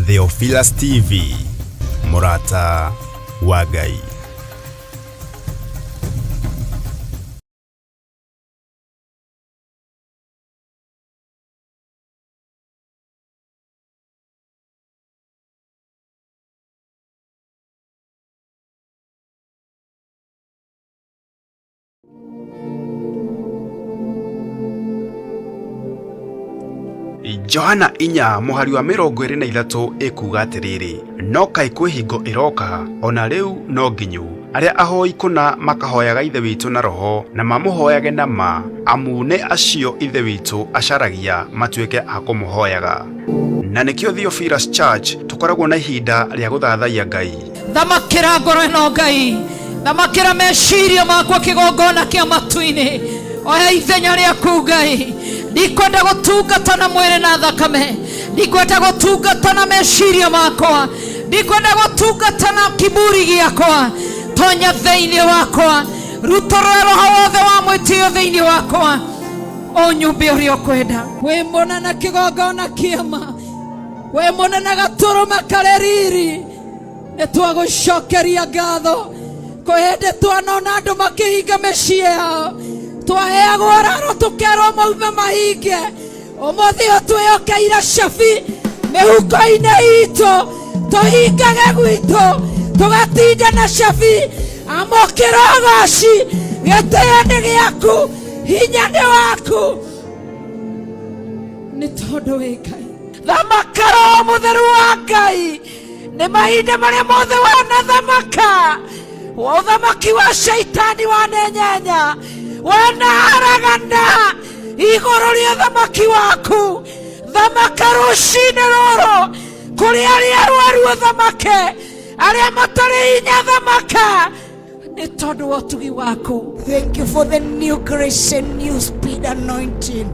Theophilus TV, mũrata wa Ngai. Johana 4 mũhari wa 23 ĩkuuga atĩrĩrĩ, no kaĩ kwĩ hingo ĩroka, o na rĩu no nginyu, arĩa ahoi kũna makahoyaga Ithe witũ na roho, na mamũhoyage na ma, amu nĩ acio Ithe witũ acaragia matuĩke a kũmũhoyaga. Na nĩkĩo Theophilus Church tũkoragwo na ihinda rĩa gũthathaiya Ngai. Thamakĩra ngoro ĩno Ngai, thamakĩra meciria makwa kĩgongona kĩa matu-inĩ. Oya ithenya rĩaku Ngai. Ndikwenda gũtungata na mwĩrĩ na thakame, ndikwenda gũtungata na meciria makwa, ndikwenda gũtungata na kiburi gĩakwa. Tonya thĩinĩ wakwa, rutũrũra roho wothe wa mwĩtĩo thĩinĩ wakwa, ũnyumbe ũrĩa ũkwenda. Wĩ mũnene kĩgongona kĩama, wĩ mũnene gatũrũme karĩ riri. Nĩ twagũcokeria ngatho. Kwĩ hĩndĩ twanona andũ makĩhinga mĩciĩ yao, twaheagwo raro tũkerwo maume mahinge. Ũmũthĩ ũyũ twĩyokeire cabi mĩhuko-inĩ itũ, tũhingage gwitũ tũgatinda na cabi. Amũkĩra ũgoci, gĩtĩo nĩ gĩaku, hinya nĩ waku, nĩ tondũ wĩ Ngai. Thamaka Roho Mũtheru wa Ngai nĩ mahinda marĩa mothe wanathamaka, ũthamaki wa shaitani wanenyenya, wanaharagana igũrũ rĩa ũthamaki waku. Thamaka rũcinĩ rũrũ kũrĩ arĩa arwaru, ũthamake arĩa matarĩ hinya, thamaka nĩ tondũ wa ũtugi waku. Thank you for the new grace and new speed anointing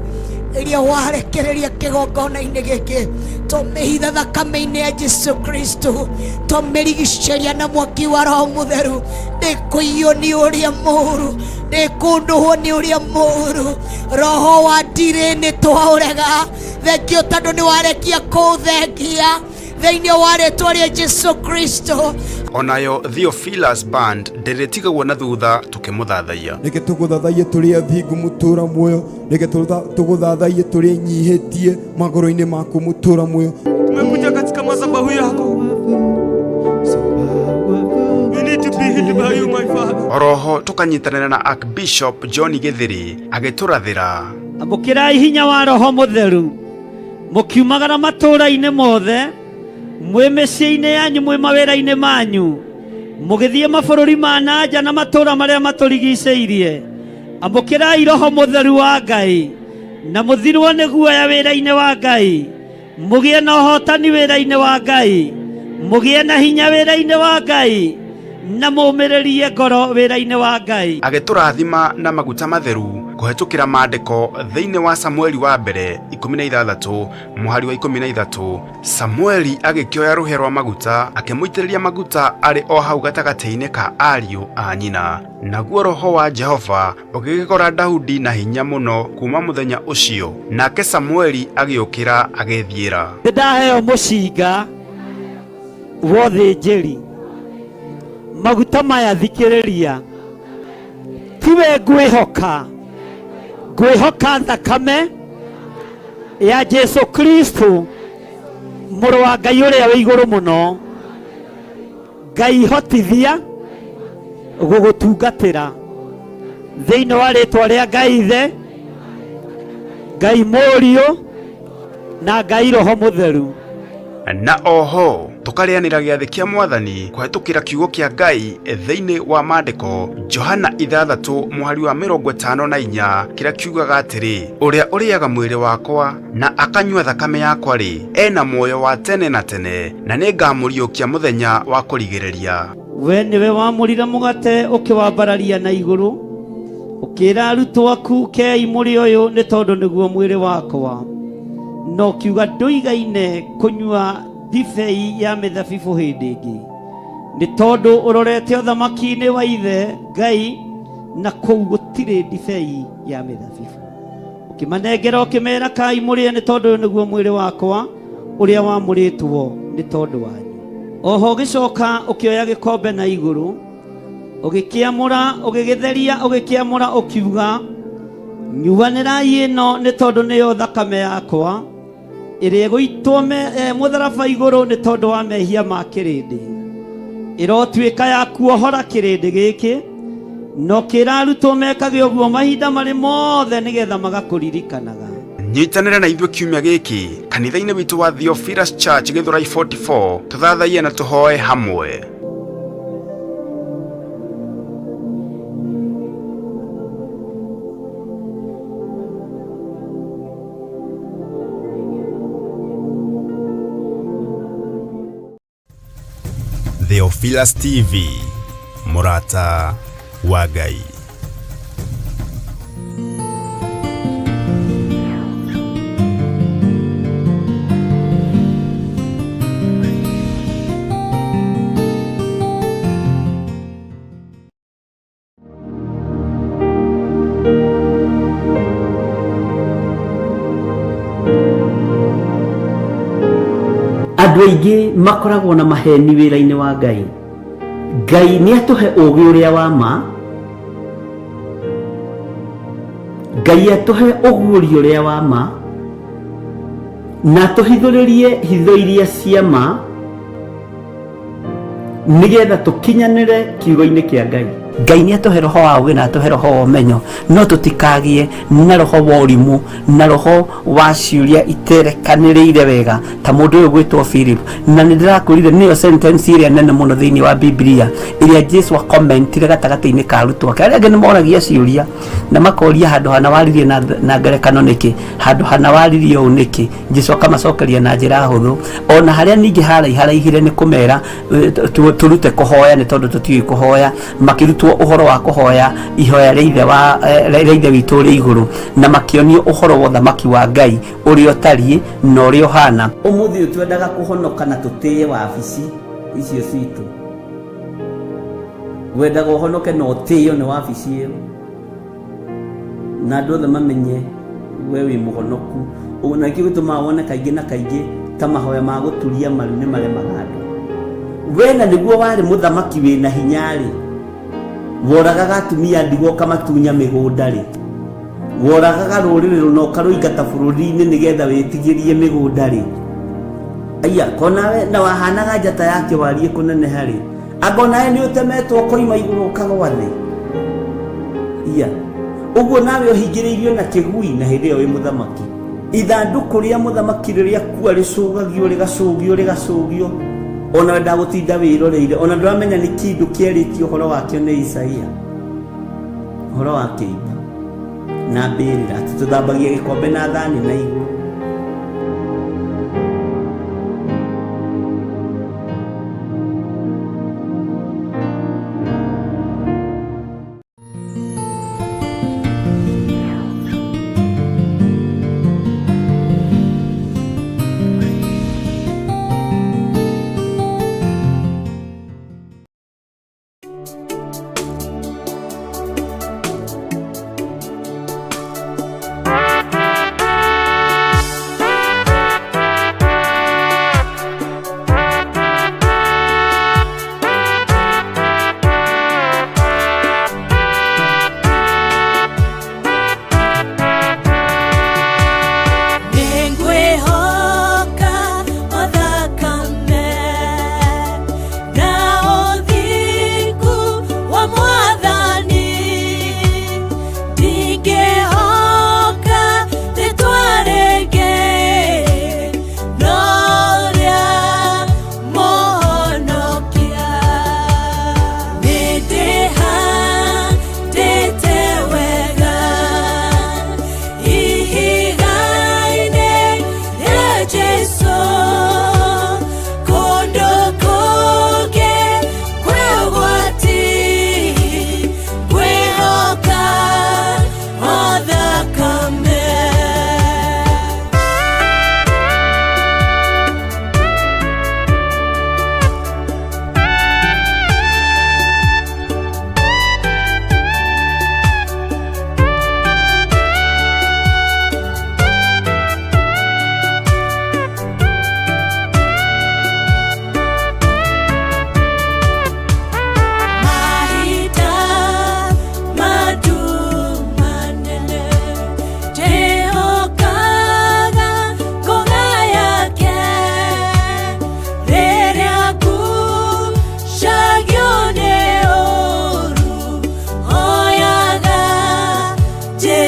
ĩrĩa warekereria kĩgongona-inĩ gĩkĩ. Tũmĩhitha thakame-inĩ ya Jesu Kristo, tũmĩrigicĩria na mwaki wa Roho Mũtheru. Ndĩkũiywo nĩ ũrĩa mũũru, ndĩkũndũhwo nĩ ũrĩa mũũru. Roho wa ndirĩ nĩ twaũrega. Thengio tondũ nĩ warekia kũũthengia thĩinĩ wa rĩtwa rĩa Jesu Kristo. Onayo Theophilus Band ndĩrĩtigagwo na thutha tũkĩmũthathaiya. Reke tũgũthathaiye tũrĩ athingu mũtũra muoyo, reke tũgũthathaiye tũrĩ enyihĩtie magũrũ-inĩ maku mũtũra muoyo. Tumekuja katika madhabahu yako. We need to be healed by you, my Father. Oroho tũkanyitanĩra na Archbishop John Gĩthĩri agĩtũrathĩra. Amũkĩrai hinya wa Roho Mũtheru mũkiumagara matũũra-inĩ mothe, mwĩ mĩciĩ-inĩ yanyu, mwĩ mawĩra-inĩ manyu, mũgĩthiĩ mabũrũri ma na nja na matũũra marĩa matũrigicĩirie. Amũkĩrai Roho Mũtheru wa Ngai na mũthirwo nĩ guoya wĩra-inĩ wa Ngai, mũgĩe na ũhotani wĩra-inĩ wa Ngai, mũgĩe na hinya wĩra-inĩ wa Ngai, na mũmĩrĩrie ngoro wĩra-inĩ wa Ngai. Agĩtũrathima na maguta matheru kũhetũkĩra maandĩko thĩinĩ wa Samueli wa mbere 16 mũhari wa 13. Samueli agĩkĩoya rũhĩa rwa maguta akĩmũitĩrĩria maguta arĩ o hau gatagatĩ-inĩ ka ariũ a nyina. Naguo roho wa Jehova ũgĩgĩkora Daudi na hinya mũno kuuma mũthenya ũcio, nake Samueli agĩũkĩra agĩĩthiĩra. Nĩ ndaheo mũcinga wa ũthĩnjĩri, maguta maya thikĩrĩria, tiwe ngwĩhoka, ngwĩhoka thakame ya Jesu Kristo mũrũ wa Ngai ũrĩa wĩ igũrũ mũno. Ngai hotithia gũgũtungatĩra thĩinĩ wa rĩtwa rĩa Ngai Ithe, Ngai Mũriũ na Ngai Roho Mũtheru. Na oho tũkarĩanĩra gĩathĩ kĩa Mwathani kũhetũkĩra kiugo kĩa Ngai thĩinĩ wa maandĩko Johana 6 mũhari wa 54 kĩrĩa kiugaga atĩrĩ, ũrĩa ũrĩaga mwĩrĩ wakwa na akanyua thakame yakwa-rĩ, ena muoyo wa tene na tene, na nĩngamũriũkia mũthenya wa kũrigĩrĩria. We nĩwe wamũrire mũgate ũkĩwambararia na igũrũ, ũkĩra arutwo aku, kei mũrĩ ũyũ nĩ tondũ nĩguo mwĩrĩ wakwa. Na ũkiuga ndũigaine kũnyua ndibei ya mĩthabibũ hĩndĩ ĩngĩ, nĩ tondũ ũrorete ũthamaki-inĩ wa Ithe Ngai, na kũu gũtirĩ ndibei ya mĩthabibũ. Ũkĩmanengera ũkĩmera, kai mũrĩe nĩ tondũ ũyũ nĩguo mwĩrĩ wakwa ũrĩa wamũrĩtwo Nĩ tondũ wanyu. Oho ũgĩcoka ũkĩoya gĩkombe na igũrũ, ũgĩkĩamũra, ũgĩgĩtheria, ũgĩkĩamũra, ũkiuga, nyuanĩrai ĩno nĩ tondũ nĩyo thakame yakwa ĩrĩa ĩgũitwo mũtharaba igũrũ nĩ tondũ wa mehia ma kĩrĩndĩ. Ĩrotuĩka ya kuohora kĩrĩndĩ gĩkĩ, na ũkĩra arutwo mekage ũguo mahinda marĩ mothe nĩgetha magakũririkanaga. Nyitanĩra na ithuĩ kiumia gĩkĩ kanitha-inĩ witũ wa Theophilus Church Gĩthũrai 44, tũthathaiye na tũhoe hamwe. Theophilus TV, mũrata wa Ngai. Andũ aingĩ makoragwo na maheni wĩra-inĩ wa Ngai. Ngai nĩ atũhe ũũgĩ ũrĩa wa ma, Ngai atũhe ũguũrio ũrĩa wa ma, na atũhithũrĩrie hitho iria cia ma, nĩgetha tũkinyanĩre kiugo-inĩ kĩa Ngai. Ngai nĩ atũhe roho wa ũũgĩ na atũhe roho wa ũmenyo, no tũtikagĩe na roho wa ũrimũ na roho wa ciũria iterekanĩrĩire wega ta mũndũ ũyũ gwĩtwo Philip. Na nĩ ndĩrakwĩrire nĩyo sentence ĩrĩa nene mũno thĩinĩ wa Biblia ĩrĩa Jesu akomentire gatagatĩ-inĩ ka arutwo ake. Arĩa angĩ nĩ moragia ciũria na makoria handũ hana waririe na ngerekano nĩkĩ, handũ hana waririe ũũ nĩkĩ. Jesu akamacokeria na njĩra hũthũ. Ona harĩa ningĩ haraiharaihire nĩ kũmera tũrute kũhoya nĩ tondũ tũtiũĩ kũhoya, makĩrutwo ũhoro wa kũhoya ihoya rĩa ithe wa rĩa ithe witũ ũrĩ igũrũ, na makĩonio ũhoro wa ũthamaki wa Ngai ũrĩa ũtariĩ na ũrĩa ũhana. Ũmũthĩ ũyũ twendaga kũhonoka na tũtĩe wabici icio citũ. Wendaga ũhonoke na ũtĩo nĩ wabici ĩyo, na andũ othe mamenye we wĩ mũhonoku. Ũguo na nĩkĩo gĩtũmaga wone kaingĩ na kaingĩ ta mahoya ma gũturia maru nĩ maremaga andũ. We na nĩguo warĩ mũthamaki wĩna hinya-rĩ, woragaga atumia ndigwa ũkamatunya mĩgũnda-rĩ, woragaga rũrĩrĩ rũna ũkarũingata bũrũri-inĩ nĩgetha wĩtigĩrie mĩgũnda-rĩ, aya konawe na wahanaga njata ya kĩwariĩ kũneneha-rĩ, anga onawe nĩ ũtemetwo ũkoima igũrũ ũkagwa thĩ. Iya ũguo nawe ũhingĩrĩirio na kĩgui na hĩndĩ ĩyo wĩ mũthamaki. Ithandũkũ rĩa mũthamaki rĩrĩa kua rĩcũgagio rĩgacũgio rĩgacũgio, ona wendaga gũtinda wĩroreire, ona ndũramenya nĩ kĩndũ kĩarĩtio ũhoro wakĩo nĩ Isaia, ũhoro wa kĩimba na mbĩrĩra, atĩ tũthambagia gĩkombe na thani na igũrũ.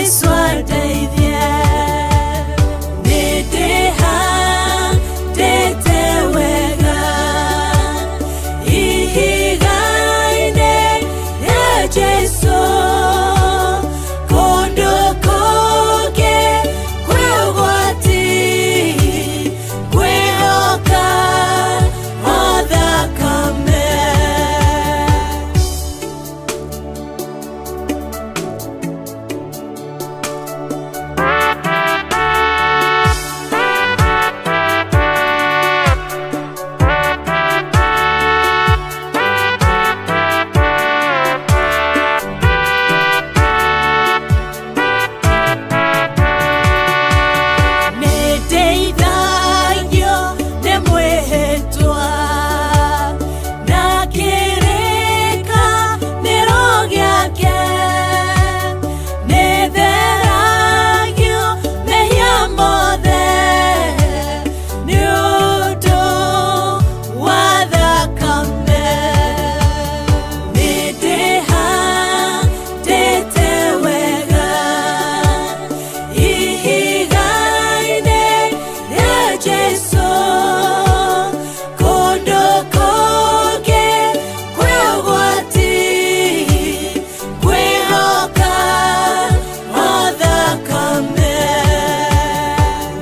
Jesu andeithie. Nĩndĩhandĩte wega ihiga-inĩ rĩa Jesu, kũndũ kũngĩ kwĩ ũgwati, kwĩhoka o thakame. Nĩndeithagio nĩ mwĩhĩtwa na kĩrĩkanĩro gĩake, nĩtheragio mehia mothe nĩ ũndũ wa thakame. Nĩndĩhandĩte wega ihiga-inĩ rĩa Jesu, kũndũ kũngĩ kwĩ ũgwati, kwĩhoka o thakame.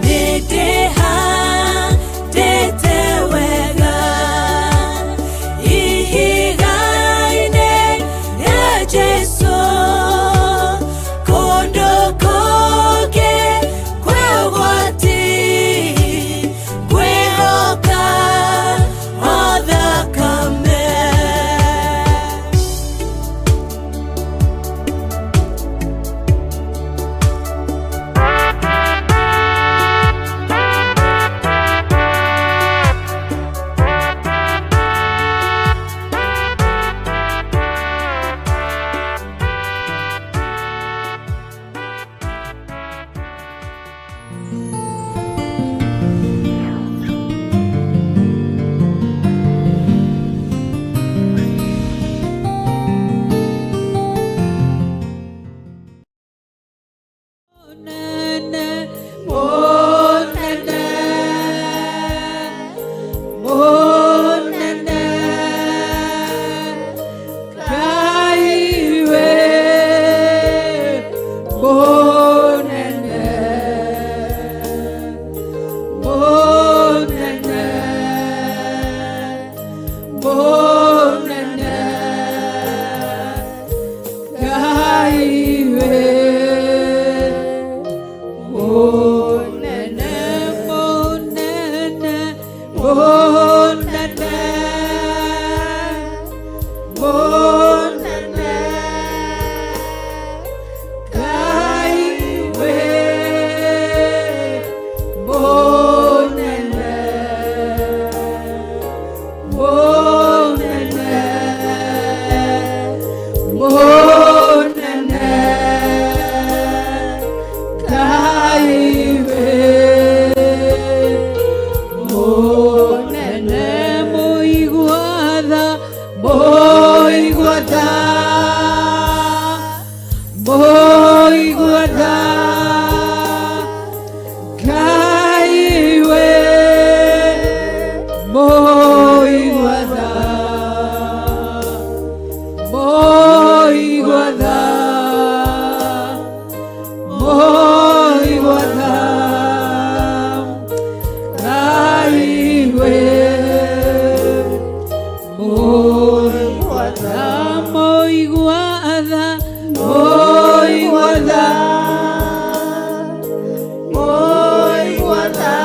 Nĩndĩhandĩte wega ihiga-inĩ rĩa Jesu, kũndũ kũngĩ kwĩ ũgwati, kwĩhoka o thakame. Monene, monene, monene, Ngai we, monene, monene, monene, Ngai we. Monene, monene, monene, monene, Ngai we, monene, monene, monene, Ngai we, monene, mũigua tha, mũigua tha, mũigua tha, Ngai we, mũigua tha, mũigua tha, mũigua tha, Ngai we, mũigua tha, mũigua tha, mũigua tha, mũigua tha,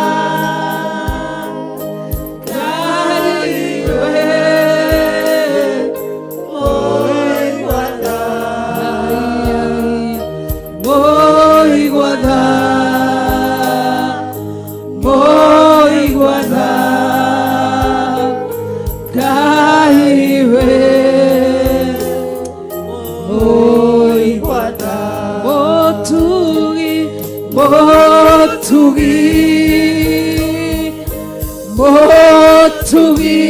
Ngai we, mũigua tha, mũigua tha, mũigua tha, Ngai we, mũigua tha, mũtugi, mũtugi, mũtugi,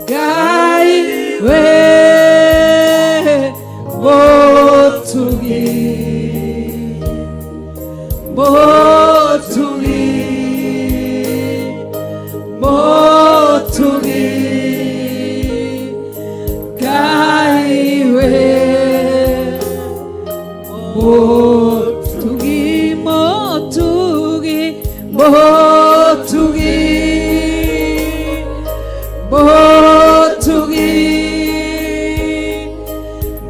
Ngai we, mũtugi. Mũtugi, Mũtugi, Mũtugi, Ngai wĩ Mũtugi, Mũtugi, Mũtugi, Mũtugi,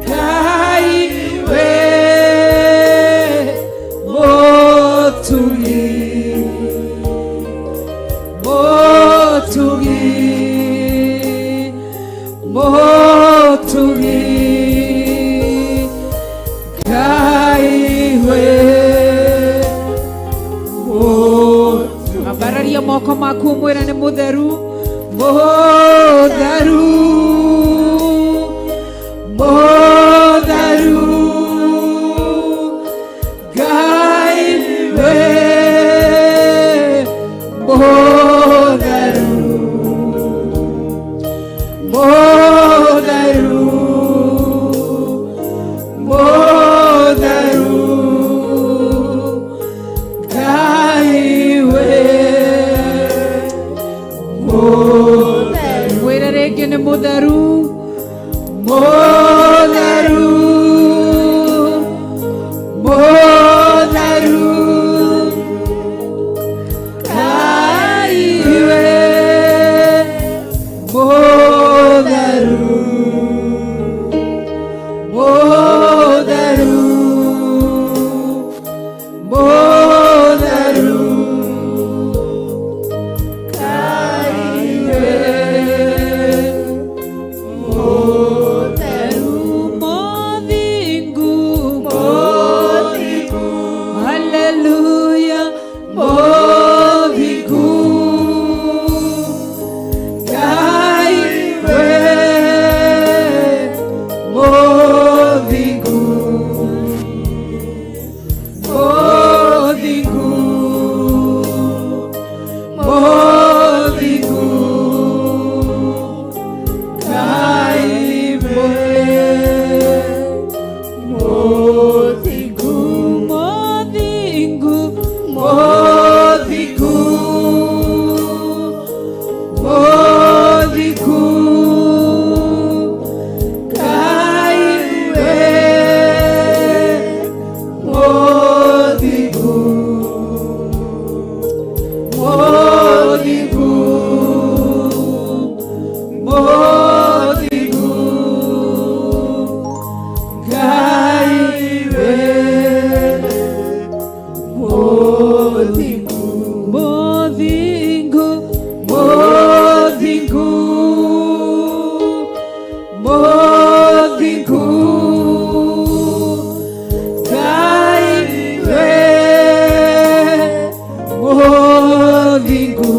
Ngai wĩ Mũtugi, Mũtugi, Mũtugi, Ngai wĩ ambararia moko maku mwĩre nĩ mũtheru, mũtheru, mũtheru, Ngai wĩ mũtheru, mũtheru, mũtheru, Ngai wĩ mũtheru. Mwĩre rĩngĩ nĩ mũtheru, mũtheru, mũtheru, Ngai wĩ mũtheru, mũtheru, mũtheru, Ngai wĩ mũtheru, mũthingu, mũthingu, haleluya, mũthingu, Ngai wĩ mũthingu, mũthingu, mũthingu, Ngai wĩ mũthingu, mũthingu, mũthingu, mũthingu, Ngai wĩ mũthingu, mũthingu, mũthingu, Ngai wĩ mũthingu, mũthingu, mũthingu, mũthingu, Ngai wĩ mũthingu,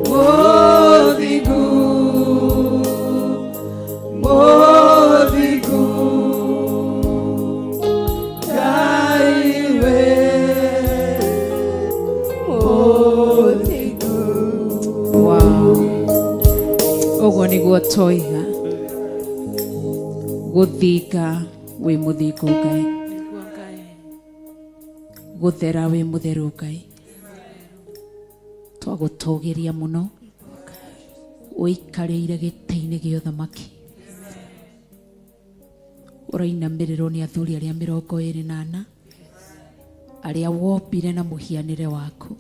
mũthingu, mũthingu, Ngai wĩ mũthingu. Wow. Ũguo nĩguo toiga gũthinga wĩ mũthingu Ngai, gũthera wĩ mũtheru Ngai, twagũtũgĩria mũno, ũikarĩire gĩtĩ-inĩ gĩa ũthamaki, ũrainamĩrĩrwo nĩ athuri arĩa 24 arĩa wombire na mũhianĩre waku,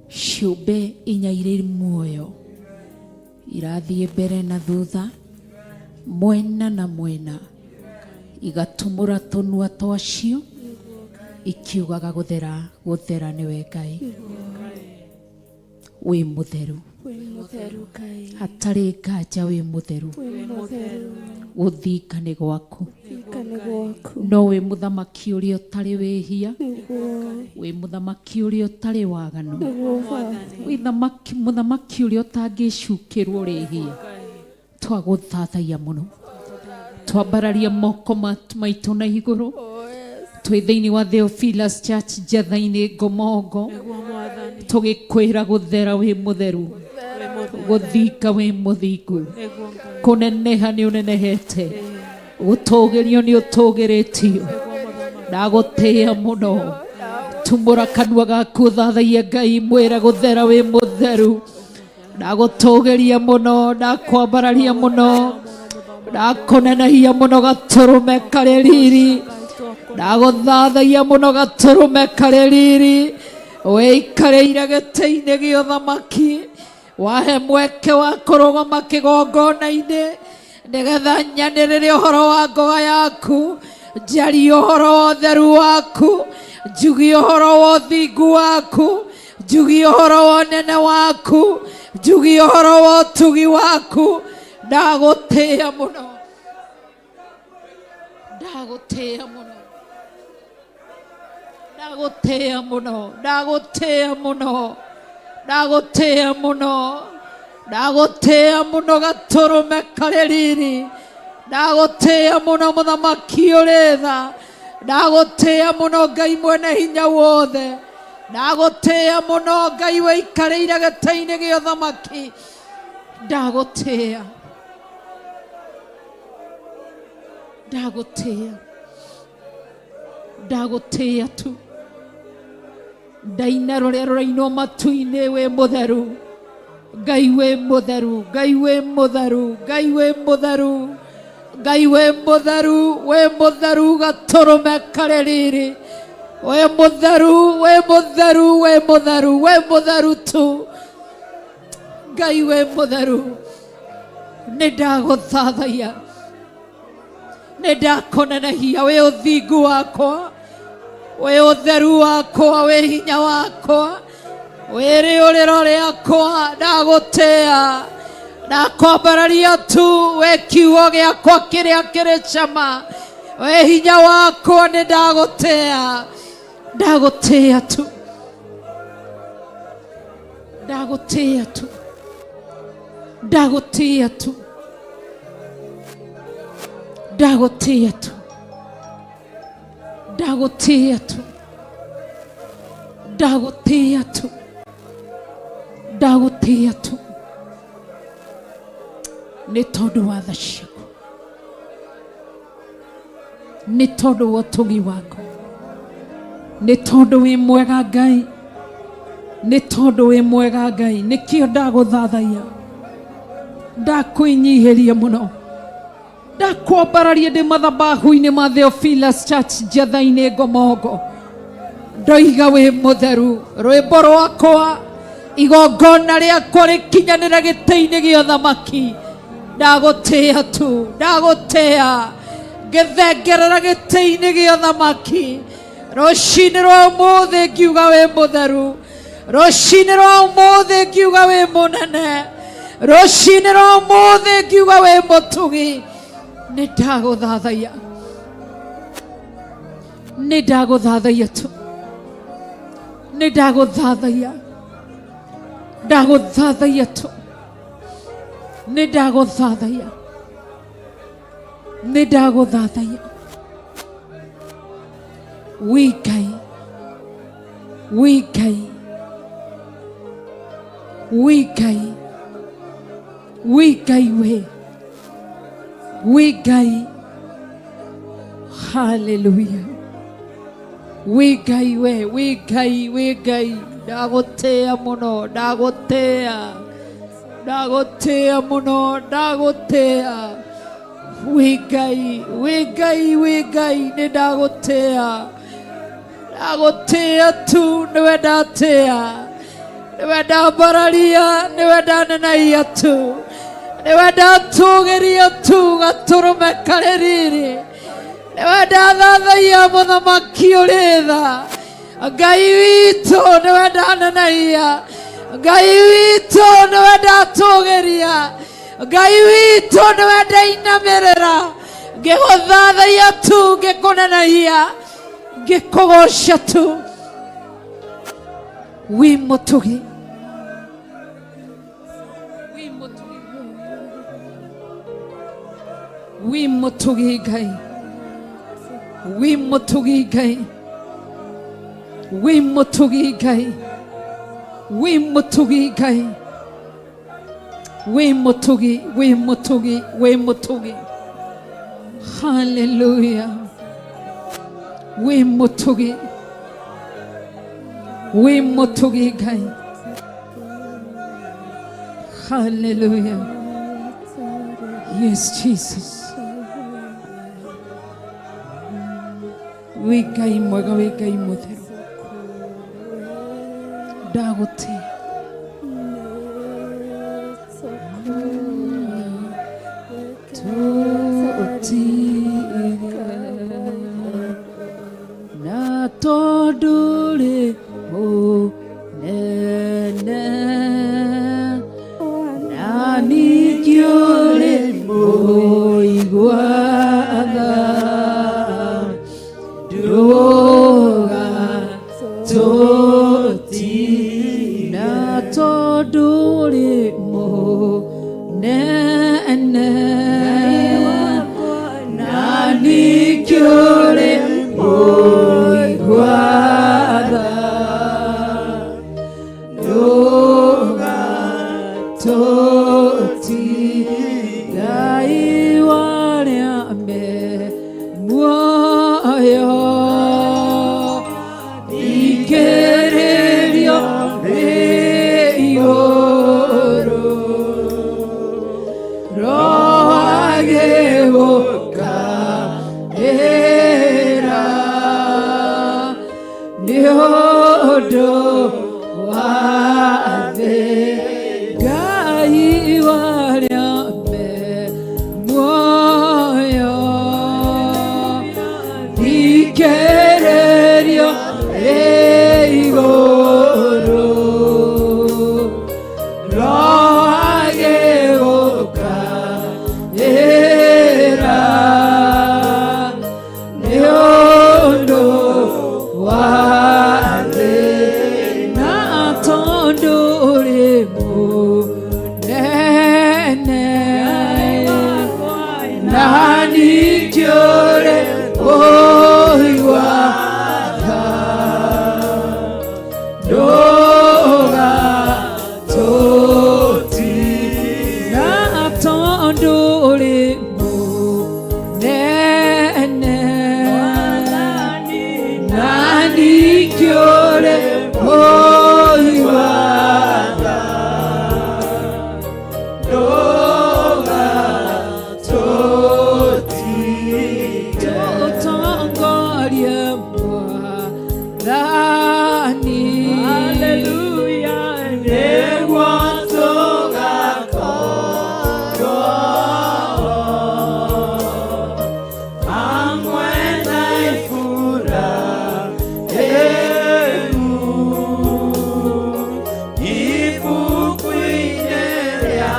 ciũmbe inya irĩ muoyo irathiĩ mbere na thutha, mwena na mwena, igatumũra tũnua twacio ikiugaga gũthera, gũthera nĩwe Ngai, wĩ mũtheru, Wĩ mũtheru Ngai. hatarĩ nganja wĩ mũtheru, Wĩ mũtheru. gũthinga nĩ gwaku, Thinga nĩ gwaku. no wĩ mũthamaki ũrĩa ũtarĩ wĩhia, Nĩguo. wĩ mũthamaki ũrĩa ũtarĩ waganu, Nĩguo Baba. wĩ mũthamaki ũrĩa ũtangĩcukĩrwo rĩhia. Twagũthathaiya mũno, twambararia moko maitũ na igũrũ, twĩ thĩinĩ wa Theophilus Church Njatha-inĩ Ngomongo, tũgĩkwĩra gũthera wĩ mũtheru, gũthinga wĩ mũthingu, kũneneha nĩ ũnenehete. Gũtũgĩrio nĩ ũtũgĩrĩtio. Ndagũtĩĩa mũno. Tumũra kanua gaku ũthathaiye Ngai, mwĩre gũthera wĩ mũtheru. Ndagũtũgĩria mũno, ndakwambararia mũno, ndakũnenehia mũno gatũrũme karĩ riri. Ndagũthathaiya mũno gatũrũme karĩ riri. Wĩikarĩire gĩtĩ-inĩ gĩa ũthamaki, wahe mweke wa kũrũgama kĩgongona-inĩ nĩgetha nyanĩrĩre ũhoro wa ngoga yaku, njarie ũhoro wa ũtheru waku, njugie ũhoro wa ũthingu waku, njugie ũhoro wa ũnene waku, njugie ũhoro wa ũtugi waku. Ndagũtĩĩa mũno, ndagũtĩĩa mũno, ndagũtĩĩa mũno, ndagũtĩĩa mũno, ndagũtĩĩa mũno, ndagũtĩĩa mũno gatũrũme karĩ riri. Ndagũtĩĩa mũno mũthamaki ũrĩ tha. Ndagũtĩĩa mũno Ngai mwene hinya wothe. Ndagũtĩĩa mũno Ngai wĩikarĩire gĩtĩ-inĩ gĩa ũthamaki. Ndagũtĩĩa, ndagũtĩĩa, ndagũtĩĩa tu. Ndaina rũrĩa rũrainwo matu-inĩ, wĩ mũtheru Ngai, wĩ mũtheru Ngai, wĩ mũtheru Ngai, wĩ mũtheru Ngai, wĩ mũtheru, wĩ mũtheru gatũrũme karĩ riri. Wĩ mũtheru, wĩ mũtheru, wĩ mũtheru, wĩ mũtheru tu Ngai, wĩ mũtheru. Nĩ ndagũthathaiya, nĩ ndakũnenehia. Wĩ ũthingu wakwa, wĩ ũtheru wakwa, wĩ hinya wakwa, wĩ rĩũrĩro rĩakwa. Ndagũtĩĩa, ndakwambararia tu. Wĩ kiugo gĩakwa kĩrĩa kĩrĩ cama, wĩ hinya wakwa. Nĩ ndagũtĩĩa, ndagũtĩĩa tu, ndagũtĩĩa tu, ndagũtĩĩa tu, ndagũtĩĩa tu, ndagũtĩĩa tu, ndagũtĩĩa tu, ndagũtĩĩa tu, nĩ tondũ wa tha ciaku, nĩ tondũ wa ũtugi waku, nĩ tondũ wĩ mwega Ngai, nĩ tondũ wĩ mwega Ngai. Nĩkĩo ndagũthathaiya, ndakwĩnyihĩria mũno, ndakwambararia ndĩ mathabahu-inĩ ma Theophilus Church Njatha-inĩ Ngomongo. Ndoiga wĩ mũtheru. Rwĩmbo rwakwa, igongona rĩakwa rĩkinyanĩre gĩtĩ-inĩ gĩa ũthamaki. Ndagũtĩĩa tu, ndagũtĩĩa ngĩthengerera gĩtĩ-inĩ gĩa ũthamaki rũcinĩ rwa ũmũthĩ, ngiuga wĩ mũtheru. Rũcinĩ rwa ũmũthĩ ngiuga wĩ mũnene. Rũcinĩ rwa ũmũthĩ ngiuga wĩ mũtugi. Nĩ ndagũthathaiya, nĩ ndagũthathaiya tu, nĩ ndagũthathaiya, ndagũthathaiya tu, nĩ ndagũthathaiya, nĩ ndagũthathaiya. Wĩ Ngai, wĩ Ngai, wĩ Ngai, wĩ Ngai, wĩ wĩ Ngai. Haleluya. Wĩ Ngai, we wĩ Ngai, wĩ Ngai. Ndagũtĩĩa mũno, ndagũtĩĩa, ndagũtĩĩa mũno, ndagũtĩĩa. Wĩ Ngai, wĩ Ngai, wĩ Ngai. Nĩ ndagũtĩĩa, ndagũtĩĩa tu. Nĩwe ndatĩĩa, nĩwe ndambararia, nĩwe ndanenaia tu, nĩwe ndatũgĩria tu gatũrũme karĩ riri. Nĩwe ndathathaiya mũthamaki ũrĩ tha, Ngai witũ. Nĩwe ndanenaia, Ngai witũ. Nĩwe ndatũgĩria, Ngai witũ. Nĩwe ndainamĩrĩra ngĩgũthathaiya tu, ngĩkũnenaia, ngĩkũgoca tu. Wĩ mũtugi, wĩ mũtugi, wĩ mũtugi Ngai, wĩ mũtugi Ngai, wĩ mũtugi Ngai, wĩ mũtugi Ngai, wĩ mũtugi, wĩ mũtugi, wĩ mũtugi. Haleluya. Wĩ mũtugi, wĩ mũtugi Ngai. Haleluya. Yes, Jesus. Wĩ Ngai mwega, wĩ Ngai mũtheru. Ndagũtĩĩa. Na tondũ rĩ mũnene na ningĩ ũrĩ mũigua tha ndũga tũti na tondũ rĩ mũnene na ningĩ ũrĩ mũigua tha ndũga tũti Ngai warĩa me muoyo thikĩrĩrio rĩ igũrũ roho agĩgũkaĩra nĩ ũndũ wa thĩ Ngai warĩa me muoyo thikĩrĩrio rĩ igũrũ roho agĩgũkaĩra nĩ ũndũ wa thĩ na tondũ ũrĩ mũnene na ningĩ ũrĩ mũigua tha ndũga tũti na tondũ ũrĩ mũnene na ningĩ ũrĩ mũigua tha ndũga tũti tũtongorie Mwathani. Haleluya, nĩguo tũgakorwo hamwe na Iburahĩmu ibuku-inĩ rĩa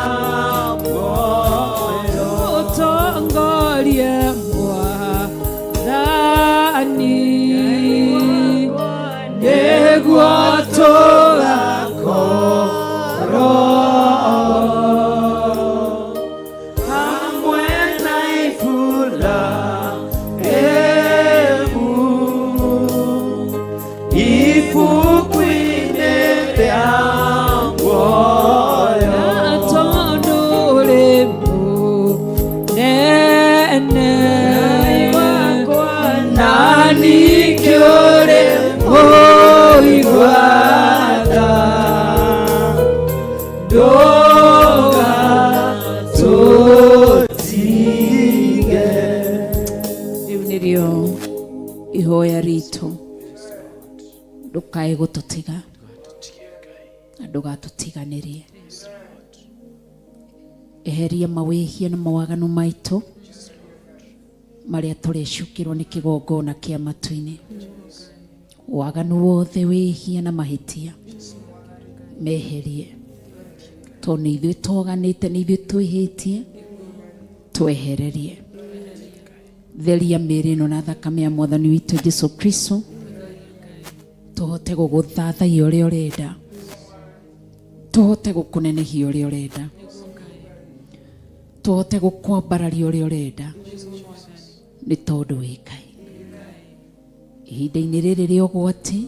muoyo. Tũtongorie Mwathani nĩguo tũgakorwo hamwe na Iburahĩmu ibuku-inĩ rĩa muoyo. Na tondũ ũrĩ mũnene na ningĩ ũrĩ mũigua tha ndũga tũtige. Rĩu nĩrĩo ihoya ritũ, ndũkae gũtũtiga na ndũgatũtiganĩrie, eheria mawĩhia na mawaganu maitũ marĩa tũrecukĩrwo nĩ kĩgongona kĩa matu-inĩ, waganu wothe, wĩhia na mahĩtia meherie, tondũ nĩ ithuĩ twoganĩte, nĩ ithuĩ twĩhĩtie, twehererie. Theria mĩĩrĩ ĩno na thakame ya Mwathani witũ Jesu Kristo, tũhote gũgũthathaiya ũrĩa ũrenda, tũhote gũkũnenehia ũrĩa ũrenda, tũhote gũkwambararia ũrĩa ũrenda, nĩ tondũ wĩ Ngai. Ihinda-inĩ rĩrĩ rĩa ũgwati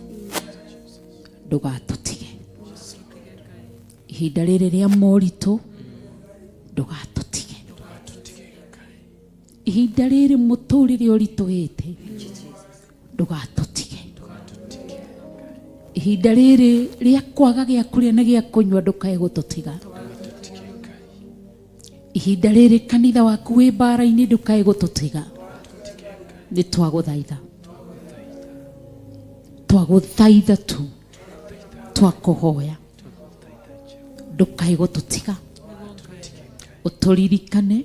ndũgatũtige, ihinda rĩrĩ rĩa moritũ ndũgatũtige. Ihinda rĩrĩ mũtũrĩre ũritũhĩte, ndũgatũtige. Ihinda rĩrĩ rĩa kwaga gĩa kũrĩa na gĩa kũnyua, ndũkae gũtũtiga. Ihinda rĩrĩ kanitha waku wĩ mbara-inĩ, ndũkae gũtũtiga. Nĩ twagũthaitha, twagũthaitha tu, twakũhoya ndũkae gũtũtiga, ũtũririkane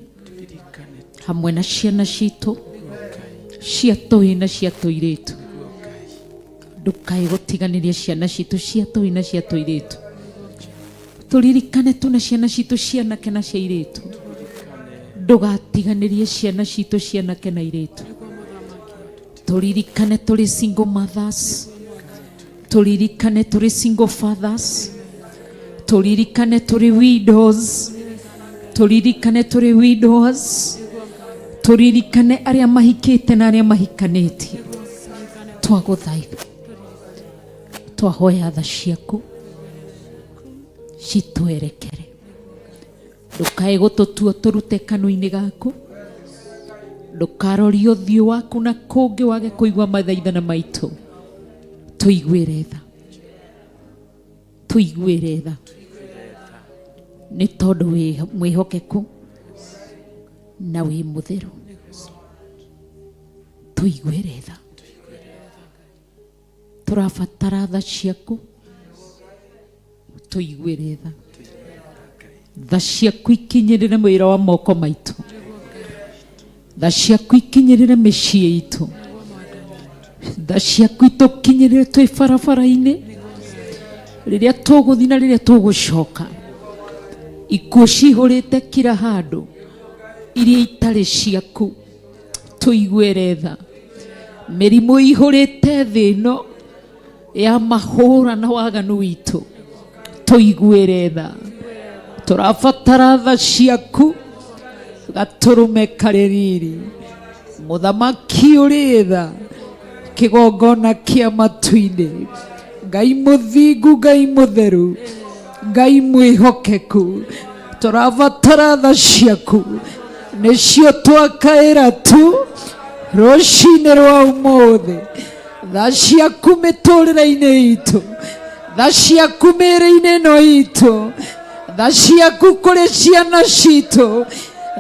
hamwe na ciana citũ cia tũhĩ na cia tũirĩtu. Ndũkae gũtiganĩria ciana citũ cia tũhĩ na cia tũirĩtu. Tũririkane tu na ciana citũ cianake na cia irĩtu. Ndũgatiganĩrie ciana citũ cianake na irĩtu. Tũririkane tũrĩ single mothers, tũririkane tũrĩ single fathers, tũririkane tũrĩ widows, tũririkane tũrĩ widowers, tũririkane arĩa mahikĩte na arĩa mahikanĩtie. Twagũthaitha, twahoya tha ciaku citwerekere. Ndũkae gũtũtua tũrute kanua-inĩ gaku, ndũkarorie ũthiũ waku na kũngĩ wage kũigua mathaithana maitũ. Tũiguĩre tha, tũiguĩre tha, nĩ tondũ wĩ mwĩhokeku na wĩ mũtheru. Tũiguĩre tha, tũrabatara tha ciaku. Tũiguĩre tha, tha ciaku ikinyĩrĩre wĩra wa moko maitũ, tha ciaku ikinyĩrĩre mĩciĩ itũ, tha ciaku itũkinyĩrĩre twĩ barabara-inĩ rĩrĩa tũgũthiĩ na rĩrĩa tũgũcoka. Ikuũ cihũrĩte kira handũ iria itarĩ ciaku, tũiguĩre tha. Mĩrimũ ihũrĩte thĩ ĩno ya mahũra na waganu witũ, tũiguĩre tha. Tũrabatara tha ciaku. Gatũrũme karĩ riri, mũthamaki ũrĩ tha, kĩgongona kĩa matu-inĩ, Ngai mũthingu, Ngai mũtheru, Ngai mwĩhokeku, tũrabatara tha ciaku. Nĩcio twakaĩra tu rũcinĩ rwa ũmũthĩ. Tha ciaku mĩtũrĩre-inĩ itũ, tha ciaku mĩĩrĩ-inĩ ĩno itũ, tha ciaku kũrĩ ciana citũ,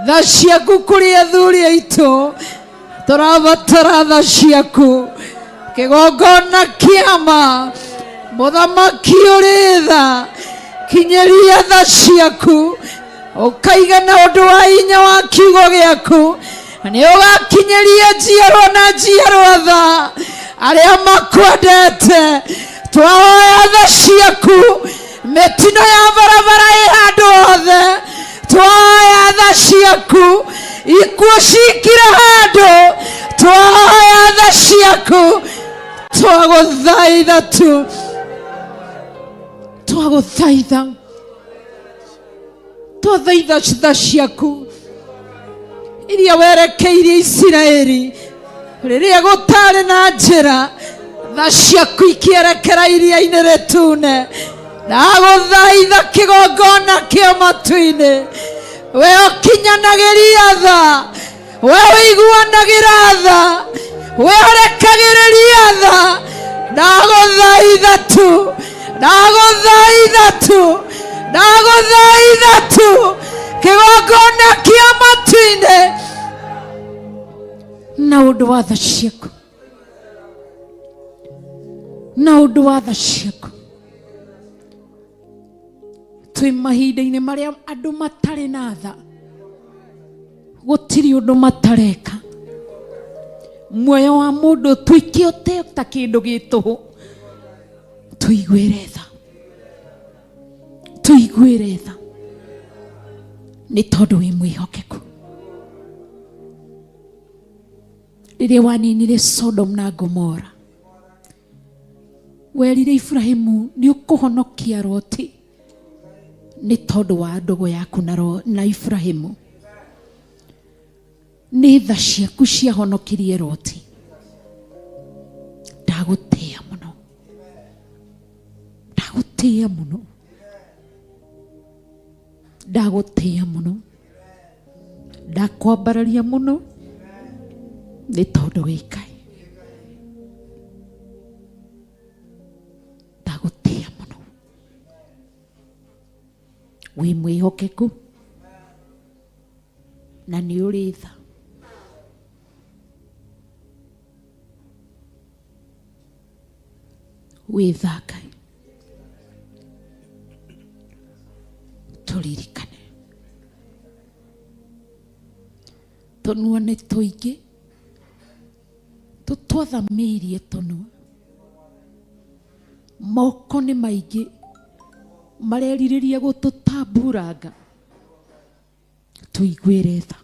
tha ciaku kũrĩ athuri aitũ. Tũrabatara tha ciaku. Kĩgongona kĩama, mũthamaki ũrĩ tha, kinyĩria tha ciaku ũkaigana ũndũ wa hinya wa kiugo gĩaku. Nĩ ũgakinyĩria njiarwa na njiarwa tha arĩa makwendete. Twahoya tha ciaku. Mĩtino ya barabara ĩ handũ hothe, twahoya tha ciaku. Ikuũ cikira handũ, twahoya tha ciaku. Twagũthaitha tu, twagũthaitha, twathaitha tha ciaku iria werekeirie Isiraeli rĩrĩa gũtarĩ na njĩra. Tha ciaku ikĩerekera iria-inĩ rĩtune. Ndagũthaitha kĩgongona kĩa matu-inĩ, we ũkinyanagĩria tha, we ũiguanagĩra tha, we ũrekagĩrĩria tha. Ndagũthaitha tu, ndagũthaitha tu, ndagũthaitha tu, kĩgongona kĩa matu-inĩ, na ũndũ wa tha ciaku, na ũndũ wa tha ciaku. Twĩ mahinda-inĩ marĩa andũ matarĩ na tha, gũtirĩ ũndũ matareka. Muoyo wa mũndũ ũtuĩke ũte ta kĩndũ gĩ tũhũ. Tũiguĩre tha, tũiguĩre tha, nĩ tondũ wĩ mwĩhokeku. Rĩrĩa waninire Sodom na Gomora, werire Ibrahimu nĩ ũkũhonokia Loti nĩ tondũ wa ndũgũ yaku na Ibrahimu. Nĩ tha ciaku ciahonokirie Loti. Ndagũtĩĩa mũno, ndagũtĩĩa mũno, ndagũtĩĩa mũno, ndakwambararia mũno. Nĩ tondũ wĩ Ngai. Ndagũtĩa mũno. Wĩ mwĩhokeku na nĩ ũrĩ tha. Wĩ tha Ngai. Tũririkane. Tũnua nĩ tũingĩ tũtwathamĩirie tũnua. Moko nĩ maingĩ marerirĩria gũtũtamburanga. Tũiguĩre tha.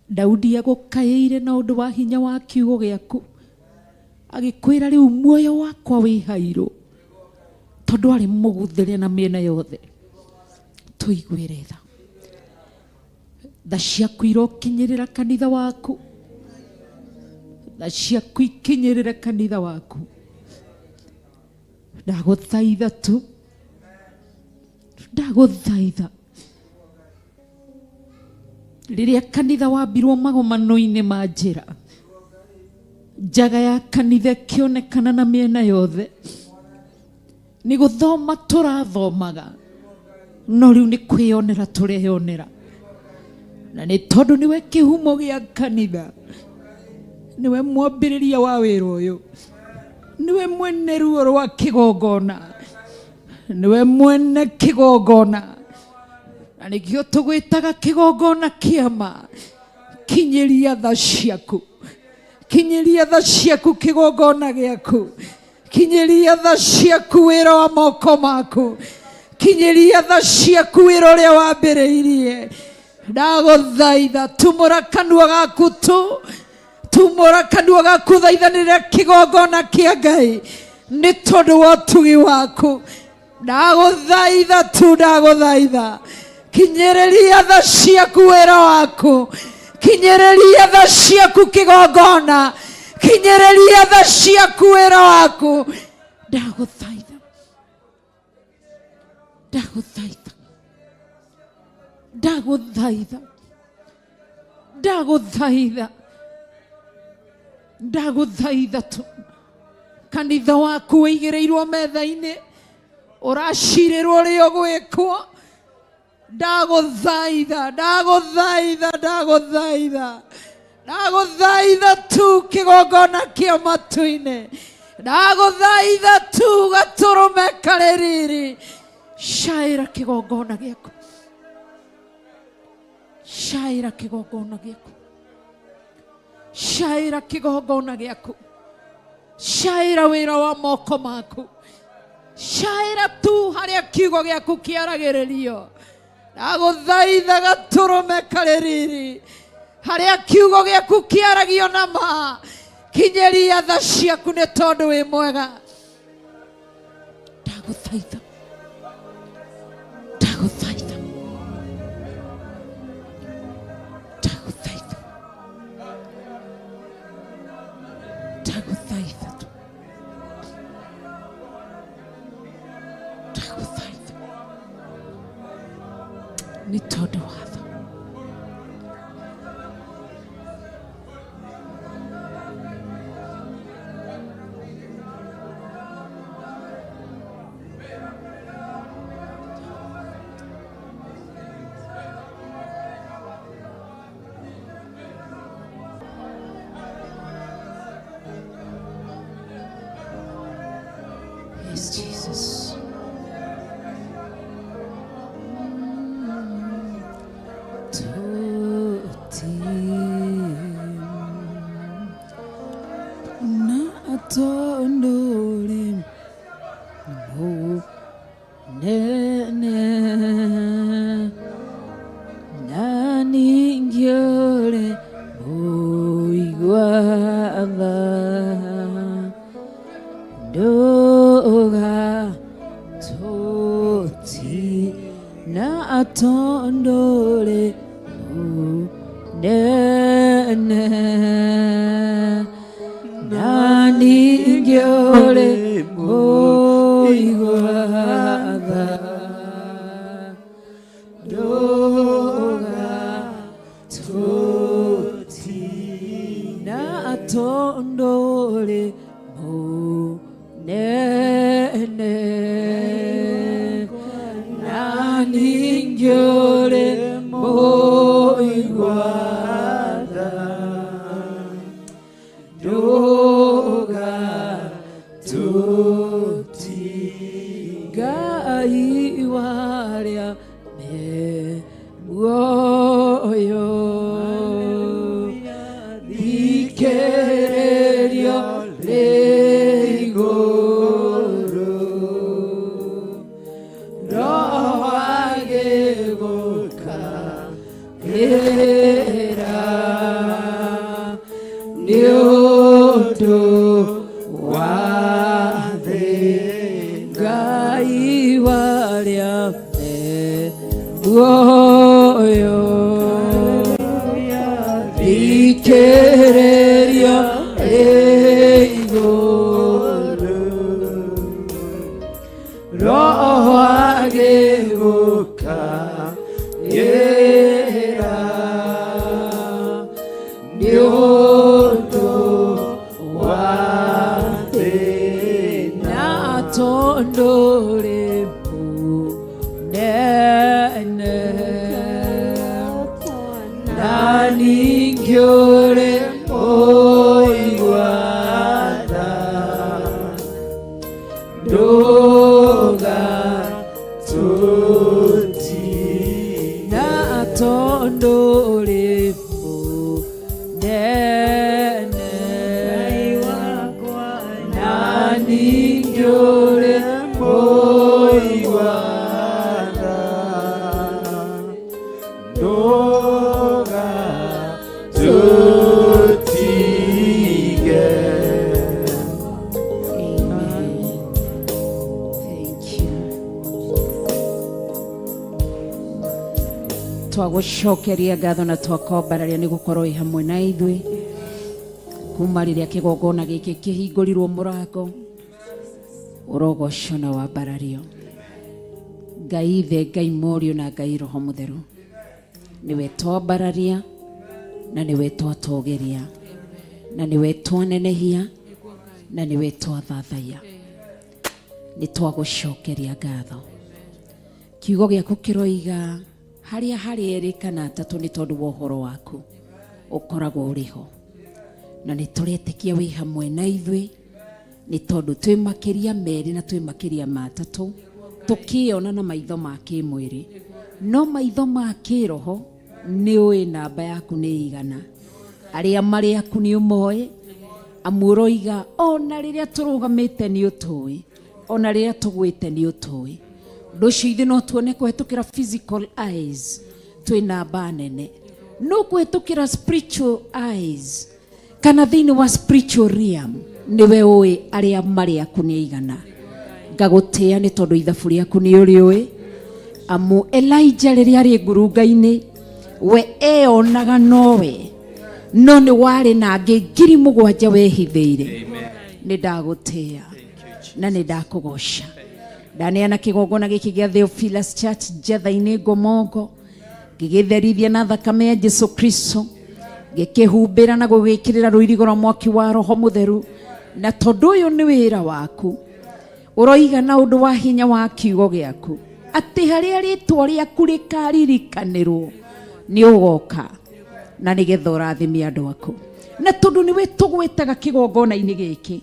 Daudi agũkaĩire na ũndũ wa hinya wa kiugo gĩaku, agĩkwĩra rĩu muoyo wakwa wĩ hairũ, tondũ arĩ mũguthĩre na mĩena yothe. Tũiguĩre tha. Tha ciaku irokinyĩrĩra kanitha waku. Tha ciaku ikinyĩrĩre kanitha waku. Ndagũthaitha tu, ndagũthaitha. Rĩrĩa kanitha wambirwo magomano-inĩ ma njĩra, njaga ya kanitha ĩkĩonekana na mĩena yothe. Nĩ gũthoma tũrathomaga, no rĩu nĩ kwĩyonera tũreyonera. Na nĩ tondũ nĩwe kĩhumo gĩa kanitha, nĩwe mwambĩrĩria wa wĩra ũyũ, nĩwe mwene ruo rwa kĩgongona, nĩwe mwene kĩgongona, na nĩkĩo tũgwĩtaga kĩgongona kĩama. Kinyĩria tha ciaku, kinyĩria tha ciaku kĩgongona gĩaku, kinyĩria tha ciaku wĩra wa moko maku, kinyĩria tha ciaku wĩra ũrĩa wambĩrĩirie. Ndagũthaitha tumũra kanua gaku tu, tumũra kanua gaku thaithanĩrĩra kĩgongona kĩa Ngai nĩ tondũ wa ũtugi waku. Ndagũthaitha tu, ndagũthaitha, kinyĩrĩria tha ciaku wĩra waku, kinyĩrĩria tha ciaku kĩgongona, kinyĩrĩria tha ciaku wĩra waku. Ndagũthaitha, ndagũthaitha, ndagũthaitha, ndagũthaitha, ndagũthaitha tu. Kanitha waku wĩigĩrĩirwo metha-inĩ, ũracirĩrwo ũrĩa ũgwĩkwo. Ndagũthaitha, ndagũthaitha, ndagũthaitha, ndagũthaitha tu kĩgongona kĩa matu-inĩ. Ndagũthaitha tu gatũrũme karĩ riri. Caĩra kĩgongona gĩaku, caĩra kĩgongona gĩaku, caĩra kĩgongona gĩaku, caĩra wĩra wa moko maku, caĩra tu harĩa kiugo gĩaku kĩaragĩrĩrio. Ndagũthaitha gatũrũme karĩ riri, harĩa kiugo gĩaku kĩaragio na ma. Kinyĩria tha ciaku nĩ tondũ wĩ mwega. Ndagũthaitha, ndagũthaitha, ndagũthaitha, ndagũthaitha tu, ndagũthaitha nĩ tondũ wa tha. Yes, Jesus. Na tondũ mũnene, na ningĩ ũrĩ mũigua tha, ndũgatũti na tondũ ũrĩ mũnene, na ningĩ ũrĩ mũigua tha, ndũgatũti. tondũ ũrĩ mũnene na ningĩ ũrĩ mũigua tha ndũgatũtige Ngai warĩa me muoyo thikĩrĩrio rĩ igũrũ roho agĩgũkaĩra nĩ ũndũ wa thĩ Ngai warĩa me muoyo thikĩrĩrio rĩ igũrũ roho agĩgũkaĩra nĩ ũndũ wa thĩna tondũ ũrĩ mũnene na ningĩ ũrĩ mũigua tha ndũgatũtige na tondũ ũrĩ mũnene na ningĩ ũrĩ mũigua tha Ndũgatũtige. Amen. Thank you. Twagũcokeria ngatho na twakwambararia nĩ gũkorwo wĩ hamwe na ithuĩ kuma rĩrĩa kĩgongona gĩkĩ kĩhingũrirwo mũrango ũrogocwo na wambarario Ngai ithe Ngai mũriũ na Ngai roho mũtheru nĩwe twambararia na nĩwe twatũgĩria na nĩwe twanenehia na nĩwe twathathaiya nĩ twagũcokeria ngatho kiugo gĩaku kĩroiga harĩa harĩ erĩ kana atatũ nĩ tondũ wa ũhoro waku ũkoragwo ũrĩ ho na nĩ tũretĩkia wĩ hamwe na ithuĩ nĩ tondũ twĩ makĩria merĩ na twĩ makĩria ma atatũ tũkĩona na maitho ma kĩmwĩrĩ no maitho ma kĩroho nĩ ũĩ namba yaku nĩ igana arĩa marĩ aku nĩ ũmoĩ amu ũroiga ona rĩrĩa tũrũgamĩte nĩ ũtũĩ ona rĩrĩa tũgwĩte nĩ ũtũĩ ũndũ ũcio ithuĩ no tuone kũhetũkĩra physical eyes twĩ namba nene no kũhetũkĩra spiritual eyes kana thĩinĩ wa spiritual realm nĩwe ũĩ arĩa marĩ aku nĩ aigana ngagũtĩa nĩ tondũ ithabu rĩaku nĩ ũrĩũĩ amu Elijah rĩrĩa arĩ ngurunga-inĩ we eyonaga nowe no nĩ warĩ na angĩ 7,000 wehithĩire nĩ ndagũtĩa na nĩ ndakũgoca ndaneana kĩgongona gĩkĩ gĩa Theophilus Church Njetha-inĩ Ngomongo ngĩgĩtherithia na thakame ya Jesu Kristo ngĩkĩhumbĩra na gũgĩkĩrĩra rũirigo rwa mwaki wa roho mũtheru na tondũ ũyũ nĩ wĩra waku ũroiga na ũndũ wa hinya wa kiugo gĩaku atĩ harĩa rĩtwa rĩaku rĩkaririkanĩrwo nĩ ũgoka na nĩgetha ũrathime andũ aku na tondũ nĩwe tũgwĩtaga kĩgongona-inĩ gĩkĩ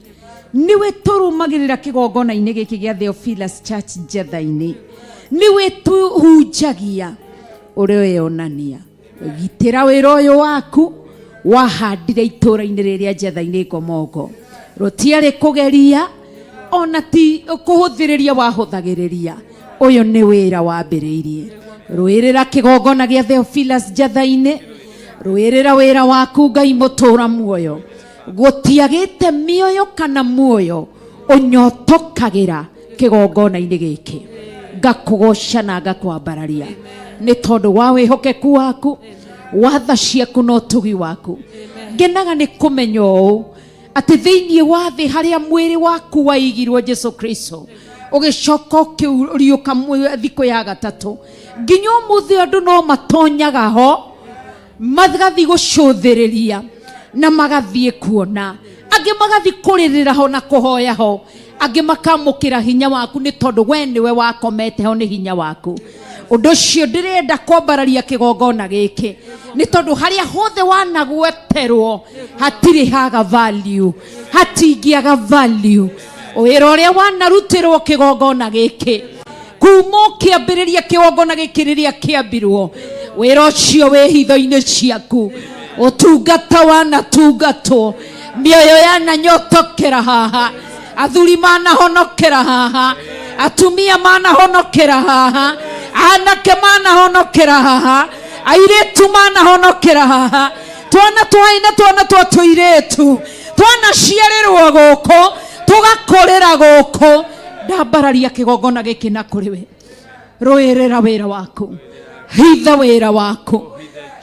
nĩwe tũrũmagĩrĩra kĩgongona-inĩ gĩkĩ gĩa Theophilus Church Njetha-inĩ nĩwe tũhunjagia ũrĩa weyonania gitĩra wĩra ũyũ waku wahandire itũũra-inĩ rĩrĩa Njetha-inĩ Ngomongo rũtiarĩ kũgeria ona ti kũhũthĩrĩria wahũthagĩrĩria ũyũ nĩ wĩra wambĩrĩirie rũĩrĩra kĩgongona gĩa Theophilus Njetha-inĩ rũĩrĩra wĩra waku Ngai mũtũra muoyo gũtiagĩte mĩoyo kana muoyo ũnyotokagĩra kĩgongona-inĩ gĩkĩ ngakũgoca na ngakwambararia nĩ tondũ wa wĩhokeku waku wa tha ciaku na ũtugi waku ngenaga nĩ kũmenya ũũ atĩ thĩinĩ wa thĩ harĩa mwĩrĩ waku waigirwo Jesu Kristo ũgĩcoka ũkĩriũka thikũ ya gatatũ nginya ũmũthĩ andũ no matonyaga ho magathiĩ gũcũthĩrĩria Na magathiĩ kuona angĩ, magathiĩ kũrĩrĩra ho na kũhoya ho, angĩ makamũkĩra hinya waku, nĩ tondũ we nĩwe wakomete ho nĩ hinya waku. Ũndũ ũcio ndĩrenda kwambararia kĩgongona gĩkĩ, nĩ tondũ harĩa hothe wanagweterwo hatirĩ haga value, hatingĩaga value. Wĩra ũrĩa wanarutĩrwo kĩgongona gĩkĩ kuma ũkĩambĩrĩria kĩgongona gĩkĩ rĩrĩa kĩambirwo, wĩra ũcio wĩ hitho-inĩ ciaku, ũtungata wanatungatwo, mĩoyo yananyotokera haha, athuri manahonokera haha, atumia manahonokera haha, anake manahonokera haha, airĩtu manahonokera haha, twana twaĩ na twana twa tũirĩtu twanaciarĩrwo gũkũ, tũgakũrĩra gũkũ. Ndambararia kĩgongona gĩkĩ na kũrĩ we. Rũĩrĩra wĩra waku, hitha wĩra waku,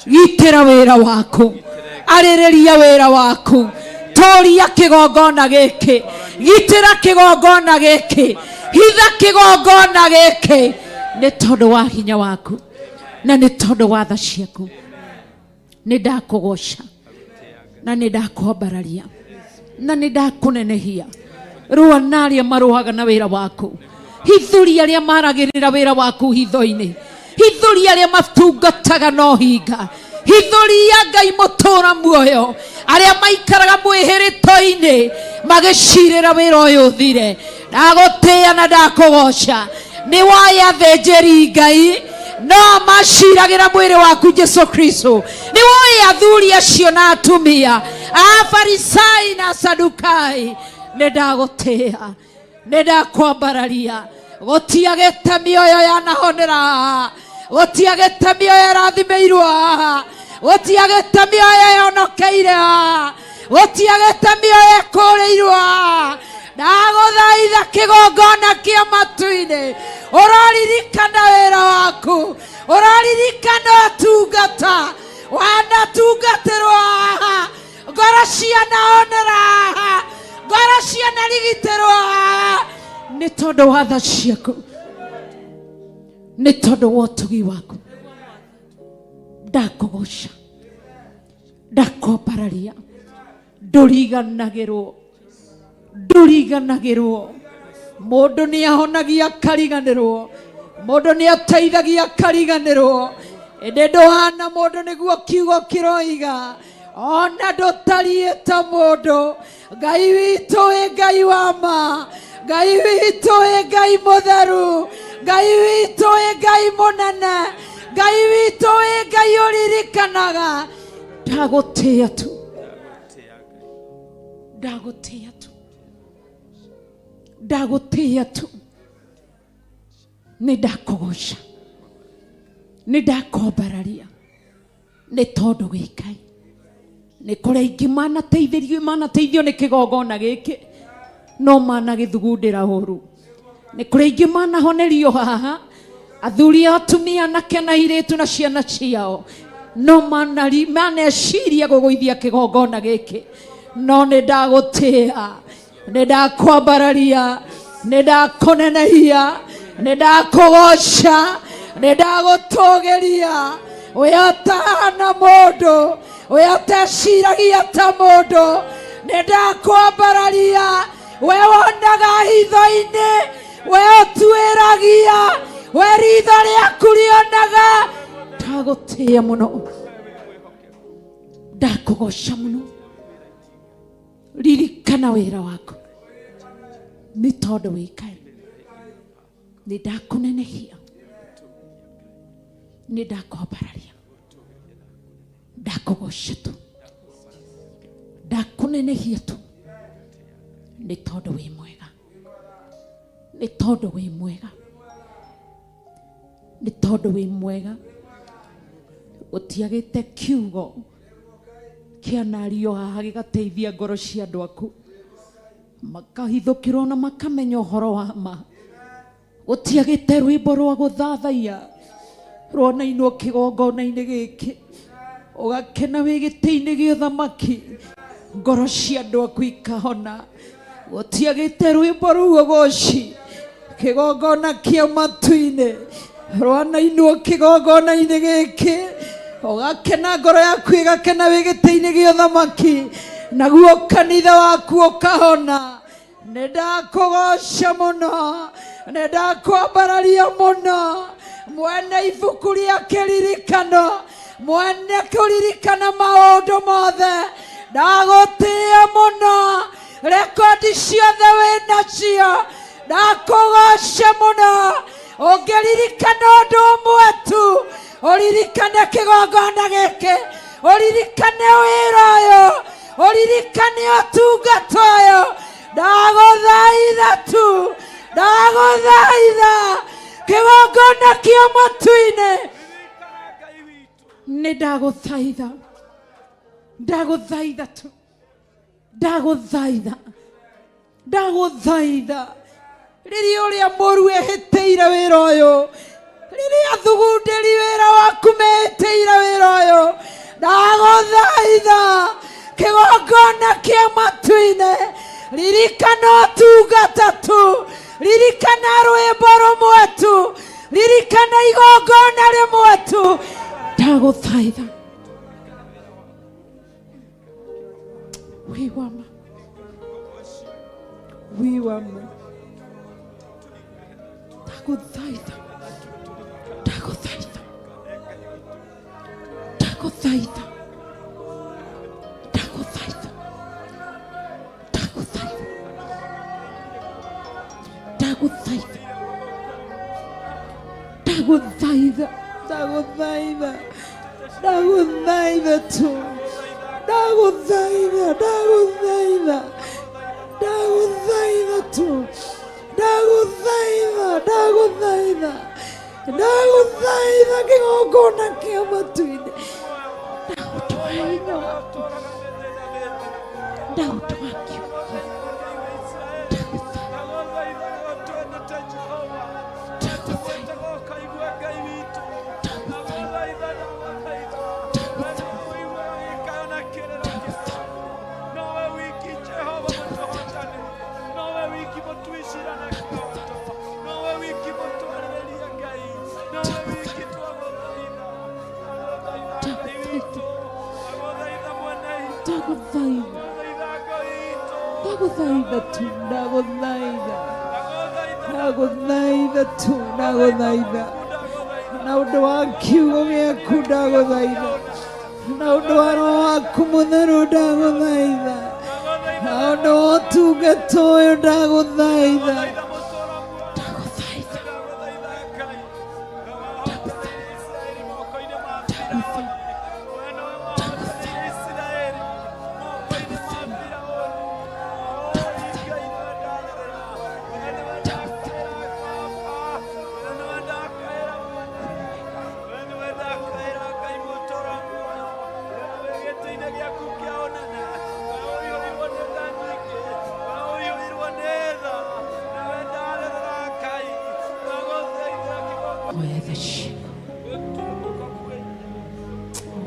gitĩra wĩra waku, arĩrĩria wĩra waku, tũria kĩgongona gĩkĩ, gitĩra kĩgongona gĩkĩ, hitha kĩgongona gĩkĩ, nĩ tondũ wa hinya waku na nĩ tondũ wa tha ciaku. Nĩ ndakũgoca na nĩ ndakwambararia na nĩ ndakũnenehia. Rũa na arĩa marũaga na wĩra waku, hithũria arĩa maragĩrĩra wĩra waku hitho-inĩ, hithũria arĩa matungataga no hinga, hithũria Ngai mũtũra muoyo arĩa maikaraga mwĩhĩrĩto-inĩ magĩcirĩra wĩra ũyũ ũthire. Ndagũtĩĩa na ndakũgoca. Nĩ woĩ athĩnjĩri Ngai no maciragĩra mwĩrĩ waku Jesu Kristo. Nĩ woĩ athuri acio na atumia, Afarisai na Sadukai. Nĩ ndagũtĩĩa, nĩ ndakwambararia. Gũtiagĩte mĩoyo yanahonera haha, gũtiagĩte mĩoyo ĩrathimĩirwo haha, gũtiagĩte mĩoyo yonokeire haha, gũtiagĩte mĩoyo ĩkũrĩirwo haha. Ndagũthaitha, kĩgongona kĩa matu-inĩ, ũroririkana wĩra waku, ũroririkana ũtungata wanatungatĩrwo haha, ngoro cianaonera haha, ngoro cianarigitĩrwo haha, nĩ tondũ wa tha ciaku, nĩ tondũ wa ũtugi waku. Ndakũgoca, ndakwambararia. Ndũriganagĩrwo, ndũriganagĩrwo. Mũndũ nĩ ahonagia akariganĩrwo, mũndũ nĩ ateithagia akariganĩrwo, ĩndĩ ndũhana mũndũ, nĩguo kiugo kĩroiga. Ona ndũtariĩ ta mũndũ. Ngai witũ wĩ Ngai wa ma, Ngai witũ wĩ Ngai mũtheru, Ngai witũ wĩ Ngai mũnene, Ngai witũ wĩ Ngai ũririkanaga. Ndagũtĩĩa tu, ndagũtĩĩa tu, ndagũtĩĩa tu. Nĩ ndakũgoca, nĩ ndakwambararia, nĩ tondũ wĩ Ngai. Nĩ kũrĩ aingĩ manateithĩrio, manateithio nĩ kĩgongona gĩkĩ, no managĩthugundĩra ũru. Nĩ kũrĩ aingĩ manahonerio haha, athuri, atumia, anake na airĩtu na ciana ciao, no manari maneciria gũgũithia kĩgongona gĩkĩ. No nĩ ndagũtĩĩa, nĩ ndakwambararia, nĩ ndakũnenehia, nĩ ndakũgoca, nĩ ndagũtũgĩria. We ũtahana mũndũ, we ũteciragia ta mũndũ, nĩ ndakwambararia. We wonaga hitho-inĩ, we ũtuĩragia, we ritho rĩaku rĩonaga. Ndagũtĩĩa mũno, ndakũgoca mũno. Ririkana wĩra waku, nĩ tondũ wĩ Ngai. Nĩ ndakũnenehia, nĩ ndakwambararia, ndakũgoca tu, ndakũnenehia tu, nĩ tondũ wĩ mwega, nĩ tondũ wĩ mwega, nĩ tondũ wĩ mwega. Gũtiagĩte kiugo kĩanario haha gĩgateithia ngoro cia andũ aku, makahithũkĩrwo na makamenya ũhoro wa ma. Gũtiagĩte rwĩmbo rwa gũthathaiya rwonainwo kĩgongona-inĩ gĩkĩ, ũgakena wĩ gĩtĩ-inĩ gĩa ũthamaki, ngoro cia andũ aku ikahona. Gũtiagĩte rwĩmbo rũu ũgoci kĩgongona kĩa matu-inĩ rwanainwo kĩgongona-inĩ gĩkĩ. Ũgakena, ngoro yaku ĩgakena wĩ gĩtĩ-inĩ gĩa ũthamaki, naguo kanitha waku ũkahona. Nĩ ndakũgoca mũno, nĩ ndakwambararia mũno, mwene ibuku rĩa kĩririkano, mwene kũririkana maũndũ mothe. Ndagũtĩĩa mũno, rekondi ciothe wĩ nacio. Ndakũgoca mũno. Ũngĩririkana ũndũ ũmwe tu, ũririkane kĩgongona gĩkĩ, ũririkane wĩra ũyũ, ũririkane ũtungata ũyũ. Ndagũthaitha tu, ndagũthaitha, kĩgongona kĩa matu-inĩ, nĩ ndagũthaitha, ndagũthaitha tu, ndagũthaitha, ndagũthaitha. Rĩrĩa ũrĩa mũru ehĩtĩire wĩra ũyũ, rĩrĩa thugundĩri wĩra waku mehĩtĩire wĩra ũyũ, ndagũthaitha, kĩgongona kĩa matu-inĩ, ririkana ũtungata tu, ririkana rwĩmbo rũmwe tu, ririkana igongona rĩmwe tu. Ndagũthaitha, wĩwama, wĩwama, ndagũthaitha, ndagũthaitha, ndagũthaitha, ndagũthaitha, ndagũthaitha, ndagũthaitha, ndagũthaitha, ndagũthaitha, ndagũthaitha tu, ndagũthaitha, ndagũthaitha, ndagũthaitha tu, ndagũthaitha, ndagũthaitha, ndagũthaitha, kĩgongona kĩa matu-inĩ, ndagũtwara hinya waku, ndagũtwara kiugo. Ndagũthaitha, ndagũthaitha, ndagũthaitha, ndagũthaitha tu, ndagũthaitha, ndagũthaitha tu, ndagũthaitha, na ũndũ wa kiugo gĩaku ndagũthaitha, na ũndũ wa roho waku mũtheru ndagũthaitha, na ũndũ wa ũtungata ũyũ ndagũthaitha, ndagũthaitha, Oya ciugo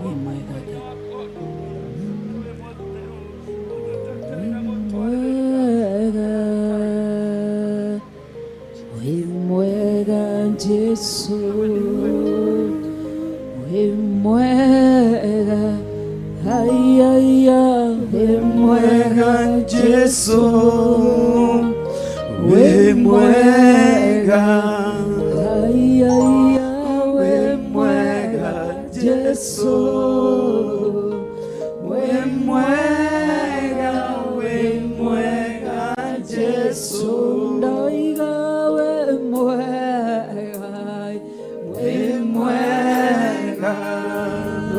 wĩ mwega Ngai. Wĩ mwega, wĩ mwega Jesu, wĩ mwega, ayaya, wĩ mwega Jesu, wĩ mwega, ayaya, wĩ mwega Jesu, wĩ mwega, wĩ mwega Jesu, ndoiga wĩ mwega, wĩ mwega,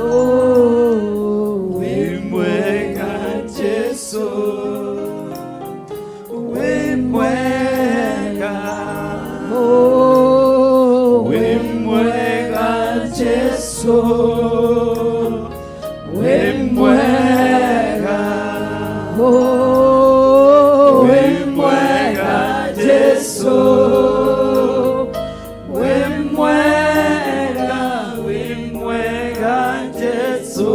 oh, wĩ mwega Jesu, wĩ mwega, oh, wĩ mwega Jesu, wĩ mwega, oh, wĩ mwega Jesu, wĩ mwega, wĩ mwega Jesu,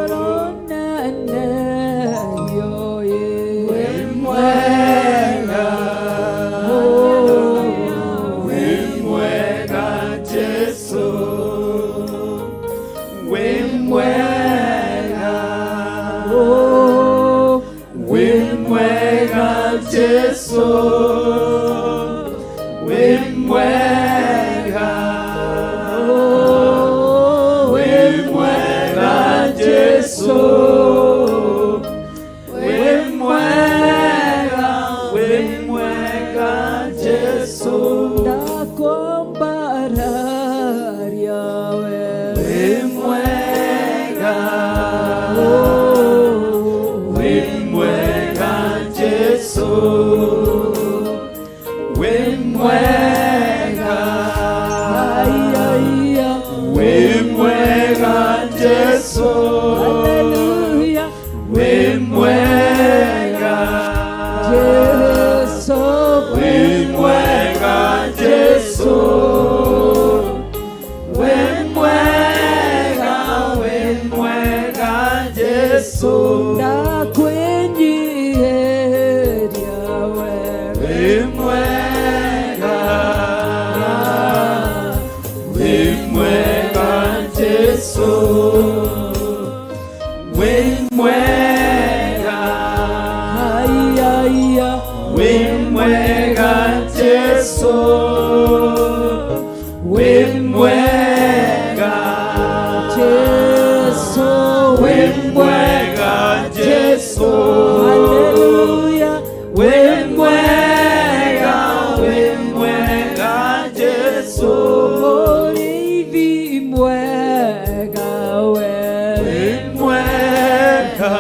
Ronene yo. Jesu, wĩ mwega, wĩ mwega Jesu, wĩ mwega, wĩ mwega Jesu. Ndakwambararia we. Wĩ mwega, wĩ mwega Jesu, wĩ mwega, wĩ mwega Jesu, Hallelujah. wĩ mwega, Jesu, wĩ mwega Jesu, wĩ mwega, wĩ mwega Jesu. Ndakwĩnyiihĩria we. Wĩ mwega, wĩ mwega Jesu, wĩ mwega, wĩ mwega Jesu, wĩ mwega, Jesu, wĩ mwega Jesu, Hallelujah. wĩ mwega, wĩ mwega Jesu. Mũrĩithi mwega we. Wĩ mwega,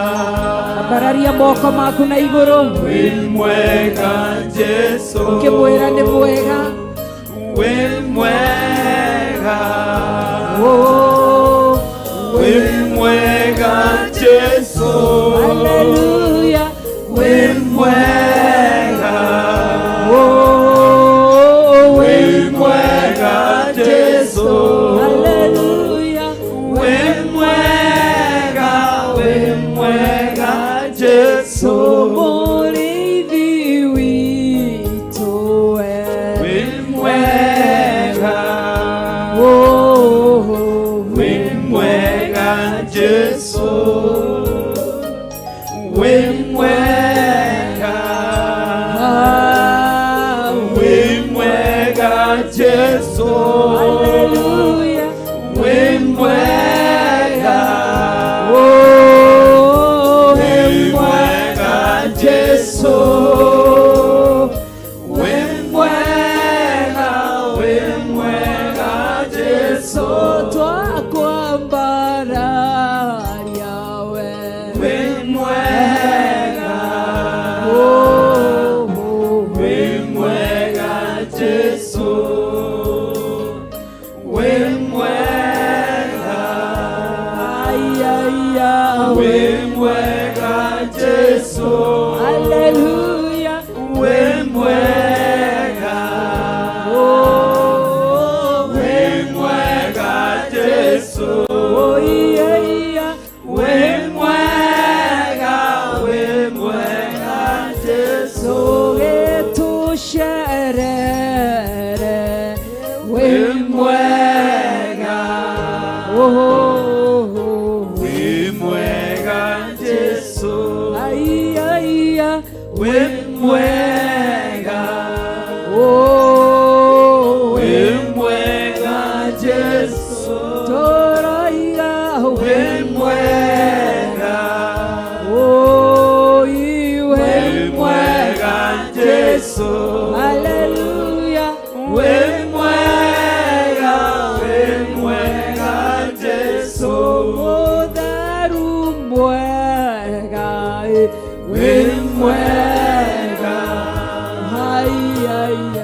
Ambararia moko maku na igũrũ wĩ mwega Jesu, ũkĩmwĩra nĩ mwega. Wĩ mwega, Oh, wĩ mwega Jesu, Hallelujah. Wĩ mwega, Oh, wĩ mwega Jesu, Hallelujah. Wĩ mwega, wĩ mwega Jesu, Mũrĩithi witũ we. Wĩ mwega, Oh, wĩ mwega Jesu, wĩ mwega, Ah, wĩ mwega Jesu, Hallelujah. Wĩ mwega, Oh, wĩ mwega Jesu, wĩ mwega, wĩ mwega Jesu, twakwambararia we. Wĩ mwega, Oh, wĩ mwega Jesu, wĩ mwega, Ai, ai, ai. Wĩ mwega Jesu, Hallelujah. Wĩ mwega, Oh, wĩ mwega Jesu, oh, yeah, yeah. Wĩ mwega, wĩ mwega Jesu, Tũgĩtũcerere wĩ mwega, Oh, wĩ mwega Jesu, ai, ai, ai. Wĩ mwega, Oh, wĩ mwega Jesu, tũroiga wĩ mwega, Oh, iwe wĩ mwega Jesu, Hallelujah. Wĩ mwega, wĩ mwega Jesu, Mũtheru mwega, wĩ mwega, Ai, ai, ai.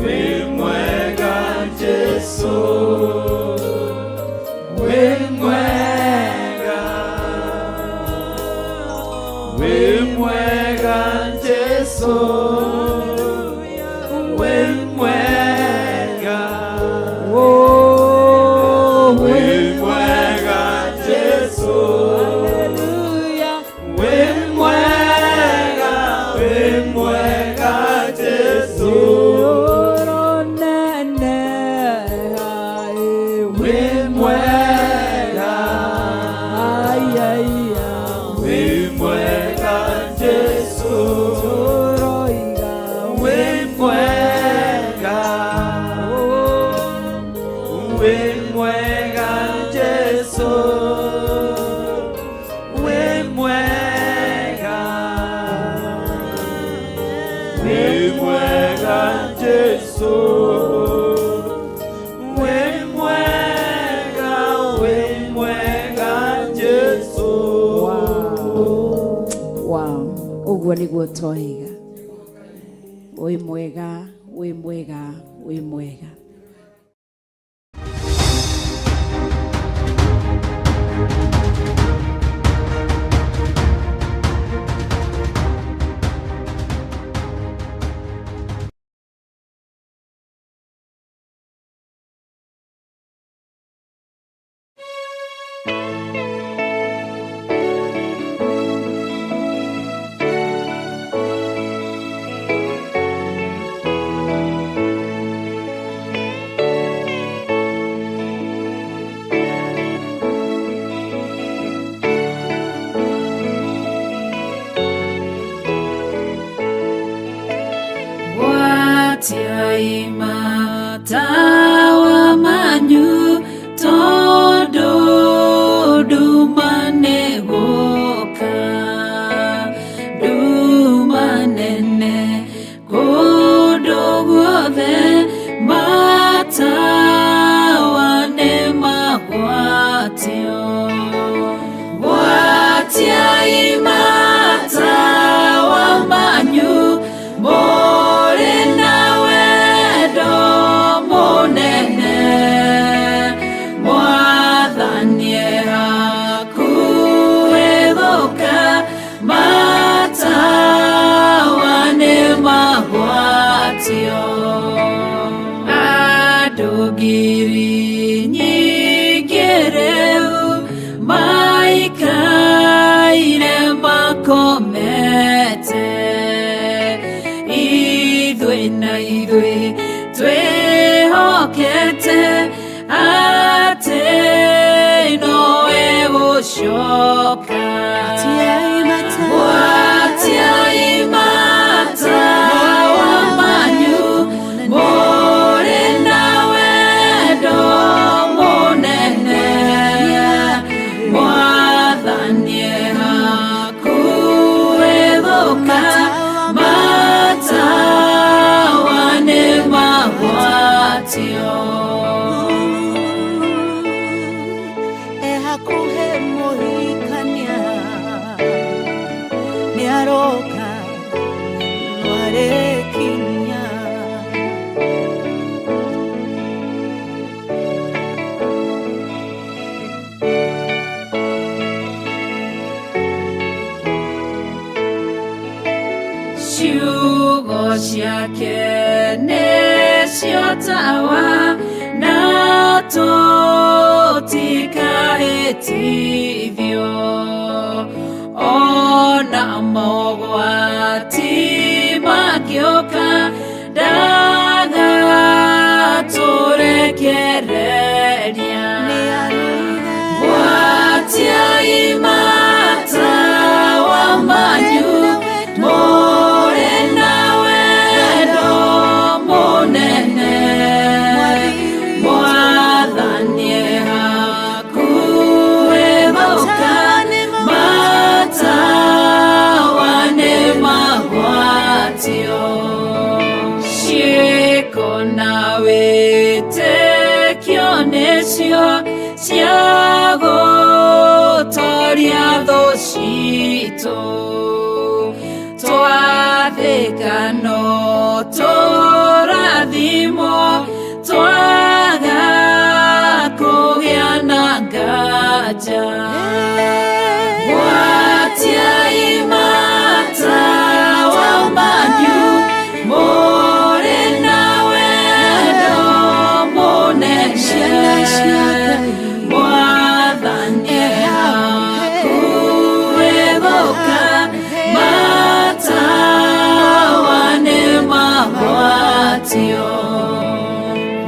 Wĩ mwega Jesu, wĩ mwega, wĩ mwega Jesu, wĩ mwega, Oh, wĩ mwega Jesu, Hallelujah. Wĩ mwega, wĩ mwega Jesu, Ũronene, ai, wĩ mwega, ai, ai, ai. Wĩ mwega Jesu, Tũroiga Wow, ũguo nĩguo twoiga. Wĩ mwega, wĩ mwega, wĩ mwega. Gwatiai matawa manyu tondũ nduma nĩgũka, nduma nene kũndũ guothe, matawa nĩmagwatio. Gwatiai matawa manyu mũrĩ na wendo mũnene, Mwathani e hakuhĩ gũka, matawa nĩmagwatio. Andũ ngiri nyingĩ rĩu maikaire makomete, ithuĩ na ithuĩ twĩhokete atĩ nowe gũcoka. Gwatiai matawa manyu mũrĩ na wendo mũnene, Mwathani e hakuhĩ gũka, matawa nĩmagwatio. Ehakuhe muhikania nĩaroka nĩarekinya. Ciugo ciake nĩcio tawa na tũtikahĩtithio, ona mogwati mangĩũka ndagatũrekereria. Gwatiai matawa manyu mũrĩ na wendo mũnene, Mwathani e hakuhĩ gũka, matawa nĩmagwatio. Ciĩko na wĩtĩkio nĩcio cia gũtoria thũ citũ, twathĩka no tũrathimwo, twaga kũgĩa na nganja. Gwatiai matawa manyu mũrĩ na wendo mũnene, Mwathani e hakuhĩ gũka, matawa nĩmagwatio.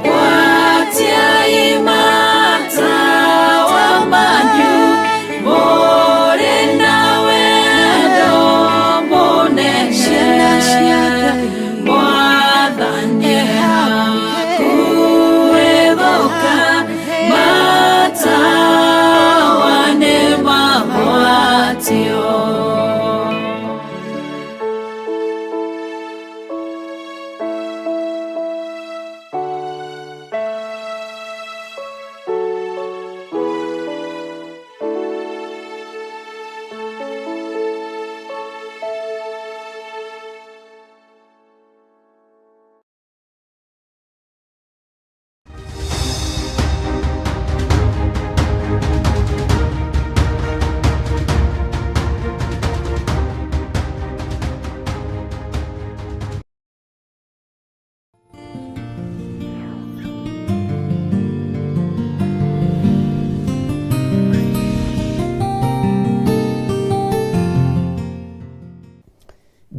Gwatiai matawa manyu mũrĩ na wendo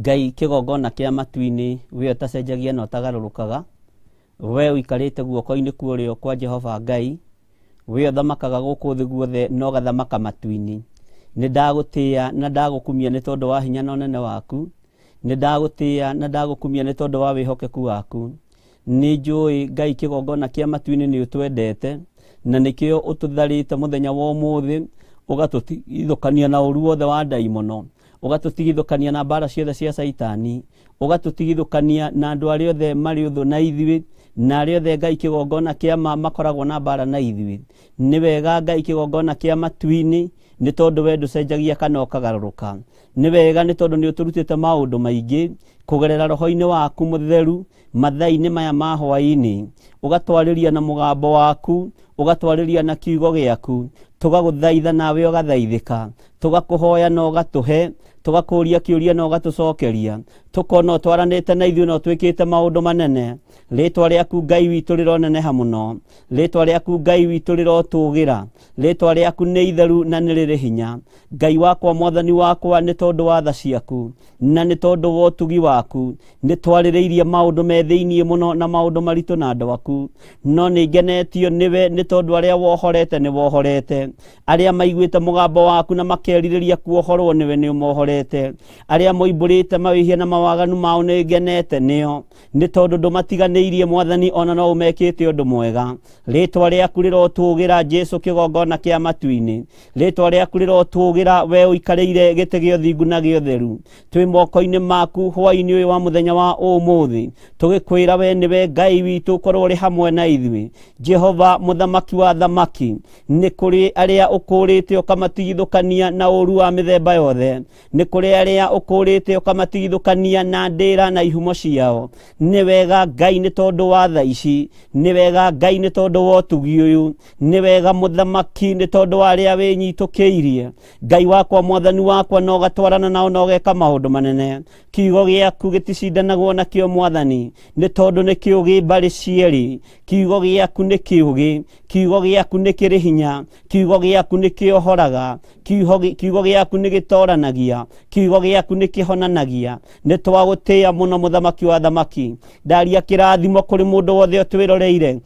Ngai kĩgongona kĩa matu-inĩ, we ũtacenjagia na ũtagarũrũkaga, we ũikarĩte guoko-inĩ kwa ũrĩo kwa Jehova Ngai, we ũthamakaga gũkũ thĩ guothe na ũgathamaka matu-inĩ. Nĩ ndagũtĩĩa na ndagũkumia nĩ tondũ wa hinya na ũnene waku, nĩ ndagũtĩĩa na ndagũkumia nĩ tondũ wa wĩhokeku waku. Nĩ njũĩ Ngai kĩgongona kĩa matu-inĩ nĩ ũtwendete, na nĩkĩo ũtũtharĩte mũthenya wa ũmũthĩ, ũgatũtigithũkania na ũru wothe wa ndaimono, ũgatũtigithũkania na mbara ciothe cia Caitani, ũgatũtigithũkania na andũ arĩa othe marĩ ũthũ na ithuĩ, na arĩa othe Ngai kĩgongona kĩa ma makoragwo na mbara na ithuĩ. Nĩ wega Ngai kĩgongona kĩa matu-inĩ, nĩ tondũ we ndũcenjagia kana ũkagarũrũka. Nĩ wega nĩ tondũ nĩ ũtũrutĩte maũndũ maingĩ kũgerera roho-inĩ waku mũtheru mathaa-inĩ maya ma hwaĩ-inĩ, ũgatwarĩria na mũgambo waku, ũgatwarĩria na kiugo gĩaku, tũgagũthaitha nawe ũgathaithĩka, tũgakũhoya na ũgatũhe, tũgakũria kĩũria na ũgatũcokeria, tũkona ũtwaranĩte na ithuĩ na ũtwĩkĩte maũndũ manene. Rĩtwa rĩaku Ngai witũ rĩroneneha mũno, rĩtwa rĩaku Ngai witũ rĩrotũgĩra, rĩtwa rĩaku nĩ itheru na nĩ rĩrĩ hinya. Ngai wakwa, Mwathani wakwa, nĩ tondũ wa tha ciaku na nĩ tondũ wa ũtugi waku, nĩ twarĩrĩirie maũndũ me thĩiniĩ mũno na maũndũ maritũ na andũ aku, no nĩ ngenetio nĩwe nĩ tondũ arĩa wohorete nĩ wohorete, arĩa maiguĩte mũgambo waku na makerirĩria kuohorwo nĩwe nĩ ũmohorete, arĩa moimbũrĩte mawĩhia na mawaganu mao nĩ ngenete nĩo, nĩ tondũ ndũmatiganĩirie Mwathani, ona no ũmekĩte ũndũ mwega. Rĩtwa rĩaku rĩrotũgĩra Jesu kĩgongona kĩa matu-inĩ, rĩtwa rĩaku rĩrotũgĩra we ũikarĩire gĩtĩ gĩa ũthingu na gĩa ũtheru. Twĩ moko-inĩ maku hwaĩ-inĩ ũyũ wa mũthenya wa ũmũthĩ, tũgĩkwĩra we nĩwe Ngai witũ, ũkorwo ũrĩ hamwe na ithuĩ. Jehova mũthamaki wa thamaki, nĩ kũrĩ arĩa ũkũrĩte ũkamatigithũkania na ũru wa mĩthemba yothe, nĩ kũrĩ arĩa ũkũrĩte ũkamatigithũkania na ndĩra na ihumo ciao. Nĩ wega Ngai nĩ tondũ wa tha ici, nĩ wega Ngai nĩ tondũ wa ũtugi ũyũ, nĩ wega mũthamaki nĩ tondũ wa arĩa wĩnyitũkĩirie. Ngai wakwa, Mwathani wakwa, na ũgatwarana nao na ũgeka maũndũ manene. Kiugo gĩaku gĩticindanagwo nakĩo Mwathani, nĩ tondũ nĩ kĩũgĩ mbarĩ cierĩ. Kiugo gĩaku nĩ kĩũgĩ, kiugo gĩaku nĩ kĩrĩ hinya, kiugo gĩaku nĩ kĩohoraga, kiugo gĩaku nĩ gĩtoranagia, kiugo gĩaku nĩ kĩhonanagia. Nĩ twagũtĩĩa mũno mũthamaki wa thamaki. Ndaria kĩrathimo kũrĩ mũndũ wothe ũtwĩroreire,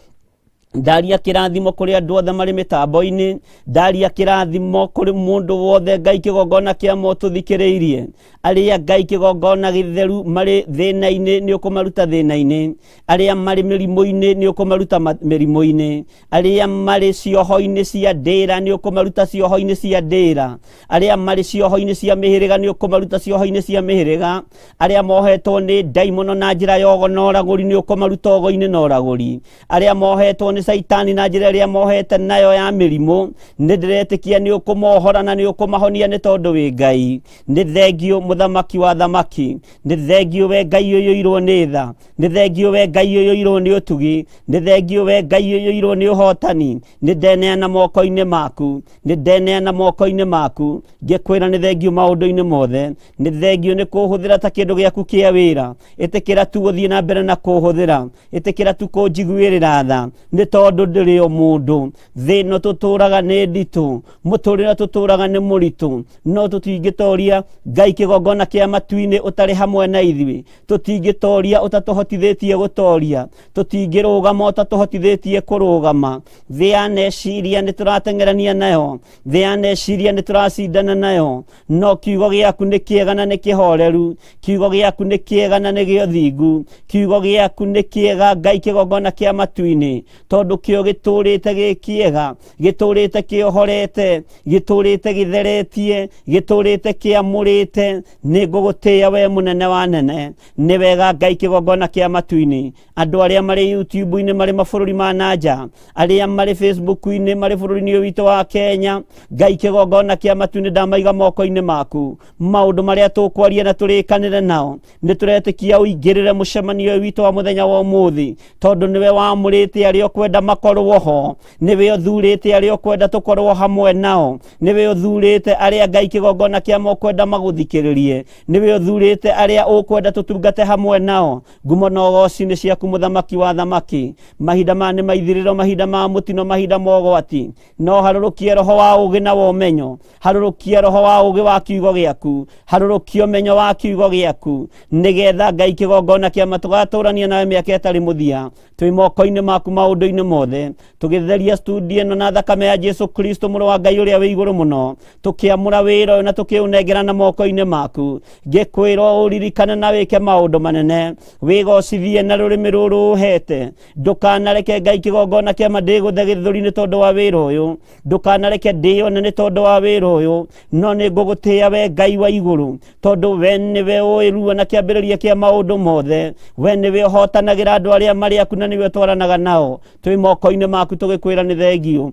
ndaria kĩrathimo kũrĩ andũ othe marĩ mĩtambo-inĩ, ndaria kĩrathimo kũrĩ mũndũ wothe Ngai kĩgongona kĩa motũthikĩrĩirie, arĩa Ngai kĩgongona gĩtheru marĩ thĩna-inĩ nĩ ũkũmaruta thĩna-inĩ, arĩa marĩ mĩrimũ-inĩ nĩ ũkũmaruta mĩrimũ-inĩ, arĩa marĩ cioho-inĩ cia ndĩra nĩ ũkũmaruta cioho-inĩ cia ndĩra, arĩa marĩ cioho-inĩ cia mĩhĩrĩga nĩ ũkũmaruta cioho-inĩ cia mĩhĩrĩga, arĩa mohetwo nĩ ndaimono na njĩra ya ũgo na ũragũri nĩ ũkũmaruta ũgo-inĩ na ũragũri, arĩa mohetwo nĩ Caitani na njĩra ĩrĩa mohete nayo ya mĩrimũ, nĩ ndĩretĩkia nĩ ũkũmohora na nĩ ũkũmahonia nĩ tondũ wĩ Ngai. Nĩ thengio mũthamaki wa thamaki, nĩ thengio we Ngai ũiyũirwo nĩ tha, nĩ thengio we Ngai ũiyũirwo nĩ ũtugi, nĩ thengio we Ngai ũiyũirwo nĩ ũhotani. Nĩ ndeneana moko-inĩ maku, nĩ ndeneana moko-inĩ maku, ngĩkwĩra nĩ thengio maũndũ-inĩ mothe, nĩ thengio nĩ kũhũthĩra ta kĩndũ gĩaku kĩa wĩra. Ĩtĩkĩra tu gũthiĩ na mbere na kũhũthĩra, ĩtĩkĩra tu kũnjiguĩrĩra tha, nĩ tondũ ndĩrĩ o mũndũ. Thĩ ĩno tũtũraga nĩ nditũ, mũtũrĩre tũtũraga nĩ mũritũ, no tũtingĩtoria Ngai kĩgongona kĩa matu-inĩ ũtarĩ hamwe na ithuĩ, tũtingĩtoria ũtatũhotithĩtie gũtoria, tũtingĩrũgama ũtatũhotithĩtie kũrũgama. Thĩ ya meciria nĩ tũrateng'erania nayo, thĩ ya meciria nĩ tũracindana nayo, no kiugo gĩaku nĩ kĩega na nĩ kĩhoreru, kiugo gĩaku nĩ kĩega na nĩ gĩa ũthingu, kiugo gĩaku nĩ kĩega Ngai kĩgongona kĩa matu-inĩ, tondũ kĩo gĩtũrĩte gĩ kĩega, gĩtũrĩte kĩohorete, gĩtũrĩte gĩtheretie, gĩtũrĩte kĩamũrĩte. Nĩ ngũgũtĩĩa we mũnene wa nene. Nĩ wega Ngai kĩgongona kĩa matu-inĩ. Andũ arĩa marĩ YouTube-inĩ marĩ mabũrũri ma nanja, arĩa marĩ Facebook-inĩ marĩ bũrũri-inĩ ũyũ witũ wa Kenya, Ngai kĩgongona kĩa matu-inĩ ndamaiga moko-inĩ maku. Maũndũ marĩa tũkwaria na tũrĩkanĩre nao, nĩ tũretĩkia ũingĩrĩre mũcemanio ũyũ witũ wa mũthenya wa ũmũthĩ, tondũ nĩwe wamũrĩte arĩa ũkwenda ũkwenda makorwo ho, nĩwe ũthurĩte arĩa ũkwenda tũkorwo hamwe nao, nĩwe ũthurĩte arĩa Ngai kĩgongona kĩa ũkwenda magũthikĩrĩrie, nĩwe ũthurĩte arĩa ũkwenda tũtungate hamwe nao. Ngumo na ũgoci nĩ ciaku mũthamaki wa thamaki. Mahinda maya nĩ maithirĩro, mahinda ma mũtino, mahinda ma ũgwati. No harũrũkie roho wa ũũgĩ na wa ũmenyo, harũrũkie roho wa ũũgĩ wa kiugo gĩaku, harũrũkie ũmenyo wa kiugo gĩaku, nĩgetha Ngai kĩgongona kĩama tũgatũrania nawe mĩaka ĩtarĩ mũthia. Twĩ moko-inĩ maku maũndũ-inĩ mothe, tũgĩtheria studio ĩno na thakame ya Jesu Kristo mũrũ wa Ngai ũrĩa wĩ igũrũ mũno, tũkĩamũra wĩra ũyũ na tũkĩũnengera na moko-inĩ maku. Ngĩkwĩra ũririkane na wĩke maũndũ manene, wĩgocithie na rũrĩmĩ rũrũ ũhete. Ndũkanareke Ngai kĩgongona kĩama ndĩgũthe gĩthũri nĩ tondũ wa wĩra ũyũ, ndũkanareke ndĩyone nĩ tondũ wa wĩra ũyũ, no nĩ ngũgũtĩĩa we Ngai wa igũrũ, tondũ we nĩwe ũĩ ruo na kĩambĩrĩria kĩa maũndũ mothe. We nĩwe ũhotanagĩra andũ arĩa marĩ aku na nĩwe ũtwaranaga nao. Twĩ moko-inĩ maku tũgĩkwĩra nĩ thengiũ.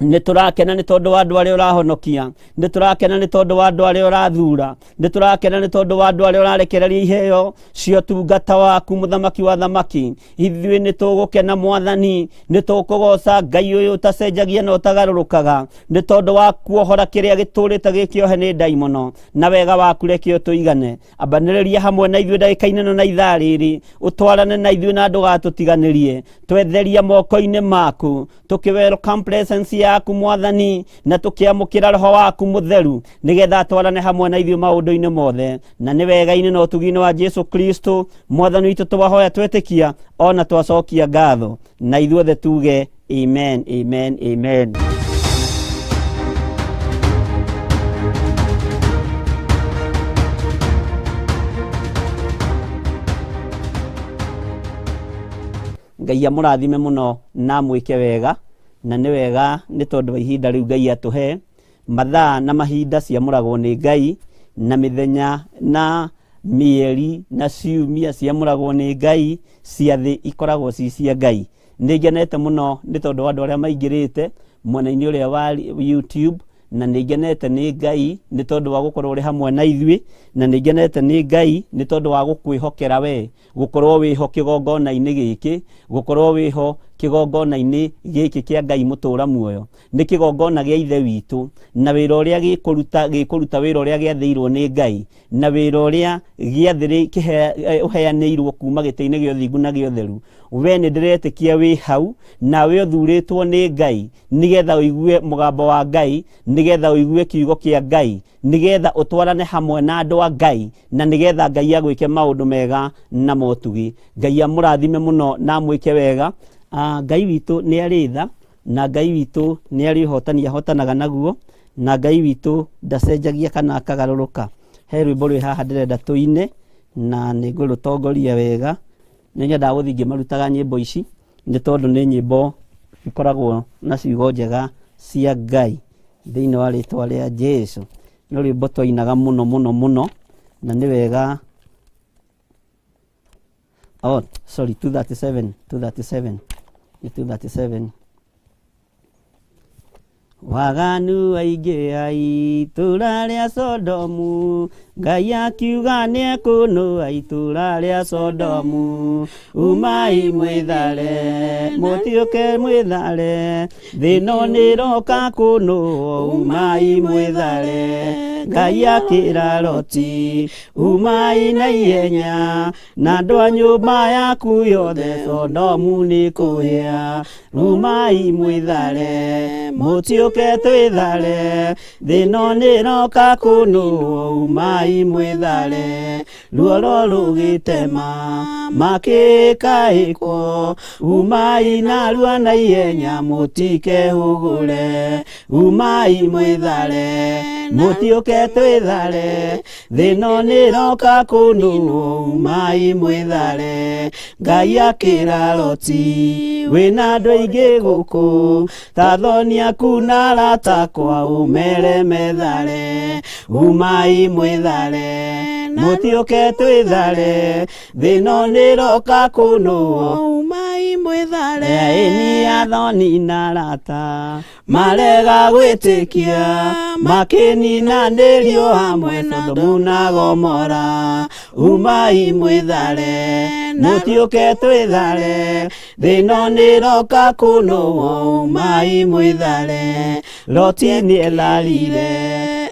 Nĩ tũrakena nĩ tondũ wa andũ arĩa ũrahonokia, nĩ tũrakena nĩ tondũ wa andũ arĩa ũrathura, nĩ tũrakena nĩ tondũ wa andũ arĩa ũrarekereria iheo cia ũtungata waku mũthamaki wa thamaki. Ithuĩ nĩ tũgũkena Mwathani, nĩ tũkũgoca Ngai ũyũ ũtacenjagia na ũtagarũrũkaga, nĩ tondũ wa kuohora kĩrĩa gĩtũrĩte gĩkĩohe nĩ ndaimono, na wega waku reke ũtũigane. Ambanĩrĩria hamwe na ithuĩ ndagĩka-inĩ ĩno na ithaa rĩrĩ, ũtwarane na ithuĩ na ndũgatũtiganĩrie. Twetheria moko-inĩ maku, tũkĩ welcome presence yaku Mwathani, na tũkĩamũkĩra roho waku mũtheru, nĩgetha atwarane hamwe na ithuĩ maũndũ-inĩ mothe. Na nĩ wega-inĩ na ũtugi-inĩ wa Jesu Kristo Mwathani witũ twahoya twetĩkia ona twacokia ngatho, na ithuothe tuge amen, amen, amen. Ngai amũrathime mũno na amwĩke wega, na nĩ wega nĩ tondũ wa ihinda rĩu Ngai atũhe. Mathaa na mahinda ciamũragwo nĩ Ngai, na mĩthenya na mĩeri na ciumia ciamũragwo nĩ Ngai, ciathĩ ikoragwo ci cia Ngai. Nĩ ngenete mũno nĩ tondũ wa andũ arĩa maingĩrĩte mwena-inĩ ũrĩa wa YouTube, na nĩ ngenete nĩ Ngai nĩ tondũ wa gũkorwo ũrĩ hamwe na ithuĩ, na nĩ ngenete nĩ Ngai nĩ tondũ wa gũkwĩhokera we, gũkorwo wĩho kĩgongona-inĩ gĩkĩ, gũkorwo wĩho kĩgongona-inĩ gĩkĩ kĩa Ngai mũtũra muoyo. Nĩ kĩgongona gĩa Ithe witũ, na wĩra ũrĩa gĩkũruta, gĩkũruta wĩra ũrĩa gĩathĩirwo nĩ Ngai, na wĩra ũrĩa ũheanĩirwo kuma gĩtĩ-inĩ gĩa ũthingu na gĩa ũtheru. We nĩ ndĩretĩkia wĩ hau, nawe ũthurĩtwo nĩ Ngai, nĩgetha ũigue mũgambo wa Ngai, nĩgetha ũigue kiugo kĩa Ngai, nĩgetha ũtwarane hamwe na andũ a Ngai, na nĩgetha Ngai agwĩke maũndũ mega na motugi. Ngai amũrathime mũno na amwĩke wega. Ngai witũ nĩ arĩ tha, na Ngai witũ nĩ arĩ ũhotani ahotanaga naguo, na Ngai witũ ndacenjagia kana akagarũrũka. He rwĩmbo rwĩ haha ndĩrenda tũine, na nĩ ngũrũtongoria wega. Nĩ nyendaga gũthiĩ ngĩmarutaga nyĩmbo ici, nĩ tondũ nĩ nyĩmbo ikoragwo na ciugo njega cia Ngai thĩinĩ wa rĩtwa rĩa Jesu. Nĩ rwĩmbo twainaga mũno mũno mũno, na nĩ wega. Oh, sorry, 237, 237, nĩ 237. Waganu aingĩ a itũũra rĩa Sodomu, Ngai akiuga nĩekũnũa itũũra rĩa Sodomu. Umai mwĩthare, mũtiũke mwĩthare, thĩno nĩroka kũnũo, umai mwĩthare. Ngai akĩra Loti, umai na ihenya, na andũ a nyũmba yaku yothe Sodomu nĩkũhĩa. Umai mwĩthare, mũtiũke twĩthare, thĩno nĩroka kũnũo, umai mwĩthare. Ruoro rũgĩtema makĩkaĩkwo, umai narua na ihenya mũtikehũgũre. Umai mwĩthare, mũtiũke twĩthare, thĩno nĩroka kũnũo, umai mwĩthare. Ngai akĩra Loti, wĩna andũ aingĩ gũkũ, ta thoni aku na arata akwa ũmere methare. Umai mwĩthare, mũtiũke twĩthare, thĩno nĩroka kũnũo, umai mwĩthare. Ĩni athoni na arata marega gwĩtĩkia, makĩninanĩrio hamwe Sodomu na Gomora. Umai mwĩthare, Mũtiũke twĩthare, thĩno nĩroka kũnũwo, umai mwĩthare. Loti nĩetharire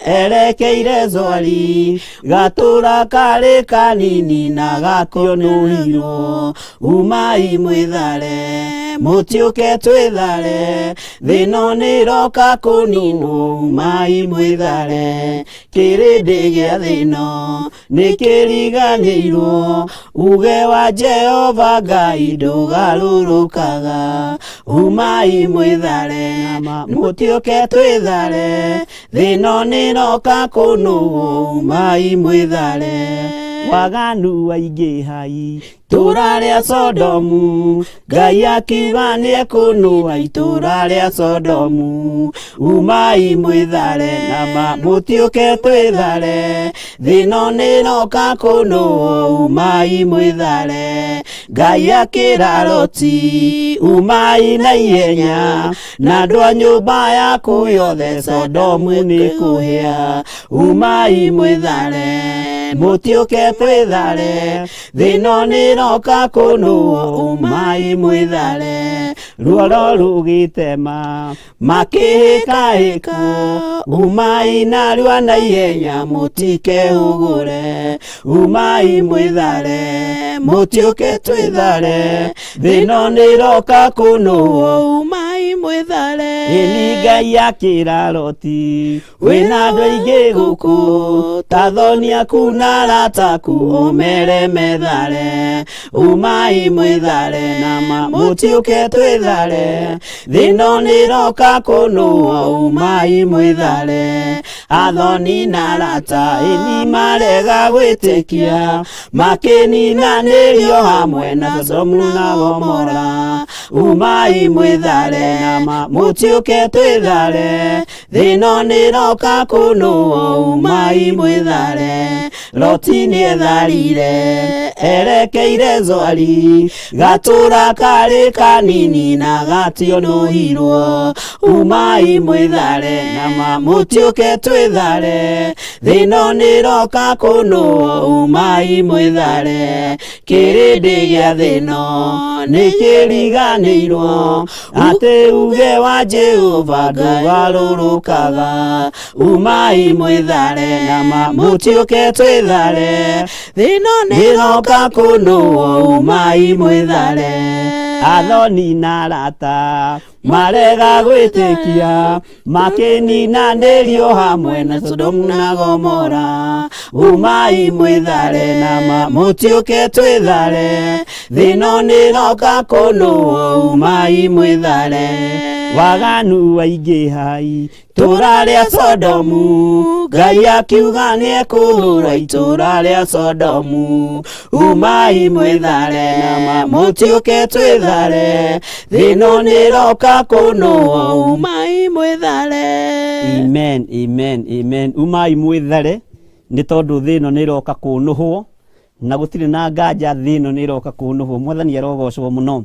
erekeire Zoari, gatũra karĩ kanini na gationũhirwo. Umai mwĩthare, mũtiũke twĩthare, thĩno nĩroka kũninwo, umai mwĩthare. Kĩrĩndĩ gĩa thĩno nĩkĩriganĩirwo, uge wa Jehova Ngai ndũgarũrũkaga. Umai mwĩthare, mũtiũke twĩthare, thĩno nĩroka kũnũwo, umai mwĩthare. Waganu waingĩhai itũra rĩa Sodomu, Ngai akiuga nĩekũnũa itũra rĩa Sodomu. Umai mwĩthare, nama mũtiũke twĩthare, thĩno nĩroka kũnũwo, umai mwĩthare. Ngai akĩra Loti, umai na ihenya, na andũ a nyũmba yaku yothe Sodomu nĩkũhĩa. Umai mwĩthare, mũtiũke twĩthare, thĩno nĩroka kũnũwo, umai mwĩthare. Ruoro rũgĩtema makĩhĩkahĩka, umai narua na ihenya mũtikehũgũre. Umai mwĩthare, mũtiũke twĩthare, thĩno nĩroka kũnũwo, umai mwĩthare. Ĩni Ngai akĩra Loti, wĩna andũ aingĩ gũkũ, ta thoni aku na arata aku ũmere methare. Umai mwĩthare, nama mũtiũke twĩthare, thĩno nĩroka kũnũwo, umai mwĩthare. Athoni na arata ĩni marega gwĩtĩkia, makĩninanĩrio hamwe na Sodomu na Gomora. Umai mwĩthare, nama mũtiũke twĩthare, thĩno nĩroka kũnũwo, umai mwĩthare. Loti nĩetharire erekeire Zoari, gatũra karĩ kanini na gationũhirwo. Umai mwĩthare, nama mũtiũke twĩthare, thĩno nĩroka kũnũwo, umai mwĩthare. Kĩrĩndĩ gĩa thĩno nĩkĩriganĩirwo, atĩ uge wa Jehova ndũgarũrũkaga. Umai mwĩthare, nama mũtiũke twĩthare, thĩno nĩroka kũnũwo, umai mwĩthare. Athoni na arata marega gwĩtĩkia, makĩninanĩrio hamwe na Sodomu na Gomora. Umai mwĩthare, nama mũtiũke twĩthare, thĩno nĩroka kũnũwo, umai mwĩthare. Waganu waingĩhai itũra rĩa Sodomu, Ngai akiuga nĩekũnũra itũra rĩa Sodomu. Umai mwĩthare, nama mũtiũke twĩthare, thĩno nĩroka kũnũwo, umai mwĩthare. Amen, amen, amen. Umai mwĩthare nĩ tondũ thĩ ĩno nĩĩroka kũnũhwo, na gũtirĩ na nganja thĩ ĩno nĩĩroka kũnũhwo. Mwathani arogocwo mũno.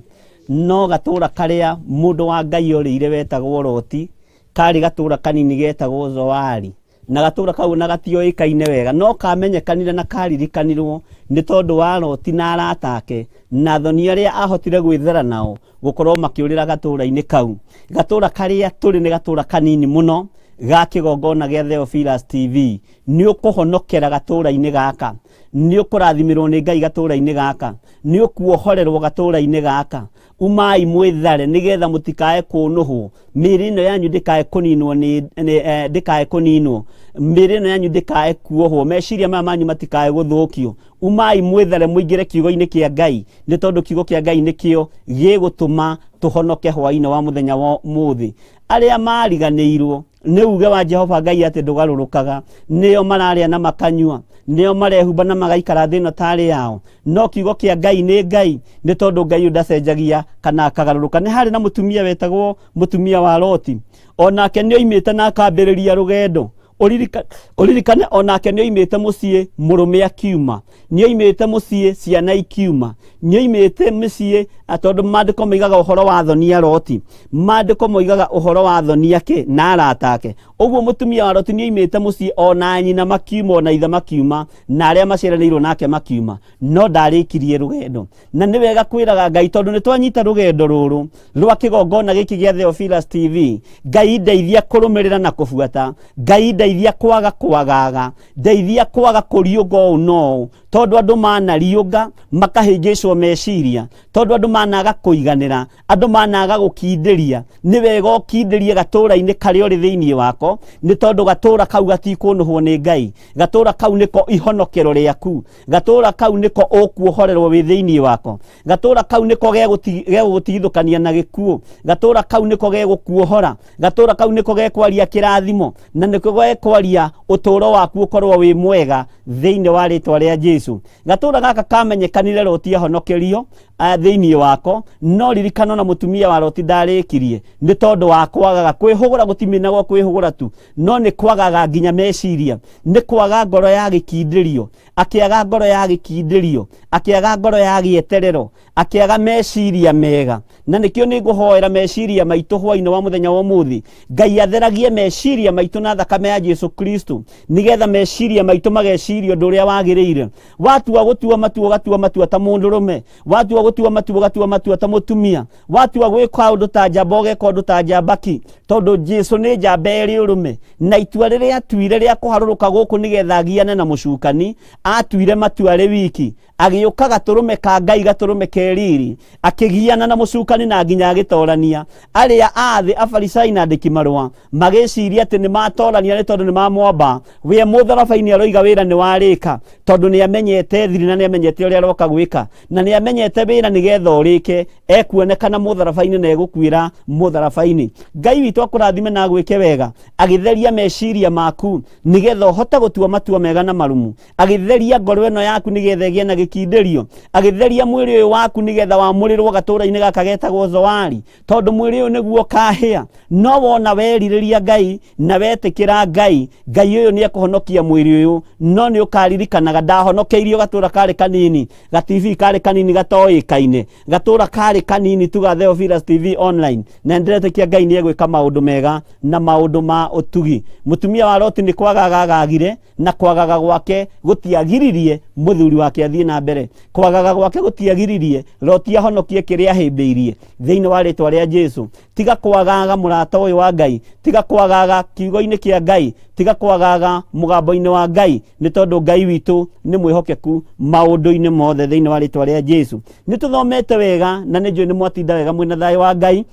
No gatũra karĩa mũndũ wa Ngai orĩire wetagwo Loti, karĩ gatũra kanini getagwo Zoari, na gatũra kau na gatioĩkaine wega, no kamenyekanire na karirikanirwo nĩ tondũ wa Loti na arata ake na thoni arĩa ahotire gwĩthera nao gũkorwo makĩũrĩra gatũra-inĩ kau. Gatũra karĩa tũrĩ nĩ gatũra kanini mũno ga kĩgongona gĩa Theophilus TV. Nĩ ũkũhonokera gatũra-inĩ gaka, nĩ ũkũrathimĩrwo nĩ Ngai gatũra-inĩ gaka, nĩ ũkuohorerwo gatũra-inĩ gaka. Umai mwĩthare nĩgetha mũtikae kũnũhwo, mĩĩrĩ ĩno yanyu ndĩkae kũninwo nĩ ndĩkae kũninwo, mĩĩrĩ ĩno yanyu ndĩkae kuohwo, meciria maya manyu matikae gũthũkio. Umai mwĩthare mũingĩre kiugo-inĩ kĩa Ngai, nĩ tondũ kiugo kĩa Ngai nĩkĩo gĩgũtũma tũhonoke hwaĩ-inĩ wa mũthenya wa ũmũthĩ. Arĩa mariganĩirwo nĩ uge wa Jehova Ngai atĩ ndũgarũrũkaga, nĩo mararĩa na makanyua, nĩo marehumba na magaikara thĩ ĩno tarĩ yao. No kiugo kĩa Ngai nĩ Ngai, nĩ tondũ Ngai ũyũ ndacenjagia kana akagarũrũka. Nĩ harĩ na mũtumia wetagwo mũtumia wa Loti, onake nĩ oimĩte na akambĩrĩria rũgendo. Ũririkane onake nĩ oimĩte mũciĩ mũrũme akiuma, nĩ oimĩte mũciĩ ciana ikiuma, nĩ oimĩte mũciĩ, tondũ maandĩko moigaga ũhoro wa thoni ya Loti, maandĩko moigaga ũhoro wa thoni ake na arata ake. Ũguo mũtumia wa Loti nĩoimĩte mũciĩ, ona nyina makiuma, ona ithe makiuma, na arĩa maciaranĩirwo nake makiuma, no ndarĩkirie rũgendo. Na nĩ wega kwĩraga Ngai, tondũ nĩ twanyita rũgendo rũrũ rwa kĩgongona gĩkĩ gĩa Theophilus TV, Ngai ndeithia kũrũmĩrĩra na kũbuata, Ngai ndeithia kwaga kwagaga, ndeithia kwaga kũriũnga ũũ na ũũ, tondũ andũ manariũnga makahĩngĩcwo meciria, tondũ andũ managa kũiganĩra, andũ managa gũkindĩria. Nĩ wega ũkindĩrie gatũra-inĩ karĩa ũrĩ thĩinĩ wako, nĩ tondũ gatũra kau gatikũnũhwo nĩ Ngai. Gatũra kau nĩko ihonokero rĩaku, gatũra kau nĩko ũkuohorerwo wĩ thĩinĩ wako, gatũra kau nĩko gegũgũtigithũkania na gĩkuũ, gatũra kau nĩko gegũkuohora, gatũra kau nĩko gekwaria kĩrathimo, na nĩko gekwaria ũtũũro waku ũkorwo wĩ mwega thĩinĩ wa rĩtwa rĩa Jesu. Gatũra gaka kamenyekanire Loti ahonokerio thĩinĩ wako, no ririkano na mũtumia wa Loti ndarĩkirie nĩ tondũ wa kwagaga kwĩhũgũra. Gũtiminagwo kwĩhũgũra tu, no nĩ kwagaga nginya meciria, nĩ kwaga ngoro ya gĩkindĩrio, akĩaga ngoro ya gĩkindĩrio, akĩaga ngoro ya gĩeterero, akĩaga meciria mega. Na nĩkĩo nĩ ngũhoera meciria maitũ hwainĩ wa mũthenya wa ũmũthĩ, Ngai atheragie meciria maitũ na thakame ya Jesu Kristo, nĩgetha meciria maitũ mageciria ũndũ ũrĩa wagĩrĩire. Watua gũtua matua, ũgatua matua ta mũndũrũme, watua gũtua matua, ũgatua matua ta mũtumia, watua gwĩka ũndũ ta njamba, ũgeka ũndũ ta njambaki, tondũ Jesu nĩ njamba ĩrĩ ũrũme. Na itua rĩrĩa atuire rĩa kũharũrũka gũkũ nĩgetha agiane na mũcukani, atuire matua arĩ wiki, agĩũka gatũrũme ka Ngai, gatũrũme ke riri, akĩgiana na mũcukani na nginya agĩtorania. Arĩa a thĩ, afarisai na andĩki marũa, magĩciria atĩ nĩ matorania nĩ tondũ nĩ mamwamba we mũtharaba-inĩ. Aroiga wĩra nĩ warĩka, tondũ nĩ amenyete thiri na nĩ amenyete ũrĩa aroka gwĩka, na nĩ amenyete wĩra nĩgetha ũrĩke ekuonekana mũtharaba-inĩ na egũkuĩra mũtharaba-inĩ. Ngai witũ akũrathime na agwĩke wega, agĩtheria meciria maku nĩgetha ũhote gũtua matua mega na marumu, agĩtheria ngoro ĩno yaku nĩgetha ĩgĩe na gĩkindĩrio, agĩtheria mwĩrĩ ũyũ waku nĩgetha wamũrĩrwo gatũra-inĩ gaka getagwo Zoari, tondũ mwĩrĩ ũyũ nĩguo ũkahĩa. No wona werirĩria Ngai na wetĩkĩra Ngai, Ngai ũyũ nĩ ekũhonokia mwĩrĩ ũyũ, no nĩ ũkaririkanaga ndahonokeirio gatũra karĩ kanini, ga TV karĩ kanini gatoĩkaine, gatũra karĩ kanini tu ga Theophilus TV Online. Na ndĩretĩkia Ngai nĩ egwĩka maũndũ mega na maũndũ ma ũtugi. Mũtumia wa Loti nĩ kwagaga agagire, na kwagaga gwake gũtiagiririe mũthuri wake athiĩ na mbere, kwagaga gwake gũtiagiririe Loti ahonokie kĩrĩa ahĩmbĩirie thĩinĩ wa rĩtwa rĩa Jesu. Tiga kwagaga, mũrata ũyũ wa Ngai, tiga kwagaga kiugo-inĩ kĩa Ngai, tiga kwagaga mũgambo-inĩ wa Ngai, nĩ tondũ Ngai witũ nĩ mwĩhokeku maũndũ-inĩ mothe thĩinĩ wa rĩtwa rĩa Jesu. Nĩ tũthomete wega na nĩ njũĩ nĩ mwatinda wega mwĩna thayũ wa Ngai,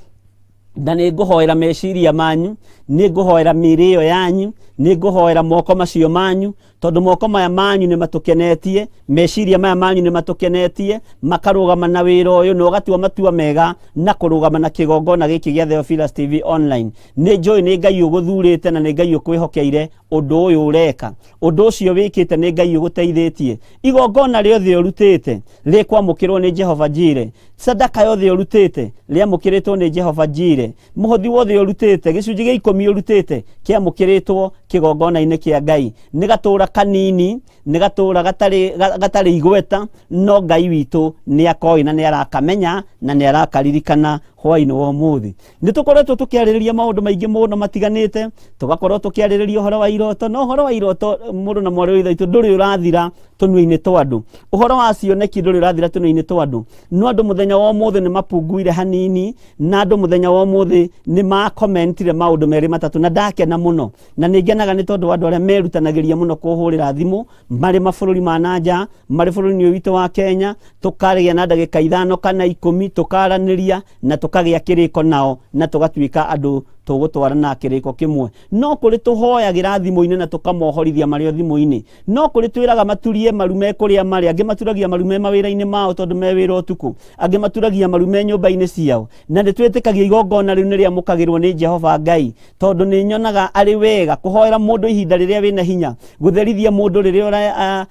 na nĩ ngũhoera meciria manyu, nĩ ngũhoera mĩĩrĩ ĩyo yanyu, nĩ ngũhoera moko macio manyu, tondũ moko maya manyu nĩ matũkenetie, meciria maya manyu nĩ matũkenetie, makarũgama na wĩra ũyũ na ũgatua matua mega na kũrũgama na kĩgongona gĩkĩ gĩa Theophilus TV Online. Nĩ njũĩ nĩ Ngai ũgũthurĩte na nĩ Ngai ũkwĩhokeire ũndũ ũyũ ũreka, ũndũ ũcio wĩkĩte nĩ Ngai ũgũteithĩtie. Igongona rĩothe ũrutĩte rĩkwamũkĩrwo nĩ Jehova Jire, sadaka yothe ũrutĩte rĩamũkĩrĩtwo nĩ Jehova Jire, mũhothi wothe ũrutĩte, gĩcunjĩ gĩa 10 ũrutĩte kĩamũkĩrĩtwo kĩgongona-inĩ kĩa Ngai. Nĩ gatũra kanini, nĩ gatũra gatarĩ igweta, no Ngai witũ nĩ akoĩ na nĩ arakamenya na nĩ arakaririkana hwainĩ wa ũmũthĩ. Nĩ tũkoretwo tũkĩarĩrĩria maũndũ maingĩ mũno matiganĩte, tũgakorwo tũkĩarĩrĩria ũhoro wa iroto, na ũhoro wa iroto, mũndũ na mwarĩ wa ithe witũ, ndũrĩ ũrathira tũnua-inĩ twa andũ. Ũhoro wa cioneki ndũrĩ ũrathira tũnua-inĩ twa andũ, no andũ mũthenya wa ũmũthĩ nĩ mapunguire hanini, na andũ mũthenya wa ũmũthĩ nĩ makomentire maũndũ merĩ matatũ, na ndakena mũno, na nĩ ngenaga nĩ tondũ wa andũ arĩa merutanagĩria mũno kũhũrĩra thimũ marĩ mabũrũri ma na nja, marĩ bũrũri-inĩ ũyũ witũ wa Kenya, tũkagĩa na ndagĩka 5 kana 10 tũkaranĩria na tũkagĩa kĩrĩko nao, na tũgatuĩka andũ tũgũtwarana kĩrĩko kĩmwe. No kũrĩ tũhoyagĩra thimũ-inĩ na tũkamohorithia marĩ o thimũ-inĩ, no kũrĩ twĩraga maturie maru me kũrĩa marĩ, angĩ maturagia maru me mawĩra-inĩ mao tondũ me wĩra ũtukũ, angĩ maturagia maru me nyũmba-inĩ ciao, na nĩ twĩtĩkagia igongona rĩu nĩ rĩamũkagĩrwo nĩ Jehova Ngai, tondũ nĩ nyonaga arĩ wega kũhoera mũndũ ihinda rĩrĩa wĩna hinya, gũtherithia mũndũ rĩrĩa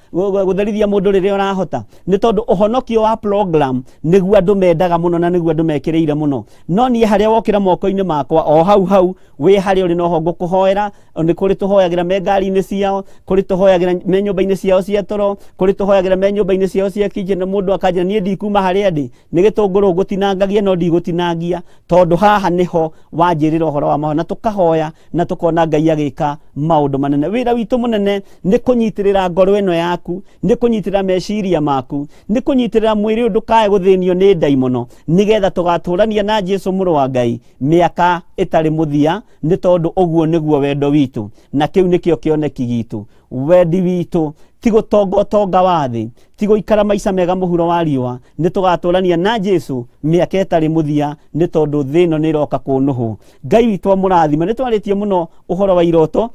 gũtherithia mũndũ rĩrĩa ũrahota, nĩ tondũ ũhonokio wa program nĩguo andũ mendaga mũno na nĩguo andũ mekĩrĩire mũno. No niĩ harĩa wokĩra moko-inĩ makwa o hau hau wĩ harĩa ũrĩ noho ngũkũhoera. Nĩ kũrĩ tũhoyagĩra me ngari-inĩ ciao, kũrĩ tũhoyagĩra me nyũmba-inĩ ciao cia toro, kũrĩ tũhoyagĩra me nyũmba-inĩ ciao cia kitchen, na mũndũ akanjĩra niĩ ndikuma harĩa ndĩ, nĩ gĩtũngũrũ ngũtinangagia no ndigũtinangia tondũ haha nĩho wanjĩrĩra ũhoro wa mahoya, na tũkahoya na tũkona Ngai agĩka maũndũ manene. Wĩra witũ mũnene nĩ kũnyitĩrĩra ngoro ĩno yaku, nĩ kũnyitĩrĩra meciria maku, nĩ kũnyitĩrĩra mwĩrĩ ũyũ ndũkae gũthĩnio nĩ ndaimono, nĩgetha tũgatũrania na Jesu mũrũ wa Ngai mĩaka ĩtarĩ mũthia, nĩ tondũ ũguo nĩguo wendo witũ, na kĩu nĩkĩo kĩoneki gitũ. Wendi witũ ti gũtonga ũtonga wa thĩ, ti gũikara maica mega mũhuro wa riũa, nĩ tũgatũrania na Jesu mĩaka ĩtarĩ mũthia, nĩ tondũ thĩ ĩno nĩ ĩroka kũnũhwo. Ngai witũ amũrathime. Nĩ twarĩtie mũno ũhoro wa iroto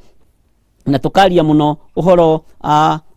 na tũkaria mũno ũhoro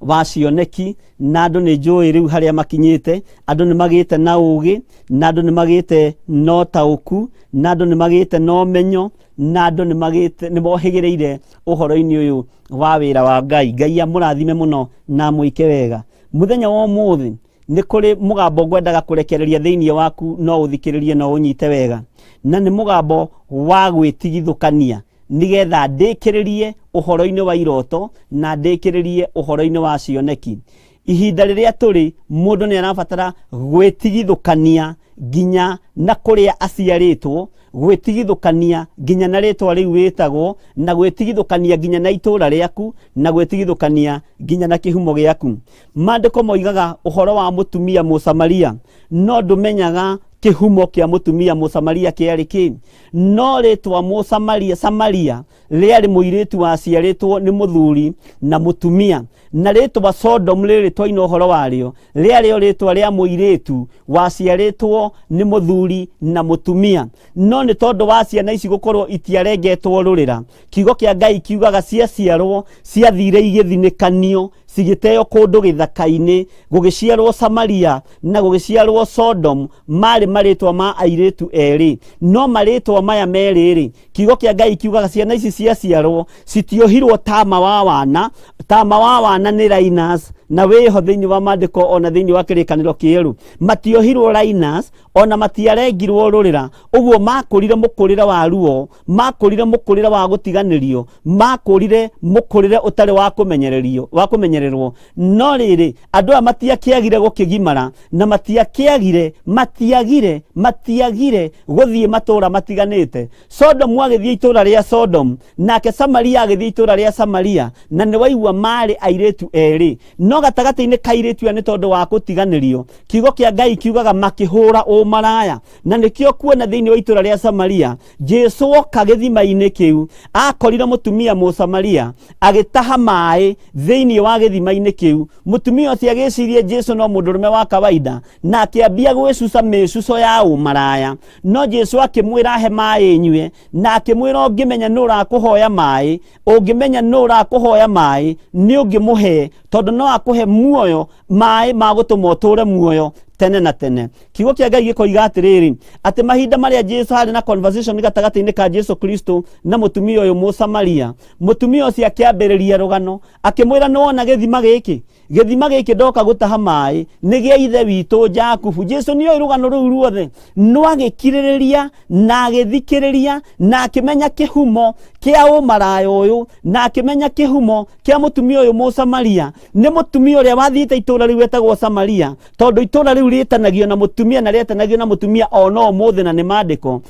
wa cioneki, na andũ nĩ njũĩ rĩu harĩa makinyĩte, andũ nĩ magĩte na ũgĩ, na andũ nĩ magĩte na ũtaũku, na andũ nĩ magĩte na ũmenyo, na andũ nĩ magĩte nĩ mohĩgĩrĩire ũhoro-inĩ ũyũ wa wĩra wa Ngai. Ngai amũrathime mũno na amwĩke wega. Mũthenya wa ũmũthĩ nĩ kũrĩ mũgambo ngwendaga kũrekereria thĩinĩ waku, no ũthikĩrĩrie no ũnyite wega, na nĩ mũgambo wa gwĩtigithũkania, nĩgetha ndĩkĩrĩrie ũhoro-inĩ wa iroto na ndĩkĩrĩrie ũhoro-inĩ wa cioneki. Ihinda rĩrĩa tũrĩ, mũndũ nĩ arabatara gwĩtigithũkania nginya na kũrĩa aciarĩtwo, gwĩtigithũkania nginya na rĩtwa rĩu wĩtagwo, na gwĩtigithũkania nginya na itũũra rĩaku, na gwĩtigithũkania nginya na kĩhumo gĩaku. Maandĩko moigaga ũhoro wa mũtumia Mũsamaria, no ndũmenyaga kĩhumo kĩa mũtumia Mũsamaria kĩarĩ kĩ. No rĩtwa Mũsamaria, Samaria, rĩarĩ mũirĩtu waciarĩtwo nĩ mũthuri na mũtumia, na rĩtwa Sodom rĩrĩ twaina ũhoro warĩo rĩarĩ o rĩtwa rĩa mũirĩtu waciarĩtwo nĩ mũthuri na mũtumia. No nĩ tondũ wa ciana ici gũkorwo itiarengetwo rũrĩra, kiugo kĩa Ngai kiugaga ciaciarwo ciathire igĩthinĩkanio, cigĩteo kũndũ gĩthaka-inĩ, gũgĩciarwo Samaria na gũgĩciarwo Sodom, marĩ marĩtwa ma airĩtu erĩ. No marĩtwa maya merĩ-rĩ, kiugo kĩa Ngai kiugaga ciana ici ciaciarwo citiohirwo tama wa wana. Tama wa wana nĩ Linus, na wĩho thĩinĩ wa maandĩko ona thĩinĩ wa kĩrĩkanĩro kĩerũ. Matiohirwo Linus, ona matiarengirwo rũrĩra. Ũguo makũrire mũkũrĩre wa ruo, makũrire mũkũrĩre wa gũtiganĩrio, makũrire mũkũrĩre ũtarĩ wa kũmenyererio, wa kũmenyererwo. No rĩrĩ, andũ aya matiakĩagire gũkĩgimara, na matiakĩagire, matiagire, matiagire gũthiĩ matũũra matiganĩte. Sodom agĩthiĩ itũũra rĩa Sodom, nake Samaria agĩthiĩ itũũra rĩa Samaria, na nĩ waigua marĩ airĩtu erĩ. No gatagatĩ-inĩ ka airĩtu aya nĩ tondũ wa gũtiganĩrio, kiugo kĩa Ngai kiugaga makĩhũra ũmaraya. Na nĩkĩo kuona thĩinĩ wa itũũra rĩa Samaria, Jesu oka gĩthima-inĩ kĩu, akorire mũtumia Mũsamaria agĩtaha maĩ thĩinĩ wa gĩthima-inĩ kĩu. Mũtumia ũcio agĩciria Jesu no mũndũrũme wa kawaida, na akĩambia gwĩcuca mĩcuco ya ũmaraya. No Jesu akĩmwĩra he maĩ nyue, na akĩmwĩra ũngĩmenya nũ ũrakũhoya maĩ, ũngĩmenya nũ ũrakũhoya maĩ, nĩ ũngĩmũhe, tondũ no akũhe muoyo, maĩ ma gũtũma ũtũũre muoyo tene na tene. Kiugo kĩa Ngai gĩkoiga atĩrĩrĩ, atĩ mahinda marĩa Jesu harĩ na conversation gatagatĩ-inĩ ka Jesu Kristo na mũtumia ũyũ Mũsamaria, mũtumia ũcio akĩambĩrĩria rũgano, akĩmwĩra nĩwona gĩthima gĩkĩ? Gĩthima gĩkĩ ndoka gũtaha maĩ nĩ gĩa ithe witũ Jakubu. Jesu nĩoĩ rũgano rũu ruothe, no agĩkirĩrĩria na agĩthikĩrĩria na akĩmenya kĩhumo kĩa ũmaraya ũyũ, na akĩmenya kĩhumo kĩa mũtumia ũyũ Mũsamaria. Nĩ mũtumia ũrĩa wathiĩte itũũra rĩu etagwo Samaria, tondũ itũũra rĩu rĩtanagio na mũtumia na rĩetanagio na mũtumia ona ũmũthĩ, na nĩ maandĩko.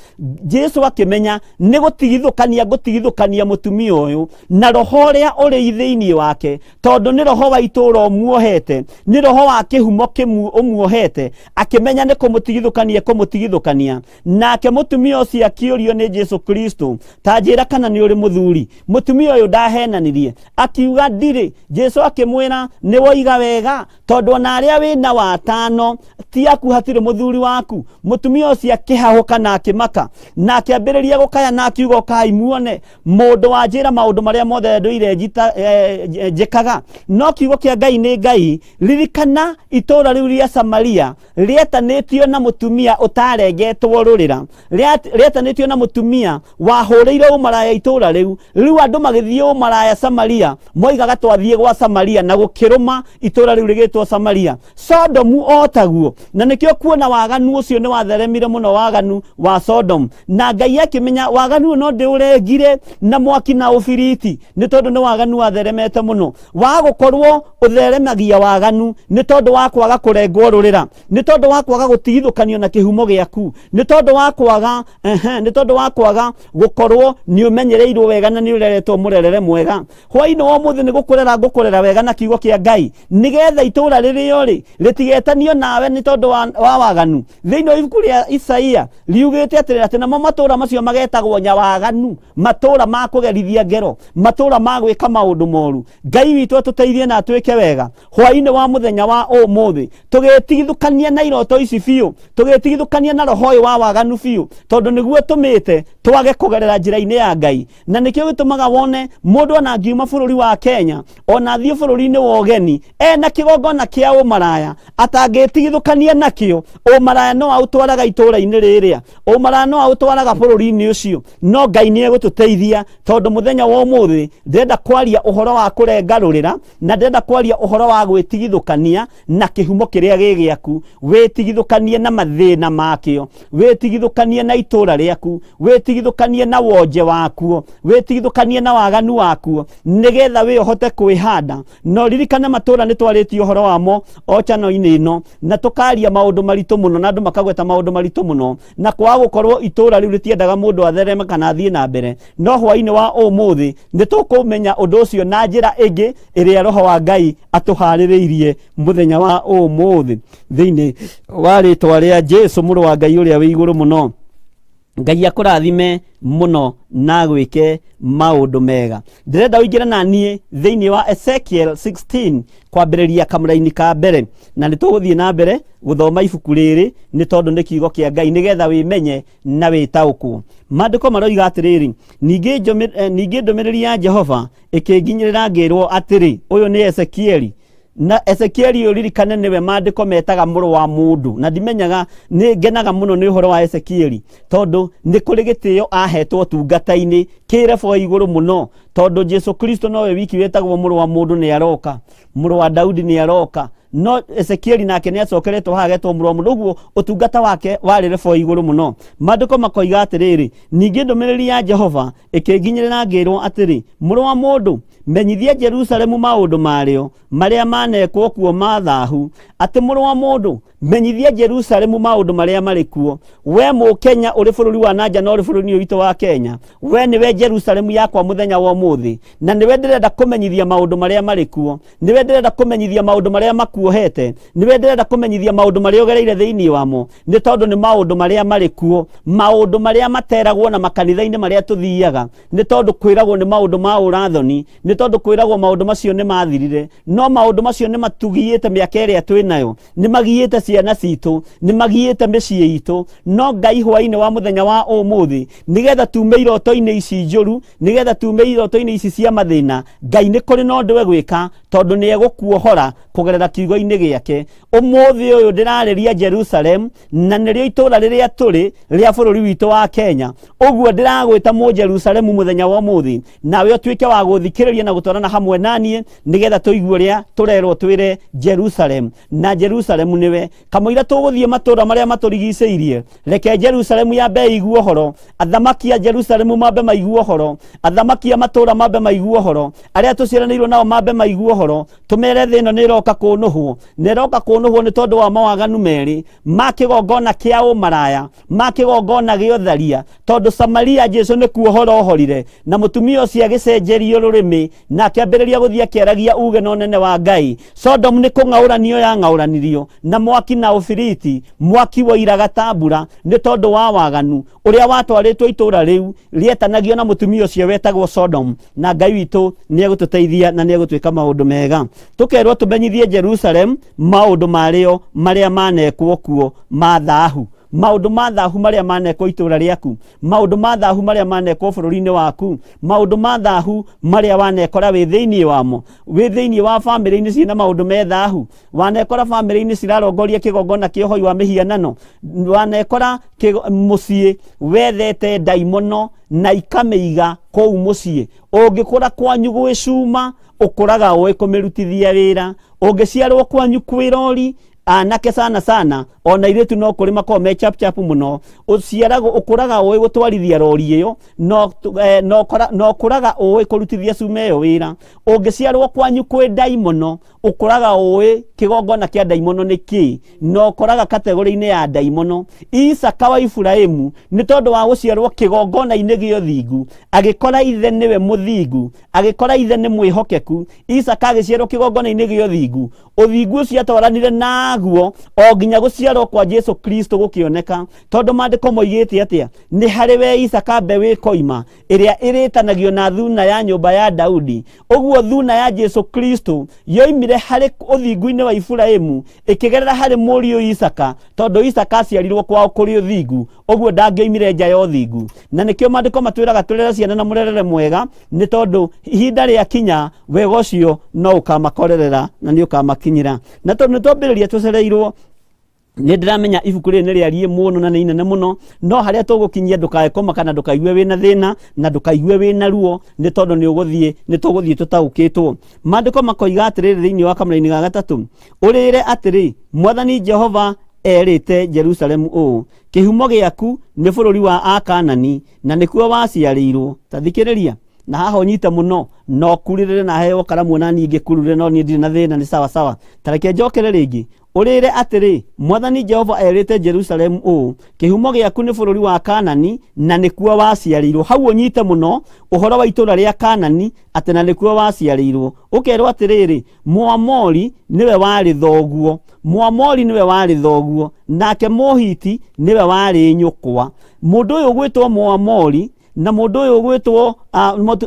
Jesu akĩmenya nĩ gũtigithũkania ngũtigithũkania mũtumia ũyũ na roho ũrĩa ũrĩ thĩinĩ wake, tondũ nĩ roho wa itũũra ũmuohete, nĩ roho wa kĩhumo kĩmu ũmuohete. Akĩmenya nĩ kũmũtigithũkania kũmũtigithũkania. Nake mũtumia ũcio akĩũrio nĩ Jesu Kristo, ta njĩra kana nĩ ũrĩ mũthuri. Mũtumia ũyũ ndahenanirie, akiuga ndirĩ. Jesu akĩmwĩra nĩ woiga wega, tondũ ona arĩa wĩna watano ti aku, hatirĩ mũthuri waku. Mũtumia ũcio akĩhahũka na akĩmaka, na akĩambĩrĩria gũkaya na akiuga ũkai muone mũndũ wanjĩra maũndũ marĩa mothe ndũire njĩkaga. No kiugo kĩa Ngai Ngai nĩ Ngai. Ririkana itũũra rĩu rĩa Samaria rĩetanĩtio na mũtumia ũtarengetwo rũrĩra, rĩetanĩtio na mũtumia wahũrĩire ũmaraya itũũra rĩu. Rĩu andũ magĩthiĩ ũmaraya Samaria, moigaga twathiĩ gwa Samaria, na gũkĩrũma itũũra rĩu rĩgĩtwo Samaria. Sodomu o taguo, na nĩkĩo kuona waganu ũcio nĩ watheremire mũno, waganu wa Sodom, na Ngai akĩmenya waganu ũyũ no ndĩũrengire na mwaki na ũbiriti, nĩ tondũ nĩ waganu watheremete mũno. Wa gũkorwo ũtheremagia waganu nĩ tondũ wa kwaga kũrengwo rũrĩra, nĩ tondũ wa kwaga gũtigithũkanio na kĩhumo gĩaku, nĩ tondũ wa kwaga ehe, nĩ tondũ wa kwaga gũkorwo nĩ ũmenyereirwo wega na nĩ ũreretwo mũrerere mwega. Hwainĩ wa ũmũthĩ nĩ gũkũrera ngũkũrera wega na kiugo kĩa Ngai, nĩgetha itũũra rĩrĩa ũrĩ rĩtigetanio nawe nĩ tondũ wa waganu. Thĩinĩ wa ibuku rĩa Isaia riugĩte atĩrĩrĩ, atĩ namo matũũra macio magetagwo nyawaganu, matũũra ma kũgerithia ngero, matũũra ma gwĩka maũndũ moru. Ngai witũ atũteithie na atwĩke wega hwainĩ wa mũthenya wa ũmũthĩ, tũgĩtigithũkania na iroto ici biũ, tũgĩtigithũkania na roho ũyũ wa waganu biũ, tondũ nĩguo tũmĩte twage kũgerera njĩra-inĩ ya Ngai. Na nĩkĩo gĩtũmaga wone mũndũ ona angiuma bũrũri wa Kenya, ona athiĩ bũrũri-inĩ wa ũgeni ena kĩgongona kĩa ũmaraya atangĩtigithũkania nakĩo, ũmaraya no aũtwaraga itũũra-inĩ rĩrĩa, ũmaraya no aũtwaraga bũrũri-inĩ ũcio. No Ngai nĩ egũtũteithia, tondũ mũthenya wa ũmũthĩ ndĩrenda kwaria ũhoro wa kũrenga rũrĩra, na ndĩrenda kwaria ũhoro wa gwĩtigithũkania na kĩhumo kĩrĩa gĩ gĩaku, wĩtigithũkanie na mathĩna makĩo, wĩtigithũkanie na itũũra rĩaku, wĩtigithũkanie na wonje wakuo, wĩtigithũkanie na waganu wakuo, nĩgetha wĩ ũhote kwĩhanda. No ririkane matũũra nĩ twarĩtie ũhoro wamo o channel-inĩ ĩno, na tũkaria maũndũ maritũ mũno, na andũ makagweta maũndũ maritũ mũno, na kwaga gũkorwo itũũra rĩu rĩtiendaga mũndũ athereme kana athiĩ na mbere. No hwainĩ wa ũmũthĩ nĩ tũkũmenya ũndũ ũcio na njĩra ĩngĩ ĩrĩa Roho wa Ngai atũharĩrĩirie mũthenya wa ũmũthĩ, thĩinĩ wa rĩtwa rĩa Jesu mũrũ wa Ngai ũrĩa wĩ igũrũ mũno. Ngai akũrathime mũno na agwĩke maũndũ mega. Ndĩrenda ũingĩre na niĩ thĩinĩ wa Ezekiel 16 kwambĩrĩria kamũraini ka mbere, na nĩ tũgũthiĩ na mbere gũthoma ibuku rĩrĩ nĩ tondũ nĩ kiugo kĩa Ngai, nĩgetha wĩmenye na wĩtaũkwo. Maandĩko maroiga atĩrĩrĩ, ningĩ ndũmĩrĩri ya Jehova ĩkĩnginyĩrĩra ngĩrwo atĩrĩ, ũyũ nĩ Ezekieli. Na Ezekieli ũyũ ririkane nĩwe maandĩko metaga mũrũ wa mũndũ, na ndimenyaga, nĩ ngenaga mũno nĩ ũhoro wa Ezekieli, tondũ nĩ kũrĩ gĩtĩo ahetwo ũtungata-inĩ kĩrebo igũrũ mũno, tondũ Jesu Kristo nowe wiki wetagwo mũrũ wa mũndũ nĩ aroka, mũrũ wa Daudi nĩ aroka, no Ezekieli nake nĩ acokeretwo haha agetwo mũrũ wa mũndũ. Ũguo ũtungata wake warĩ rebo igũrũ mũno. Maandĩko makoiga atĩrĩrĩ, ningĩ ndũmĩrĩri ya Jehova ĩkĩnginyĩrĩra ngĩrwo atĩrĩ, mũrũ wa mũndũ, menyithia Jerusalemu maũndũ marĩo marĩa manekwo kuo ma thahu. Atĩ mũrũ wa mũndũ, menyithia Jerusalemu maũndũ marĩa marĩ kuo. We mũkenya ũrĩ bũrũri wa nanja na ũrĩ bũrũri-inĩ witũ wa Kenya, we nĩwe Jerusalemu yakwa mũthenya wa ũmũthĩ, na nĩwe ndĩrenda kũmenyithia maũndũ marĩa marĩ kuo, nĩwe ndĩrenda kũmenyithia maũndũ marĩa makuohete, nĩwe ndĩrenda kũmenyithia maũndũ marĩa ũgereire thĩinĩ wamo, nĩ tondũ nĩ maũndũ marĩa marĩ kuo, maũndũ marĩa materagwo na makanitha-inĩ marĩa tũthiaga, nĩ tondũ kwĩragwo nĩ maũndũ ma ũrathoni, nĩ tondũ kwĩragwo maũndũ macio nĩ mathirire, no maũndũ macio nĩ matũgiĩte mĩaka ĩrĩa twĩ nayo, nĩ magiĩte ciana citũ, nĩ magiĩte mĩciĩ itũ. No Ngai hwainĩ wa mũthenya wa ũmũthĩ, nĩgetha tume iroto-inĩ ici njũru, nĩgetha tume iroto-inĩ ici cia mathĩna, Ngai nĩ kũrĩ na ũndũ egwĩka, tondũ nĩ egũkuohora kũgerera kiugo-inĩ gĩake. Ũmũthĩ ũyũ ndĩrarĩria Jerusalem, na nĩrĩo itũũra rĩrĩa tũrĩ rĩa bũrũri witũ wa Kenya. Ũguo ndĩragwĩta mũ Jerusalemu mũthenya wa ũmũthĩ, nawe ũtuĩke wa gũthikĩrĩria na gũtwarana hamwe naniĩ, nĩgetha tũigue ũrĩa tũrerwo twĩre Jerusalem. Na Jerusalemu nĩwe kamũira tũgũthiĩ matũũra marĩa matũrigicĩirie. Reke Jerusalemu yambe ĩigue ũhoro, athamaki a Jerusalemu mambe maigue ũhoro, athamaki a matũũra mambe maigue ũhoro, arĩa tũciaranĩirwo nao mambe maigue ũhoro, tũmere thĩ ĩno nĩ ĩroka kũnũhwo, na ĩroka kũnũhwo nĩ tondũ wa mawaganu merĩ ma kĩgongona kĩa ũmaraya, ma kĩgongona gĩa ũtharia, tondũ Samaria Jesu nĩ kuohora ohorire, na mũtumia ũcio agĩcenjerio rũrĩmĩ na akĩambĩrĩria gũthiĩ akĩaragia uge na ũnene wa Ngai. Sodom nĩ kũng'aũranio yang'aũranirio na mwaki na ũbiriti, mwaki woiraga ta mbura, nĩ tondũ wa waganu ũrĩa watwarĩtwo itũũra rĩu rĩetanagio na mũtumia ũcio wetagwo Sodom. Na Ngai witũ nĩ egũtũteithia na nĩ egũtwĩka maũndũ mega. Tũkerwo tũmenyithie Jerusalem maũndũ marĩo marĩa manekwo kuo ma thahu. Maũndũ ma thahu marĩa manekwo itũũra rĩaku, maũndũ ma thahu marĩa manekwo bũrũri-inĩ waku, maũndũ ma thahu marĩa wanekora wĩ thĩinĩ wamo, wĩ thĩinĩ wa bamĩrĩ-inĩ ciĩna maũndũ me thahu, wanekora bamĩrĩ-inĩ cirarongoria kĩgongona kĩa ũhoi wa mĩhianano, wanekora mũciĩ wethete ndaimono na ikamĩiga kũu mũciĩ. Ũngĩkũra kwanyu gwĩ cuma, ũkũraga ũĩ kũmĩrutithia wĩra. Ũngĩciarwo kwanyu kwĩ rori, anake sana sana ona airĩtu no kũrĩ makoragwo me chap chap mũno, ũciaragwo ũkũraga ũĩ gũtwarithia rori ĩyo, no ũkũraga ũĩ kũrutithia cuma ĩyo wĩra. Ũngĩciarwo kwanyu kwĩ ndaimono, ũkũraga ũĩ kĩgongona kĩa ndaimono nĩ kĩĩ, na ũkoraga kategori-inĩ ya ndaimono. Isaka wa Iburahĩmu nĩ tondũ wa gũciarwo kĩgongona-inĩ gĩa ũthingu, agĩkora ithe nĩwe mũthingu, agĩkora ithe nĩ mwĩhokeku. Isaka agĩciarwo kĩgongona-inĩ gĩa ũthingu, ũthingu ũcio atwaranire naguo o nginya gũciarwo kwa Jesu Kristo gũkĩoneka, tondũ maandĩko moigĩte atĩa? Nĩ harĩ we Isaka mbeũ ĩkoima ĩrĩa ĩrĩtanagio na thuna ya nyũmba ya Daudi. Ũguo thuna ya Jesu Kristo yoimire harĩ ũthingu-inĩ wa Iburahĩmu ĩkĩgerera harĩ mũriũ Isaka, tondũ Isaka aciarirwo kwao kũrĩ ũthingu, ũguo ndangĩoimire nja ya ũthingu. Na nĩkĩo maandĩko matwĩraga tũrere ciana na mũrerere mwega, nĩ tondũ ihinda rĩakinya wega ũcio no ũkamakorerera na nĩ ũkamakinyĩra. Na tondũ nĩ twambĩrĩria tũcereirwo, nĩ ndĩramenya ibuku rĩrĩ nĩ rĩariĩ mũno na nĩ inene mũno, no harĩa tũgũkinyia ndũkae kũmaka na ndũkaigue wĩna thĩna na ndũkaigue wĩna ruo, nĩ tondũ nĩ tũgũthiĩ tũtaũkĩtwo. Maandĩko makoiga atĩrĩrĩ thĩinĩ wa kamũraini ga gatatũ, ũrĩre atĩrĩ, Mwathani Jehova erĩte Jerusalemu ũũ, kĩhumo gĩaku nĩ bũrũri wa Akanani na nĩkuo waciarĩirwo. Ta thikĩrĩria na haha ũnyite mũno, no kurĩrĩre na heo karamu ona niĩ ngĩkurure, no niĩ ndirĩ na thĩna, nĩ sawa sawa. Ta reke njokere rĩngĩ. Ũrĩre atĩrĩ, Mwathani Jehova erĩte Jerusalemu ũũ, kĩhumo gĩaku nĩ bũrũri wa Kanani na nĩkuo waciarĩirwo. Hau ũnyite mũno ũhoro wa itũũra rĩa Kanani atĩ na nĩkuo waciarĩirwo. Ũkerwo atĩrĩrĩ, Mũamori nĩwe warĩ thoguo, Mũamori nĩwe warĩ thoguo, nake Mũhiti nĩwe warĩ nyũkwa. Mũndũ ũyũ ũgwĩtwo Mũamori na mũndũ ũyũ ũgwĩtwo,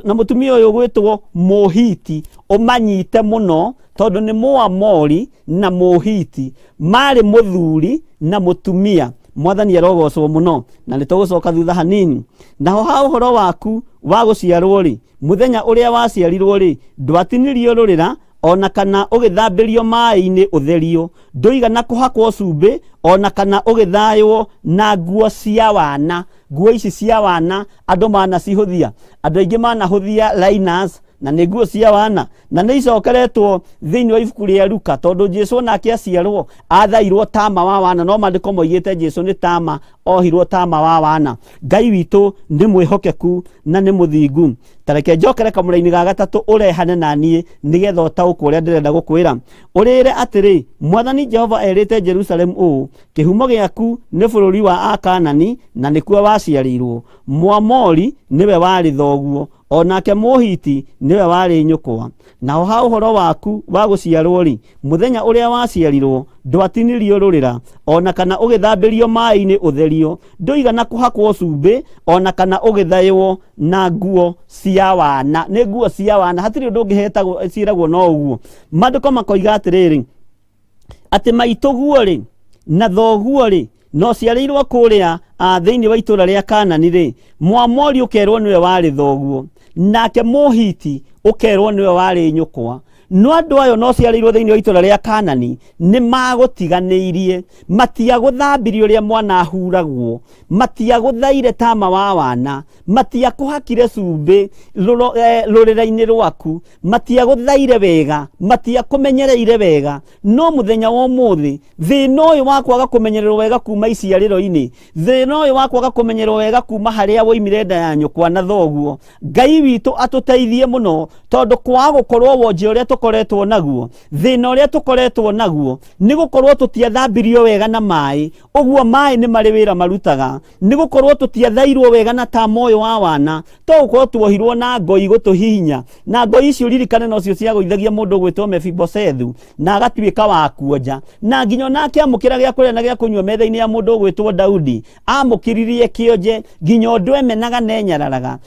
na mũtumia ũyũ ũgwĩtwo Mũhiti, ũmanyite mũno tondũ nĩ Mũamori na Mũhiti, marĩ mũthuri na mũtumia. Mwathani arogocwo mũno, na nĩ tũgũcoka thutha hanini. Naho ha ũhoro waku wa gũciarwo rĩ, mũthenya ũrĩa waciarirwo rĩ, ndwatinirio rũrĩra ona kana ũgĩthambĩrio maĩ-inĩ ũtherio, ndũigana kũhakwo cumbĩ ona kana ũgĩthaywo na nguo cia wana. Nguo ici cia wana andũ manacihũthia, andũ aingĩ manahũthia liners na nĩ nguo cia wana, na nĩ icokeretwo thĩinĩ wa ibuku rĩa Luka, tondũ Jesu onake aciarwo athairwo tama wa wana, no maandĩko moigĩte Jesu nĩ tama ohirwo tama wa wana. Ngai witũ nĩ mwĩhokeku na nĩ mũthingu. Ta reke njokere kamũraini ga gatatũ ũrehane na niĩ nĩgetha ũtaũkwo ũrĩa ndĩrenda gũkwĩra. Ũrĩre atĩrĩ, Mwathani Jehova erĩte Jerusalemu ũũ, kĩhumo gĩaku nĩ bũrũri wa Akanani na nĩkuo waciarĩirwo. Mũamori nĩwe warĩ thoguo, onake Mũhiti nĩwe warĩ nyũkwa. Naho ha ũhoro waku wa gũciarwo rĩ, mũthenya ũrĩa waciarirwo ndwatinirio rũrĩra ona kana ũgĩthambĩrio maĩ-inĩ ũtherio, ndũigana kũhakwo cumbĩ ona kana ũgĩthaywo na nguo cia wana. Nĩ nguo cia wana, hatirĩ ũndũ ũngĩ ciĩragwo no ũguo. Maandĩko makoiga atĩrĩrĩ, atĩ maitũguo rĩ na thoguo rĩ no ciarĩirwo kũrĩa thĩinĩ wa itũũra rĩa Kanani rĩ, Mũamori ũkerwo nĩwe warĩ thoguo, nake Mũhiti ũkerwo nĩwe warĩ nyũkwa. No andũ ayo no ciarĩirwo thĩinĩ wa itũũra rĩa Kanani nĩ magũtiganĩirie, matiagũthambirie ũrĩa mwana ahuragwo, matiagũthaire tama wa wana, matiakũhakire cumbĩ rũrĩra-inĩ rwaku, matiagũthaire wega, matiakũmenyereire wega. No mũthenya wa ũmũthĩ thĩna ũyũ wa kwaga kũmenyererwo wega kuma iciarĩro-inĩ, thĩna ũyũ wa kwaga kũmenyererwo wega kuma harĩa woimire nda ya nyũkwa na thoguo, Ngai witũ atũteithie mũno, tondũ kwaga gũkorwo wonje ũrĩa tũkoretwo naguo, thĩna ũrĩa tũkoretwo naguo, nĩ gũkorwo tũtiathambirio wega na maĩ. Ũguo maĩ nĩ marĩ wĩra marutaga, nĩ gũkorwo tũtiathairwo wega na tama ũyũ wa wana, to gũkorwo tuohirwo na ngoi gũtũhihinya, na ngoi icio ririkane nocio ciagũithagia mũndũ ũgwĩtwo Mefibosethu na agatuĩka wa kuonja, na nginya onake amũkĩra gĩa kũrĩa na gĩa kũnyua metha-inĩ ya mũndũ ũgwĩtwo Daudi, amũkĩririe kĩonje nginya ũndũ emenaga na enyararaga.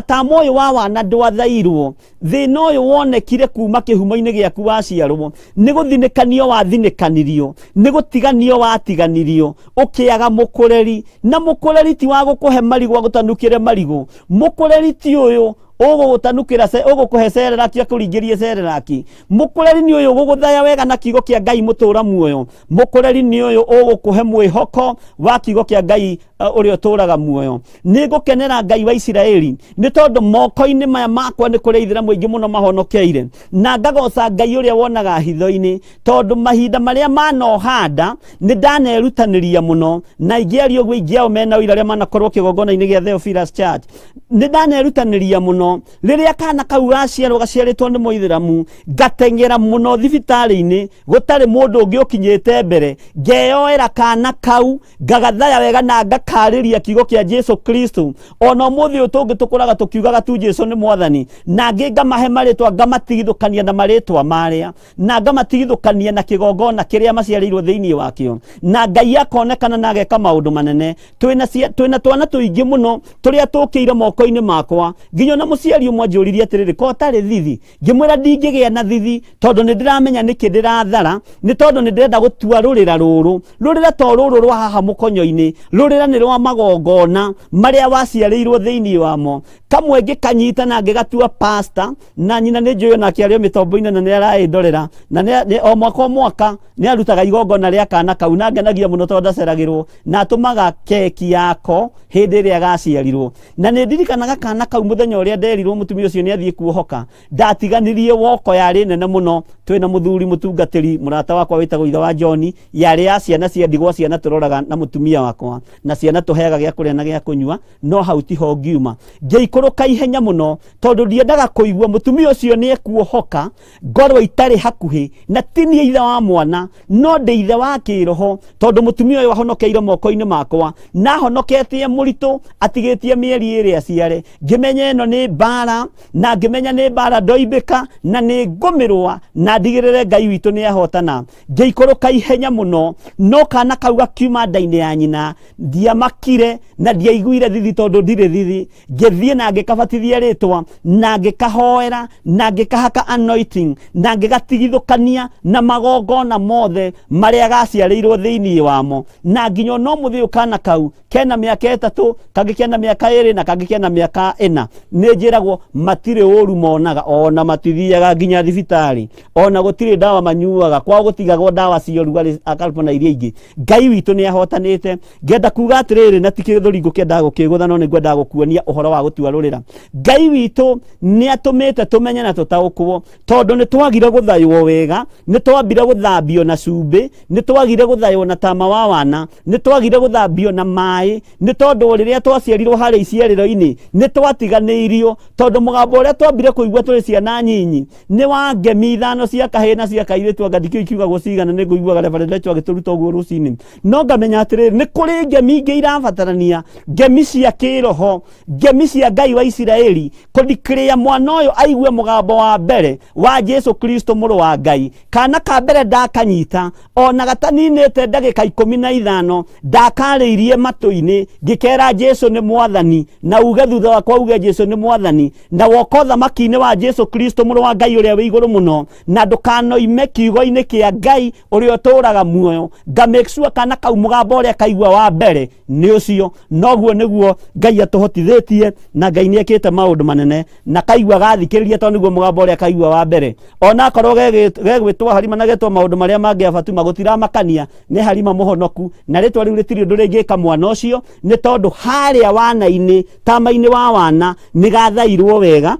Tama ũyũ wa wana ndwathairwo, thĩna ũyũ wonekire kuma kĩhumo kĩhumo-inĩ gĩaku waciarwo nĩ gũthinĩkanio wathinĩkanirio nĩ gũtiganio watiganirio ũkĩaga mũkũreri na mũkũreri ti wa gũkũhe marigũ agũtanukĩre marigũ mũkũreri ti ũyũ ũgũgũtanukĩra ũgũkũhe cereraki akũringĩrie cereraki mũkũreri nĩ ũyũ ũgũgũthaya wega na kiugo kĩa Ngai mũtũra muoyo mũkũreri nĩ ũyũ ũgũkũhe mwĩhoko wa kiugo kĩa Ngai ũrĩa ũtũraga muoyo nĩ ngũkenera Ngai wa Isiraeli nĩ tondũ moko-inĩ maya makwa nĩ kũrĩ ithĩramu aingĩ mũno mahonokeire na ngagoca Ngai ũrĩa wonaga hitho-inĩ tondũ mahinda marĩa manohanda nĩ ndanerutanĩria mũno na ingĩaria ũguo ingĩ ao mena ũira arĩa manakorwo kĩgongona-inĩ gĩa Theophilus Church nĩ ndanerutanĩria mũno rĩrĩa kana kau gaciarwo gaciarĩtwo nĩ mũithĩramu ngateng'era mũno thibitarĩ-inĩ gũtarĩ mũndũ ũngĩ ũkinyĩte mbere ngeyoera kana kau ngagathaya wega na ngakarĩria kiugo kĩa Jesu Kristo ona ũmũthĩ ũyũ tũngĩ tũkũraga tũkiugaga tu Jesu nĩ mwathani na ngĩ ngamahe marĩtwa ngamatigithũkania na marĩtwa marĩa na ngamatigithũkania na kĩgongona kĩrĩa maciarĩirwo thĩinĩ wakĩo na Ngai akonekana na ageka maũndũ manene twĩna twana tũingĩ mũno tũrĩa tũkĩire moko-inĩ makwa nginya ona mũciari ũmwe anjũririe atĩrĩrĩ ko ũtarĩ thithi ngĩmwĩra ndingĩgĩa na thithi tondũ nĩ ndĩramenya nĩkĩ ndĩrathara nĩ tondũ nĩ ndĩrenda gũtua rũrĩra rũrũ rũrĩra to rũrũ rwa haha mũkonyo-inĩ rũrĩra nĩ rwa magongona marĩa waciarĩirwo thĩinĩ wamo kamwe ngĩkanyita na ngĩgatua pasta na nyina nĩ njũĩ onake arĩ o mĩtombo-inĩ na nĩ araĩndorera na o mwaka o mwaka nĩ arutaga igongona rĩa kana kau na ngenagia mũno tondũ ndaceragĩrwo na atũmaga keki yako hĩndĩ ĩrĩa gaciarirwo na nĩ ndirikanaga kana kau mũthenya ũrĩa nderirwo mũtumia ũcio nĩ athiĩ kuohoka ndatiganirie woko yarĩ nene mũno twĩna mũthuri mũtungatĩri mũrata wakwa wĩtagwo ithe wa John yarĩ ya ciana cia ndigwa ciana tũroraga na mũtumia wakwa na ciana tũheaga gĩa kũrĩa na gĩa kũnyua no hau tiho ngiuma ngĩikũrũka ihenya mũno tondũ ndiendaga kũigua mũtumia ũcio nĩ ekuohoka ngorwo itarĩ hakuhĩ na ti niĩ ithe wa mwana no ndĩ ithe wa kĩroho tondũ mũtumia ũyũ ahonokeire moko-inĩ makwa na ahonoketie mũritũ atigĩtie mĩeri ĩrĩ aciare ngĩmenya ĩno nĩ mbara na ngĩmenya nĩ mbara ndoimbĩka na nĩ ngũmĩrũa na ndigĩrĩre Ngai witũ nĩ ahotana ngĩikũrũka ihenya mũno no kana kau gakiuma nda-inĩ ya nyina ndiamakire na ndiaiguire thithi tondũ ndirĩ thithi ngĩthiĩ na ngĩkabatithia rĩtwa na ngĩkahoera na ngĩkahaka anointing na ngĩgatigithũkania na magongona mothe marĩa gaciarĩirwo thĩinĩ wamo na nginya no mũthĩ ũyũ kana kau kena mĩaka 3 kangĩ kena mĩaka 2 na kangĩ kena mĩaka 4 nĩ njĩragwo matirĩ ũru monaga ona matithiaga nginya thibitarĩ ona gũtirĩ ndawa manyuaga kwao gũtigagwo ndawa cia ũrugarĩ akalpona iria ingĩ Ngai witũ nĩ ahotanĩte ngenda kuga atĩrĩrĩ na ti kĩthũri ngũkĩendaga gũkĩgũtha no nĩ ngwendaga gũkuonia ũhoro wa gũtua rũrĩra Ngai witũ nĩ atũmĩte tũmenye na tũtaũkwo tondũ nĩ twagire gũthaywo wega nĩ twambire gũthambio na cumbĩ nĩ twagire gũthaywo na tama wa wana nĩ twagire gũthambio na maĩ nĩ tondũ rĩrĩa twaciarirwo harĩ iciarĩro-inĩ nĩ twatiganĩirio tondũ mũgambo ũrĩa twambire kũigua tũrĩ ciana nyinyi nĩ wa ngemi 5 cia kahĩĩ na cia kairĩtu anga ndikĩũĩ kiugagwo cigana nĩ ngũiguaga Reverend Rachel agĩtũruta ũguo rũcinĩ no ngamenya atĩrĩrĩ nĩ kũrĩ ngemi ingĩ irabatarania ngemi cia kĩroho ngemi cia Ngai wa Isiraeli kũdeclare mwana ũyũ aigue mũgambo wa mbere wa Jesu Kristo mũrũ wa Ngai kana ka mbere ndakanyita ona gataninĩte ndagĩka 15 ndakarĩirie matũ-inĩ ngĩkera Jesu nĩ mwathani na uge thutha wakwa uge Jesu nĩ mwathani na woka ũthamaki-inĩ wa Jesu Kristo mũrũ wa Ngai ũrĩa wĩ igũrũ mũno na ndũkanoime kiugo-inĩ kĩa Ngai ũrĩa ũtũraga muoyo nga make sure kana kau mũgambo ũrĩa kaigua wa mbere nĩ ũcio noguo nĩguo Ngai atũhotithĩtie na Ngai nĩ ekĩte maũndũ manene na kaigua gathikĩrĩria tondũ nĩguo mũgambo ũrĩa kaigua wa mbere ona akorwo gegwĩtwo Harima na getwo maũndũ marĩa mangĩ a Fatuma gũtiramakania nĩ Harima mũhonoku na rĩtwa rĩu rĩtirĩ ũndũ rĩngĩka mwana ũcio nĩ tondũ harĩa wana-inĩ tama-inĩ wa wana nĩ gathairwo wega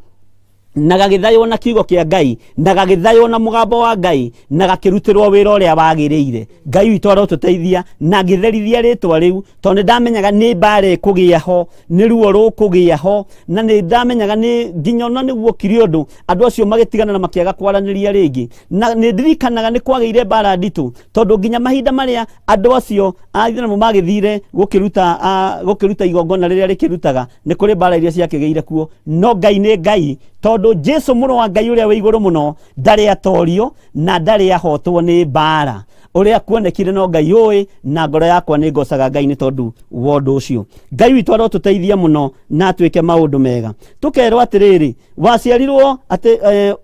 na gagĩthaywo na kiugo kĩa Ngai na gagĩthaywo na mũgambo wa Ngai na gakĩrutĩrwo wĩra ũrĩa wagĩrĩire Ngai witũ arotũteithia na ngĩtherithia rĩtwa rĩu tondũ nĩ ndamenyaga nĩ mbara ĩkũgĩa ho nĩ ruo rũkũgĩa ho na nĩ ndamenyaga nĩ nginya ona nĩguo kiri ũndũ andũ acio magĩtigana na makĩaga kwaranĩria rĩngĩ na nĩ ndirikanaga nĩ kwagĩire mbara nditũ tondũ nginya mahinda marĩa andũ acio a ithĩramu magĩthire gũkĩruta igongona rĩrĩa rĩkĩrutaga nĩ kũrĩ mbara iria ciakĩgĩire kuo no Ngai nĩ Ngai tondũ Jesu mũrũ wa Ngai ũrĩa wĩ igũrũ mũno ndarĩ atorio na ndarĩ ahotwo nĩ mbara ũrĩa kuonekire no Ngai ũĩ na ngoro yakwa nĩ ngocaga Ngai nĩ tondũ wa ũndũ ũcio Ngai witũ arotũteithia mũno na atuĩke maũndũ mega tũkerwo atĩrĩrĩ waciarirwo atĩ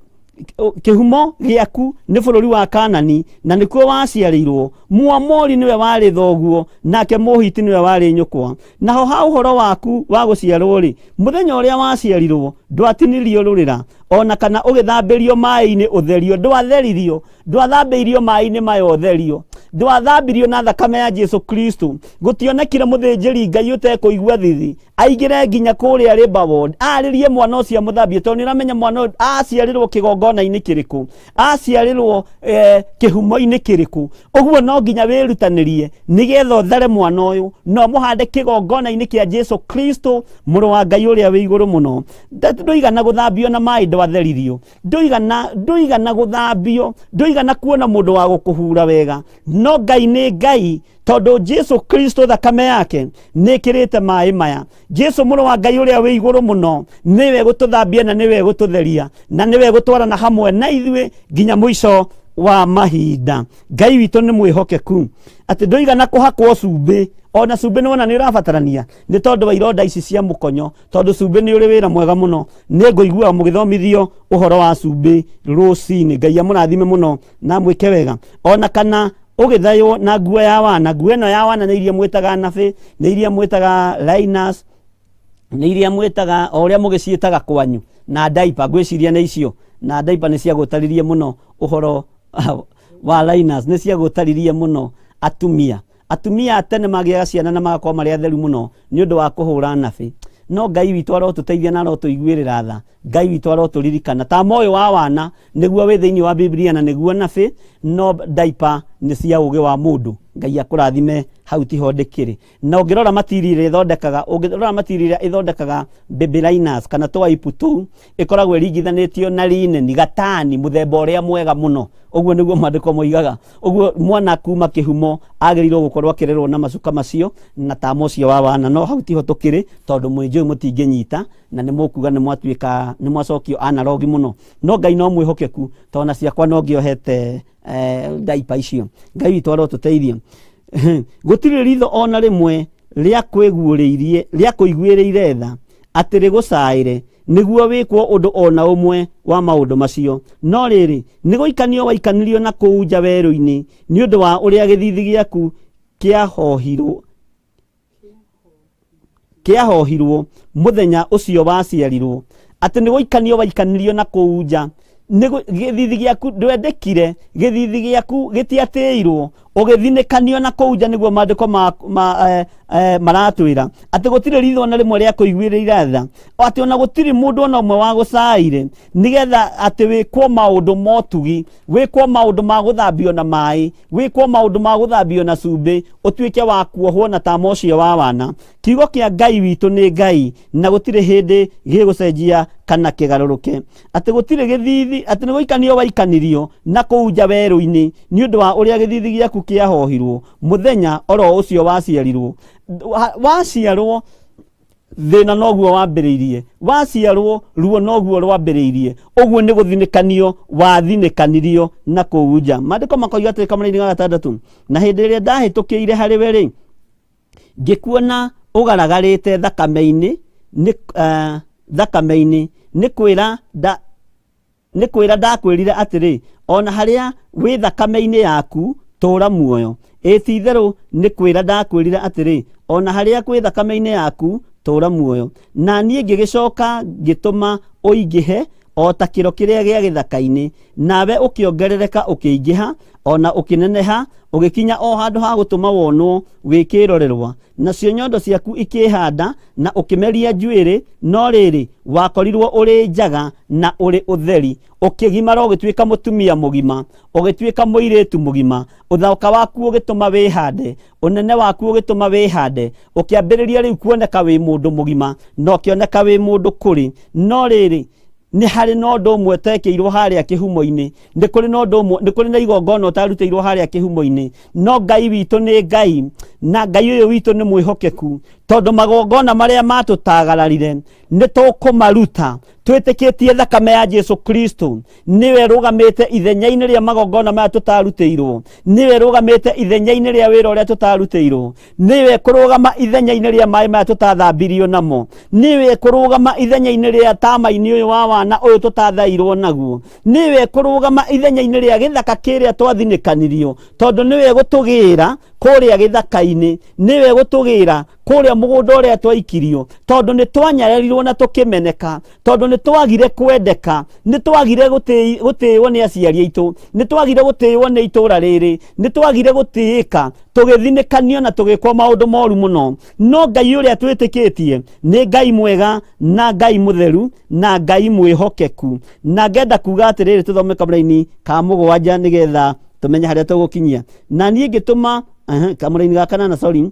Kĩhumo gĩaku nĩ bũrũri wa Kanani, na nĩkuo waciarĩirwo. Mũamori nĩwe warĩ thoguo, nake Mũhiti nĩwe warĩ nyũkwa. Naho ha ũhoro waku wa gũciarwo-rĩ, mũthenya ũrĩa waciarirwo ndwatinirio rũrĩra, o na kana ũgĩthambĩrio maĩ-inĩ ũtherio. Ndwatheririo, ndwathambĩirio maĩ-inĩ maya ũtherio, ndwathambirio na thakame ya Jesu Kristo. Gũtionekire mũthĩnjĩri Ngai ũtekũigua thithi aingĩre nginya kũrĩa labour ward arĩrie mwana ũcio amũthambie, tondũ nĩũramenya mwana ũyũ aciarĩrwo kĩgongona-inĩ kĩrĩkũ, aciarĩrwo kĩhumo-inĩ kĩrĩkũ. Ũguo no nginya wĩrutanĩrie nĩgetha ũthare mwana ũyũ na ũmũhande kĩgongona-inĩ kĩa Jesu Kristo, mũrũ wa Ngai ũrĩa wĩ igũrũ mũno. Ndũigana gũthambio na maĩ, ndwatheririo, ndũigana gũthambio, ndũigana kuona mũndũ wa gũkũhura wega. No Ngai nĩ Ngai, tondũ Jesu Kristo thakame yake nĩĩkĩrĩte maĩ maya. Jesu mũrũ wa Ngai ũrĩa wĩ igũrũ mũno nĩwe gũtũthambia na nĩwe gũtũtheria na nĩwe gũtwarana hamwe na ithuĩ nginya mũico wa mahinda. Ngai witũ nĩ mwĩhokeku atĩ ndũigana kũhakwo cumbĩ. Ona cumbĩ nĩwona nĩ ũrabatarania nĩ tondũ wa ironda ici cia mũkonyo, tondũ cumbĩ nĩ ũrĩ wĩra mwega mũno. Nĩ ngũigua mũgĩthomithio ũhoro wa cumbĩ rũcinĩ. Ngai amũrathime mũno na amwĩke wega. Ona kana ũgĩthaywo na nguo ya wana. Nguo ĩno ya wana nĩ iria mwĩtaga nabĩ, nĩ iria mwĩtaga liners, nĩ iria mwĩtaga o ũrĩa mũgĩciĩtaga kwanyu, na diaper. Ngwĩciria nĩ icio, na diaper nĩ ciagũtaririe mũno. Ũhoro wa liners nĩ ciagũtaririe mũno atumia. Atumia a tene magĩaga ciana na magakorwo marĩ atheru mũno nĩ ũndũ wa kũhũra nabĩ. No Ngai witũ arotũteithia na arotũiguĩrĩra tha. Ngai witũ arotũririkana ta moyo wa wana nĩguo wĩ thĩinĩ wa Biblia na nĩguo nabĩ, no diaper nĩ cia ũgĩ wa mũndũ. Ngai akũrathime. Hau tiho ndĩkĩrĩ. Na ũngĩrora material ĩrĩa ĩthondekaga, ũngĩrora material ĩrĩa ĩthondekaga baby liners kana tũwaipu tũu, ĩkoragwo ĩringithanĩtio na linen, gatani mũthemba ũrĩa mwega mũno. Ũguo nĩguo maandĩko moigaga. Ũguo mwana kuma kĩhumo agĩrĩirwo gũkorwo akĩrerwo na macuka macio na tama ũcio wa wana. No hau tiho tũkĩrĩ, tondũ mwĩnjũĩ mũtingĩnyita na nĩ mũkuga nĩ mwatuĩka nĩ mwacokio analogi mũno. No Ngai no mwĩhokeku, tondũ na ciakwa no ngĩohete diaper icio. Ngai witũ arotũteithia. Gũtirĩ ritho ona rĩmwe rĩa kwĩguũrĩirie, rĩa kũiguĩrĩire tha atĩ rĩgũcaĩre nĩguo wĩkwo ũndũ ona ũmwe wa maũndũ macio. No rĩrĩ, nĩ gũikanio waikanirio na kũu nja werũ-inĩ nĩ ũndũ wa ũrĩa gĩthithi gĩaku kĩahohirwo mũthenya ũcio waciarirwo. Atĩ nĩ gũikanio waikanirio na kũu nja, gĩthithi gĩaku ndwendekire, gĩthithi gĩaku gĩtiatĩirwo, ũgĩthinĩkanio na kũu nja. Nĩguo maandĩko maratwĩra atĩ gũtirĩ ritho na rĩmwe rĩa kũiguĩrĩra tha, atĩ ona gũtirĩ mũndũ ona ũmwe wa gũcaire nĩgetha atĩ wĩkwo maũndũ motugi, wĩkwo maũndũ ma gũthambio na maĩ, wĩkwo maũndũ ma gũthambio na cumbĩ, ũtuĩke wa kuohwo na tama ũcio wa wana. Kiugo kĩa Ngai witũ nĩ Ngai, na gũtirĩ hĩndĩ gĩgũcenjia kana kĩgarũrũke. Atĩ gũtirĩ gĩthithi, atĩ nĩ gũikanio waikanirio na kũu nja werũ-inĩ nĩ ũndũ wa ũrĩa gĩthithi gĩaku kĩahohirwo mũthenya oro ũcio waciarirwo. Waciarwo thĩna noguo wambĩrĩirie, waciarwo ruo noguo rwambĩrĩirie. Ũguo nĩ gũthinĩkanio wathinĩkanirio na kũu nja. Maandĩko makoiga atĩrĩ kamũraini ga gatandatũ: na hĩndĩ ĩrĩa ndahĩtũkĩire harĩ we rĩ, ngĩkuona ũgaragarĩte thakame-inĩ, nĩ thakame-inĩ, nĩ kwĩra nda nĩ kwĩra ndakwĩrire atĩrĩ, ona harĩa wĩ thakame-inĩ yaku tũra muoyo. Ĩ ti-itherũ nĩ kwĩra ndakwĩrire atĩrĩ, ona harĩa kwĩ thakame-inĩ yaku tũra muoyo. Na niĩ ngĩgĩcoka ngĩtũma ũingĩhe o ta kĩro kĩrĩa gĩa gĩthaka-inĩ, nawe ũkĩongerereka ũkĩingĩha ona ũkĩneneha, ũgĩkinya o handũ ha gũtũma wonwo wĩ kĩrorerwa. Nacio nyondo ciaku ikĩhanda na ũkĩmeria njuĩrĩ, no rĩrĩ, wakorirwo ũrĩ njaga na ũrĩ ũtheri. Ũkĩgimara ũgĩtuĩka mũtumia mũgima, ũgĩtuĩka mũirĩtu mũgima. Ũthaka waku ũgĩtũma wĩhande, ũnene waku ũgĩtũma wĩhande, ũkĩambĩrĩria rĩu kuoneka wĩ mũndũ mũgima na ũkĩoneka wĩ mũndũ kũrĩ. No rĩrĩ, nĩ harĩ na ũndũ ũmwe ũtekĩirwo harĩa kĩhumo-inĩ, nĩ kũrĩ na ũndũ ũmwe, nĩ kũrĩ na igongona ũtarutĩirwo harĩa kĩhumo-inĩ. No Ngai witũ nĩ Ngai, na Ngai ũyũ witũ nĩ mwĩhokeku, tondũ magongona marĩa matũtagararire nĩ tũkũmaruta. Twĩtĩkĩtie thakame ya Jesu Kristo nĩwe ĩrũgamĩte ithenya-inĩ rĩa magongona maya tũtarutĩirwo, nĩwe ĩrũgamĩte ithenya-inĩ rĩa wĩra ũrĩa tũtarutĩirwo, nĩwe kũrũgama ithenya-inĩ rĩa maĩ maya tũtathambirio namo, nĩwe kũrũgama ithenya-inĩ rĩa tama-inĩ ũyũ wa wana ũyũ tũtathairwo naguo, nĩwe kũrũgama ithenya-inĩ rĩa gĩthaka kĩrĩa twathinĩkanirio, tondũ nĩwe gũtũgĩra kũrĩa gĩthaka-inĩ, nĩwe gũtũgĩra kũrĩa mũgũnda ũrĩa twaikirio, tondũ nĩ twanyararirwo na tũkĩmeneka, tondũ nĩ twagire kwendeka, nĩ twagire gũtĩĩo nĩ aciari aitũ, nĩ twagire gũtĩĩo nĩ itũra rĩrĩ, nĩ twagire gũtĩĩka, tũgĩthinĩkanio na tũgĩkwo maũndũ moru mũno. No Ngai ũrĩa twĩtĩkĩtie nĩ Ngai mwega na Ngai mũtheru na Ngai mwĩhokeku. Na ngenda kuga atĩrĩrĩ, tũthome kamũraini ka 7 nĩgetha tũmenye harĩa tũgũkinyia. Na niĩ ngĩtũma kamũraini ga 8, sorry.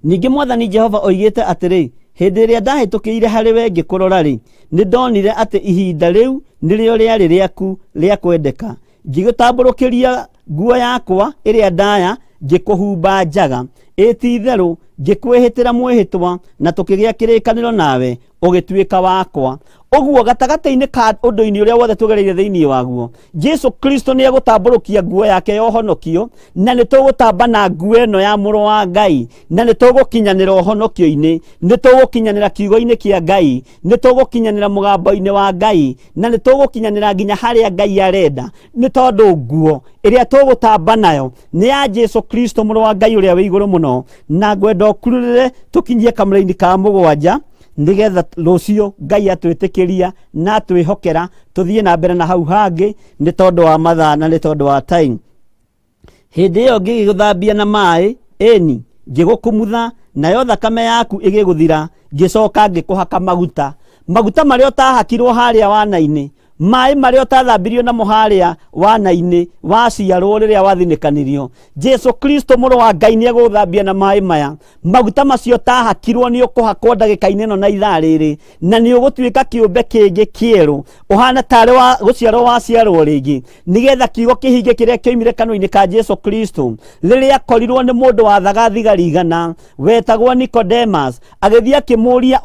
Ningĩ Mwathani Jehova oigĩte atĩrĩ, hĩndĩ ĩrĩa ndahĩtũkĩire harĩ we ngĩkũrora rĩ, nĩ ndonire atĩ ihinda rĩu nĩrĩo rĩarĩ rĩaku rĩa kwendeka. Ngĩgũtambũrũkĩria nguo yakwa ĩrĩa ndaya, ngĩkũhumba njaga. Ĩ ti-itherũ ngĩkwĩhĩtĩra mwĩhĩtwa, na tũkĩgĩa kĩrĩkanĩro nawe, ũgĩtuĩka wakwa. Ũguo gatagatĩ-inĩ ka ũndũ-inĩ ũrĩa wothe tũgereire thĩinĩ waguo, Jesu Kristo nĩ egũtambũrũkia nguo yake ya ũhonokio, na nĩ tũgũtamba na nguo ĩno ya mũrũ wa Ngai, na nĩ tũgũkinyanĩra ũhonokio-inĩ, nĩ tũgũkinyanĩra kiugo-inĩ kĩa Ngai, nĩ tũgũkinyanĩra mũgambo-inĩ wa Ngai, na nĩ tũgũkinyanĩra nginya harĩa Ngai arenda, nĩ tondũ nguo ĩrĩa tũgũtamba nayo nĩ ya Jesu Kristo mũrũ wa Ngai ũrĩa wĩ igũrũ mũno. Na ngwenda ũkururĩre tũkinyie kamũraini ka 7 nĩgetha rũciũ Ngai atwĩtĩkĩria na atwĩhokera tũthiĩ na mbere na hau hangĩ, nĩ tondũ wa mathaa na nĩ tondũ wa time. Hĩndĩ ĩyo ngĩgĩgũthambia na maĩ, ĩni ngĩgũkumutha, nayo thakame yaku ĩgĩgũthira, ngĩcoka ngĩkũhaka maguta. Maguta marĩa ũtahakirwo harĩa wana-inĩ, maĩ marĩa ũtathambirio namo harĩa wana-inĩ waciarwo rĩrĩa wathinĩkanirio, Jesu Kristo mũrũ wa Ngai nĩ egũgũthambia na maĩ maya. Maguta macio ũtahakirwo nĩ ũkũhakwo ndagĩka-inĩ ĩno na ithaa rĩrĩ, na nĩ ũgũtuĩka kĩũmbe kĩngĩ kĩerũ, ũhana tarĩ wa gũciarwo waciarwo rĩngĩ, nĩgetha kiugo kĩhinge kĩrĩa kĩoimire kanua-inĩ ka Jesu Kristo rĩrĩa akorirwo nĩ mũndũ wathaga thigari 100 wetagwo Nicodemus, agĩthiĩ akĩmũria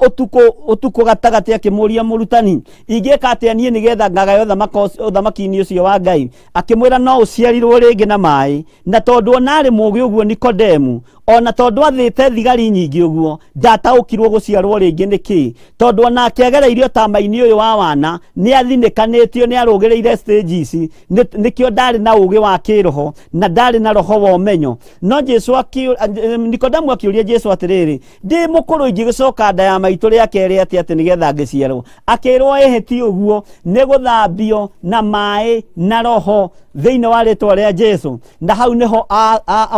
ũtukũ gatagatĩ, akĩmũria, mũrutani, ingĩka atĩa niĩ nĩgetha ngagaya ũthamaki-inĩ ũcio wa Ngai? Akĩmwĩra, no ũciarirwo rĩngĩ na maĩ. Na tondũ ona arĩ mũũgĩ ũguo Nikodemu, ona tondũ athĩte thigari nyingĩ ũguo, ndataũkirwo gũciarwo rĩngĩ nĩ kĩ, tondũ onake agereirio tama-inĩ ũyũ wa wana, nĩ athinĩkanĩtio, nĩ arũgĩrĩire stage ici, nĩkĩo ndarĩ na ũũgĩ wa kĩroho na ndarĩ na roho wa ũmenyo. No Jesu Nikodemu akĩũria Jesu atĩrĩrĩ, ndĩ mũkũrũ ingĩgĩcoka nda ya maitũ rĩa kerĩ atĩa atĩ nĩgetha ngĩciarwo? Akĩrwo, ĩhĩ ti ũguo, nĩ gũthambio na maĩ na roho thĩinĩ wa rĩtwa rĩa Jesu. Na hau nĩho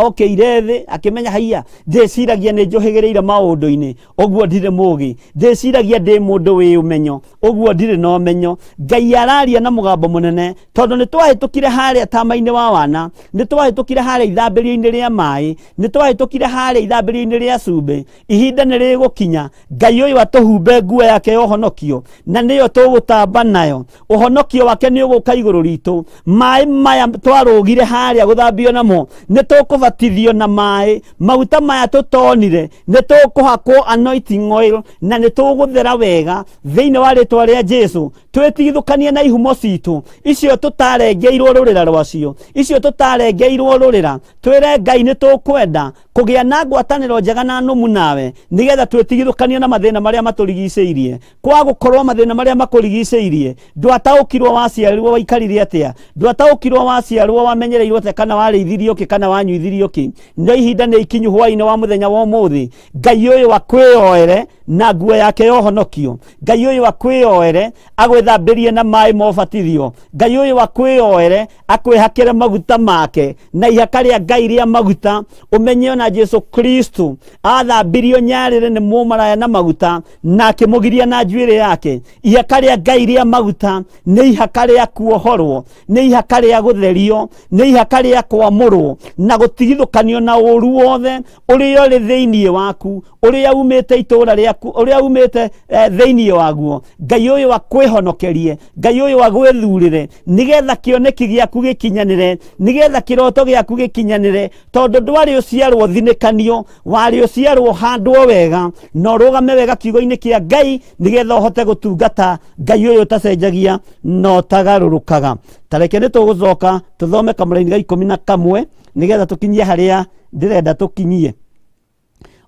okĩire thĩ akĩmenya, haiya, ndĩciragia nĩ njũhĩgĩrĩire maũndũ-inĩ, ũguo ndirĩ mũũgĩ, ndĩciragia ndĩ mũndũ wĩ ũmenyo, ũguo ndirĩ na ũmenyo. Ngai araria na mũgambo mũnene, tondũ nĩ twahĩtũkire harĩa tama-inĩ wa wana, nĩ twahĩtũkire harĩa ithambĩrio-inĩ rĩa maĩ, nĩ twahĩtũkire harĩa ithambĩrio-inĩ rĩa cumbĩ. Ihinda nĩ rĩgũkinya Ngai ũyũ atũhumbe nguo yake ya ũhonokio, na nĩyo tũgũtamba nayo. Ũhonokio wake nĩ ũgũka igũrũ ritũ. Maĩ maya twarũgire harĩa gũthambio namo, nĩ tũkũbatithio na maĩ. Maguta maya tũtonire, nĩ tũkũhakwo anointing oil, na nĩ tũgũthera wega thĩinĩ wa rĩtwa rĩa Jesu. Twĩtigithũkanie na ihumo citũ icio tũtarengeirwo rũrĩra rwacio, icio tũtarengeirwo rũrĩra. Twĩre Ngai nĩ tũkwenda kũgĩa na ngwatanĩro njega na nũmu nawe, nĩgetha twĩtigithũkanie na mathĩna marĩa matũrigicĩirie. Kwa gũkorwo mathĩna marĩa makũrigicĩirie, ndwataũkirwo waciarirwo waikarire atĩa, ndwataũkirwo waciarwo wamenyereirwo atĩa, kana warĩithirio kĩ, kana wanyuithirio kĩ. No ihinda nĩ ikinyu hwaĩ-inĩ wa mũthenya wa ũmũthĩ, Ngai ũyũ akwĩyoere na nguo yake ya ũhonokio. Ngai ũyũ akwĩyoere agwĩthambĩrie na maĩ ma ũbatithio. Ngai ũyũ akwĩyoere akwĩhakĩre maguta make na ihaka rĩa Ngai rĩa maguta. Ũmenye ona Jesu Kristo athambirio nyarĩrĩ nĩ mũmaraya na maguta, na akĩmũgiria na njuĩrĩ yake. Ihaka rĩa Ngai rĩa maguta nĩ ihaka rĩa kuohorwo, nĩ ihaka rĩa gũtherio, nĩ ihaka rĩa kwamũrwo na gũtigithũkanio na ũũru wothe ũrĩa ũrĩ thĩinĩ waku, ũrĩa umĩte itũũra rĩaku. gĩaku ũrĩa umĩte thĩinĩ waguo. Ngai ũyũ akwĩhonokerie, Ngai ũyũ agwĩthurĩre nĩgetha kĩoneki gĩaku gĩkinyanĩre, nĩgetha kĩroto gĩaku gĩkinyanĩre, tondũ ndwarĩ ũciarwo thinĩkanio, warĩ ũciarwo handwo wega na ũrũgame wega kiugo-inĩ kĩa Ngai nĩgetha ũhote gũtungata Ngai ũyũ ũtacenjagia na ũtagarũrũkaga. Tareke nĩ tũgũcoka tũthome kamũraini ga 11 nĩgetha tũkinyie harĩa ndĩrenda tũkinyie.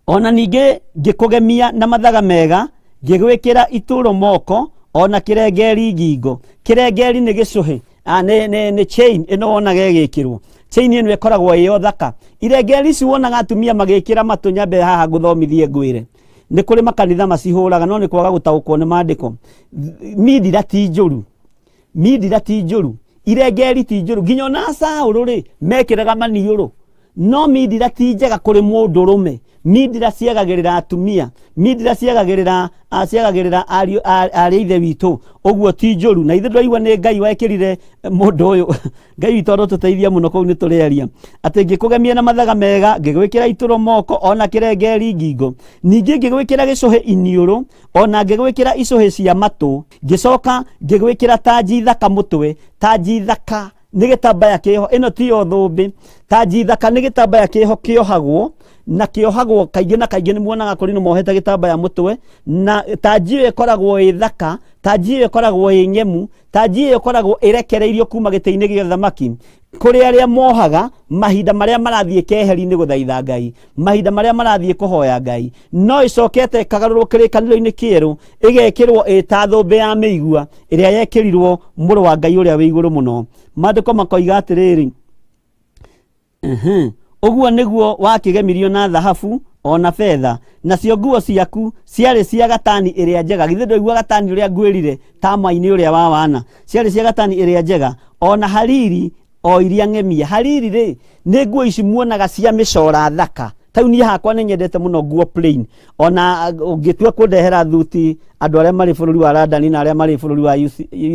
Ona ningĩ ngĩkũgemia na mathaga mega, ngĩgwĩkĩra ituro moko ona kĩrengeri ngingo. Kĩrengeri nĩ gĩcũhĩ, nĩ chain ĩno wonaga ĩgĩkĩrwo. Chain ĩno ĩkoragwo ĩyo thaka. Irengeri ici wonaga atumia magĩkĩra matũ, nyambe haha ngũthomithie ngwĩre. Nĩ kũrĩ makanitha macihũraga no nĩ kwaga gũtaũkwo nĩ maandĩko. Mindira ti njũru, mindira ti njũru, irengeri ti njũru, nginya ona Saũlũ rĩ mekĩraga maniũrũ, no mindira ti njega kũrĩ mũndũrũme. Mindira ciagagĩrĩra atumia, mindira ciagagĩrĩra ariũ arĩ ithe witũ, ũguo ti njũru. Na ithe ndwaigua nĩ Ngai wekĩrire mũndũ ũyũ. Ngai witũ arotũteithia mũno kũu nĩ tũrĩaria atĩ ngĩkũgemia na mathaga mega, ngĩgwĩkĩra itũro moko ona kĩrengeri ngingo, ningĩ ngĩgwĩkĩra gĩcũhĩ iniũrũ ona ngĩgwĩkĩra icũhĩ cia matũ, ngĩcoka ngĩgwĩkĩra tanji thaka mũtwe. Tanji thaka nĩ gĩtambaya kĩho, ĩno tiyo thũmbĩ. Tanji thaka nĩ gĩtambaya kĩho kĩohagwo, na kĩohagwo kaingĩ na kaingĩ nĩ muonaga kũrĩ no mohete gĩtambaya mũtwe, na tanji ĩyo ĩkoragwo ĩ thaka, tanji ĩyo ĩkoragwo ĩ ng'emu, tanji ĩyo ĩkoragwo ĩrekereirio kuma gĩtĩ-inĩ gĩa ũthamaki kũrĩ arĩa mohaga mahinda marĩa marathiĩ keheri-inĩ gũthaitha Ngai, mahinda marĩa marathiĩ kũhoya Ngai. No ĩcokete ĩkagarũrwo kĩrĩkanĩro-inĩ kĩerũ, ĩgekĩrwo ĩ ta thũmbĩ ya mĩigua ĩrĩa yekĩrirwo mũrũ wa Ngai ũrĩa wĩ igũrũ mũno. Maandĩko makoiga atĩrĩrĩ, ũguo nĩguo wakĩgemirio na thahabu ona betha, nacio nguo ciaku ciarĩ cia gatani ĩrĩa njega. Githĩ ndwaigua gatani ũrĩa ngwĩrire tama-inĩ ũrĩa wa wana? Ciarĩ cia gatani ĩrĩa njega ona hariri o iria ng'emie. Hariri rĩ nĩ nguo ici muonaga cia mĩcora thaka. Tau niĩ hakwa nĩ nyendete mũno nguo plain. Ona ũngĩtua kũndehera thuti andũ arĩa marĩ bũrũri wa London na arĩa marĩ bũrũri wa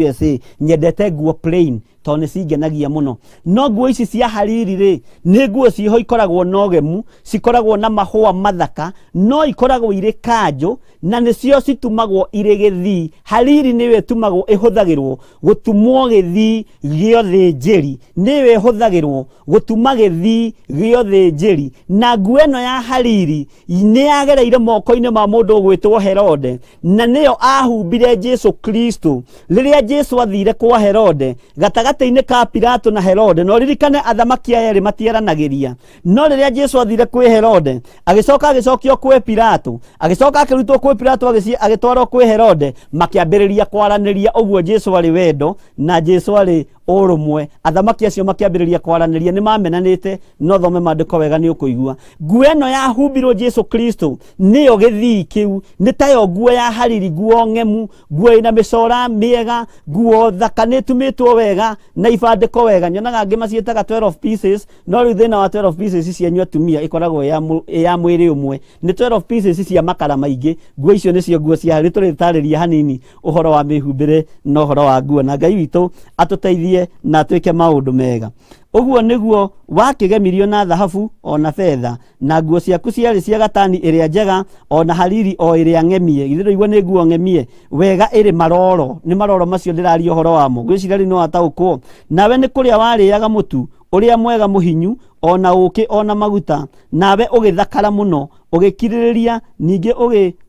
USA, nyendete nguo plain tondũ nĩ cingenagia mũno. No nguo ici cia hariri rĩ nĩ nguo ciho ikoragwo na ũgemu, cikoragwo na mahũa mathaka, no ikoragwo irĩ kanjũ na nĩcio citumagwo irĩ gĩthii. Hariri nĩyo ĩtumagwo, ĩhũthagĩrwo gũtumwo gĩthii gĩa ũthĩnjĩri, nĩyo ĩhũthagĩrwo gũtuma gĩthii gĩa ũthĩnjĩri. Na nguo ĩno ya hariri nĩ yagereire moko-inĩ ma mũndũ ũgwĩtwo Herode, na nĩyo ahumbire Jesu Kristo rĩrĩa Jesu athire kwa Herode gatagatĩ-inĩ ka Pilato na Herode. No ririkane athamaki aya erĩ matiaranagĩria, no rĩrĩa Jesu athire kwĩ Herode agĩcoka agĩcokio kwĩ Pilato, agĩcoka akĩrutwo kwĩ Pilato agĩtwarwo kwĩ Herode, makĩambĩrĩria kwaranĩria. Ũguo Jesu arĩ wendo na Jesu arĩ ũrũmwe. Athamaki acio makĩambĩrĩria kwaranĩria, nĩ mamenanĩte. No thome maandĩko wega nĩ ũkũigua. Nguo ĩno yahumbirwo Jesu Kristo nĩyo gĩthii kĩu, nĩ tayo nguo ya hariri, nguo ng'emu, nguo ĩna mĩcora mĩega, nguo thaka, nĩ ĩtumĩtwo wega na ibandĩko wega. Nyonaga angĩ maciĩtaga 12 pieces, no rĩu thĩna wa 12 pieces cianyu atumia ĩkoragwo ĩ ya mwĩrĩ ũmwe, nĩ 12 pieces cia makara maingĩ. Nguo icio nĩcio nguo cia hariri. Tũrĩtarĩria hanini ũhoro wa mĩhumbĩre na ũhoro wa nguo, na Ngai witũ atũteithie na atwĩke maũndũ mega. Ũguo nĩguo wakĩgemirio na thahabu ona betha, na nguo ciaku ciarĩ cia gatani ĩrĩa njega ona hariri o ĩrĩa ng'emie. Githĩ ndũigua nĩ nguo ng'emie wega ĩrĩ maroro? Nĩ maroro macio ndĩraria ũhoro wamo. Ngwĩciria rĩu nĩ wataũkwo. Nawe nĩ kũrĩa warĩaga mũtu ũrĩa mwega mũhinyu ona ũũkĩ ona maguta, nawe ũgĩthakara mũno, ũgĩkirĩrĩria, ningĩ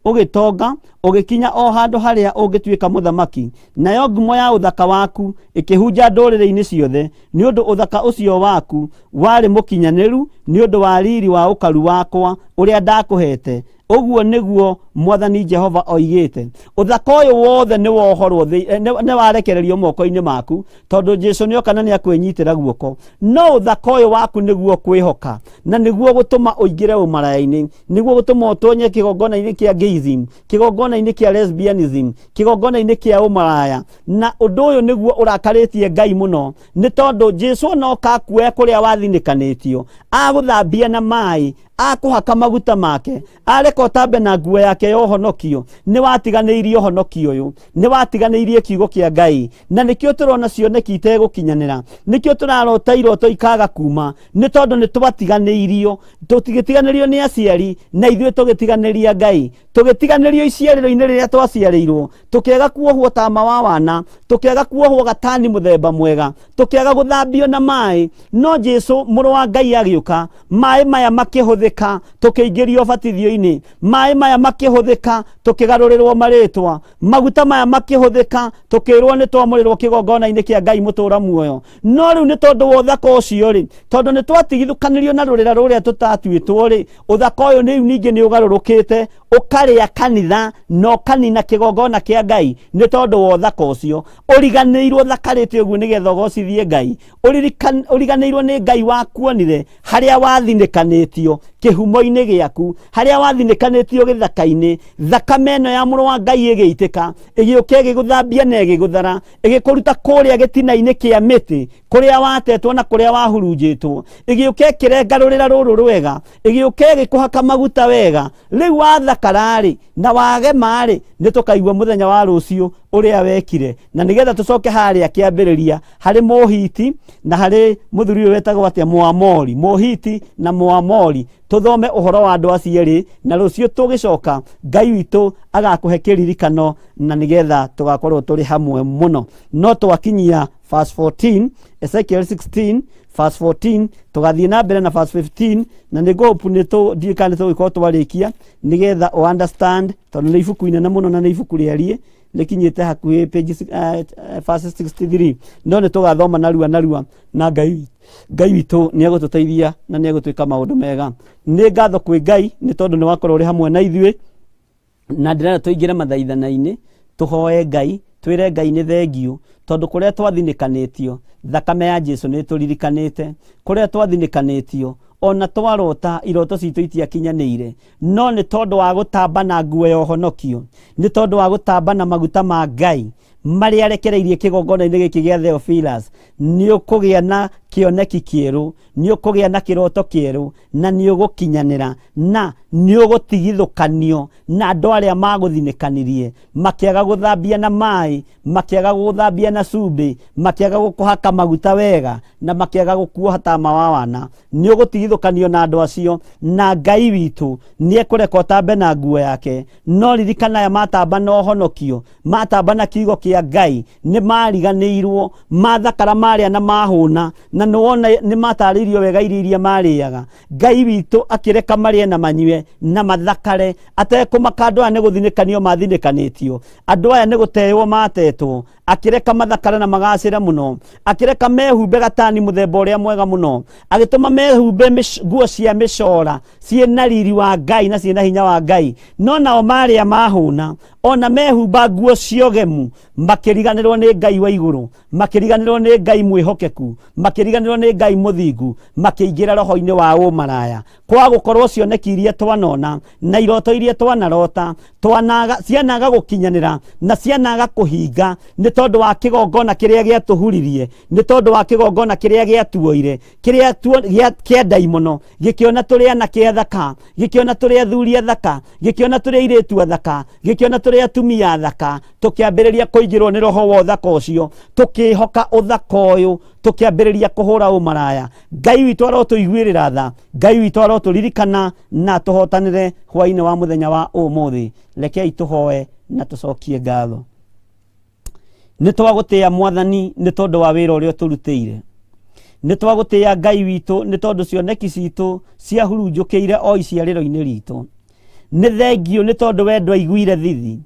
ũgĩtonga, ũgĩkinya o handũ harĩa ũngĩtuĩka mũthamaki. Nayo ngumo ya ũthaka waku ĩkĩhunja ndũrĩrĩ-inĩ ciothe, nĩ ũndũ ũthaka ũcio waku warĩ mũkinyanĩru nĩ ũndũ wa riri wa ũkaru wakwa ũrĩa ndakũhete. Ũguo nĩguo Mwathani Jehova oigĩte. Ũthaka ũyũ wothe nĩ wohorwo nĩ warekererio moko-inĩ maku, tondũ Jesu nĩoka na nĩakwĩnyitĩra guoko. No ũthaka ũyũ waku nĩguo kwĩhoka, na nĩguo gũtũma ũingĩre ũmaraya-inĩ, nĩguo gũtũma ũtonye kĩgongona-inĩ kĩa gayism, kĩgongona-inĩ kĩa lesbianism, kĩgongona-inĩ kĩa ũmaraya. Na ũndũ ũyũ nĩguo ũrakarĩtie Ngai mũno, nĩ tondũ Jesu onoka akuoya kũrĩa wathinĩkanĩtio, agũthambia na maĩ, Akũhaka maguta make, areka ũtambe na nguo yake ya ũhonokio. Nĩ watiganĩirie ũhonokio ũyũ, nĩ watiganĩirie kiugo kĩa Ngai, na nĩkĩo tũrona cioneki itegũkinyanĩra, nĩkĩo tũrarota iroto ikaga kuma, nĩ tondũ nĩ twatiganĩirio. Tũtigĩtiganĩrio nĩ aciari, na ithuĩ tũgĩtiganĩria Ngai, tũgĩtiganĩrio iciarĩro-inĩ rĩrĩa twaciarĩirwo, tũkĩaga kuohwo tama wa wana, tũkĩaga kuohwo gatani mũthemba mwega, tũkĩaga gũthambio na maĩ. No Jesu mũrũ wa Ngai agĩũka, maĩ maya makĩhũthĩka, tũkĩingĩrio ũbatithio-inĩ, maĩ maya makĩhũthĩka, tũkĩgarũrĩrwo marĩtwa, maguta maya makĩhũthĩka, tũkĩrwo nĩ twamũrĩrwo kĩgongona-inĩ kĩa Ngai mũtũra muoyo. No rĩu nĩ tondũ wa ũthaka ũcio rĩ, tondũ nĩ twatigithũkanirio na rũrĩra rũrĩa tũtatuĩtwo rĩ, ũthaka ũyũ rĩu ningĩ nĩ ũgarũrũkĩte, ũkarĩa kanitha na ũkanina kĩgongona kĩa Ngai nĩ tondũ wa ũthaka ũcio. Ũriganĩirwo ũthakarĩte ũguo nĩgetha ũgocithie Ngai. Ũriganĩirwo nĩ Ngai wakuonire harĩa wathinĩkanĩtio kĩhumo-inĩ gĩaku, harĩa wathinĩkanĩtio gĩthaka-inĩ. Thakame ĩno ya mũrũ wa Ngai ĩgĩitĩka, ĩgĩũka ĩgĩgũthambia na ĩgĩgũthara, ĩgĩkũruta kũrĩa gĩtina-inĩ kĩa mĩtĩ, kũrĩa watetwo na kũrĩa wahurunjĩtwo, ĩgĩũka ĩkĩrenga rũrĩra rũrũ rwega, ĩgĩũka ĩgĩkũhaka maguta wega. Rĩu wathakara-rĩ na wagema-rĩ, nĩ tũkaigua mũthenya wa rũciũ ũrĩa wekire. Na nĩgetha tũcoke harĩa kĩambĩrĩria harĩ Mũhiti na harĩ mũthuri ũyũ wetagwo atĩa, Mũamori, Mũhiti na Mũamori, tũthome ũhoro wa andũ acio erĩ, na rũciũ tũgĩcoka Ngai witũ agakũhe kĩririkano, na nĩgetha tũgakorwo tũrĩ hamwe mũno. No twakinyia verse 14, Ezekiel 16 verse 14, tũgathiĩ na mbere na verse 15, na nĩ ngũhope nĩ ndiũĩ kana nĩ tũgũgĩkorwo twarĩkia, nĩgetha ũ understand, tondũ nĩ ibuku inene mũno na nĩ ibuku rĩariĩ, rĩkinyĩte hakuhĩ page verse 63. No nĩ tũgathoma narua narua, na Ngai witũ nĩ egũtũteithia na nĩ egũtwĩka maũndũ mega. Nĩ ngatho kwĩ Ngai nĩ tondũ nĩ wakorwo ũrĩ hamwe na ithuĩ, na ndĩrenda tũingĩre mathaithana-inĩ, tũhoe Ngai, twĩre Ngai nĩ thengiũ, tondũ kũrĩa twathinĩkanĩtio, thakame ya Jesu nĩ ĩtũririkanĩte. Kũrĩa twathinĩkanĩtio, ona twarota iroto citũ itiakinyanĩire, no nĩ tondũ wa gũtamba na nguo ya ũhonokio, nĩ tondũ wa gũtamba na maguta ma Ngai marĩa arekereirie kĩgongona-inĩ gĩkĩ gĩa Theophilus, nĩ ũkũgĩa na kĩoneki kĩerũ, nĩ ũkũgĩa na kĩroto kĩerũ, na nĩ ũgũkinyanĩra, na nĩ ũgũtigithũkanio na andũ arĩa magũthinĩkanirie, makĩaga gũthambia na maĩ, makĩaga gũthambia na cumbĩ, makĩaga gũkũhaka maguta wega, na makĩaga gũkuoha tama wa wana. Nĩ ũgũtigithũkanio na andũ acio, na Ngai witũ nĩ ekũreka ũtambe na nguo yake. No ririkana aya matamba na ũhonokio, matamba na kiugo kĩa Ngai, nĩ mariganĩirwo, mathakara marĩa na mahũna, na nĩwona nĩ matarĩirio wega irio iria marĩaga. Ngai witũ akĩreka marĩe na manyue na mathakare, atekũmaka andũ aya nĩ gũthinĩkanio mathinĩkanĩtio, andũ aya nĩ gũtewo matetwo, akĩreka mathakare na magacĩre mũno, akĩreka mehumbe gatani mũthemba ũrĩa mwega mũno, agĩtũma mehumbe nguo cia mĩcora ciĩna riri wa Ngai na ciĩna hinya wa Ngai. No nao marĩa mahũna, ona mehumba nguo ciogemu, makĩriganĩrwo nĩ Ngai wa igũrũ, makĩriganĩrwo nĩ Ngai mwĩhokeku, makĩriganĩrwo nĩ Ngai mũthingu, makĩingĩra roho-inĩ wa ũmaraya. Kwa gũkorwo cioneki iria twanona na iroto iria twanarota cianaga gũkinyanĩra na cianaga kũhinga, nĩ tondũ wa kĩgongona kĩrĩa gĩatũhuririe, nĩ tondũ wa kĩgongona kĩrĩa gĩatuoire, kĩrĩa kĩa ndaimono, gĩkĩona tũrĩ anake athaka, gĩkĩona tũrĩ athuri athaka, gĩkĩona tũrĩ airĩtu athaka, gĩkĩona tũrĩ atumia athaka, tũkĩambĩrĩria kũingĩrwo nĩ roho wa ũthaka ũcio, tũkĩhoka ũthaka ũyũ, tũkĩambĩrĩria kũhũra ũmaraya. Ngai witũ arotũiguĩrĩra tha, Ngai witũ arotũririkana na tũhotanĩre hwainĩ wa mũthenya wa ũmũthĩ. Rekei tũhoe na tũcokie ngatho. Nĩ twagũtĩĩa Mwathani nĩ tondũ wa wĩra ũrĩa ũtũrutĩire. Nĩ twagũtĩĩa Ngai witũ nĩ tondũ cioneki citũ ciahurunjũkĩire o iciarĩro-inĩ ritũ. Nĩ thengiũ nĩ tondũ we ndwaiguire thithi.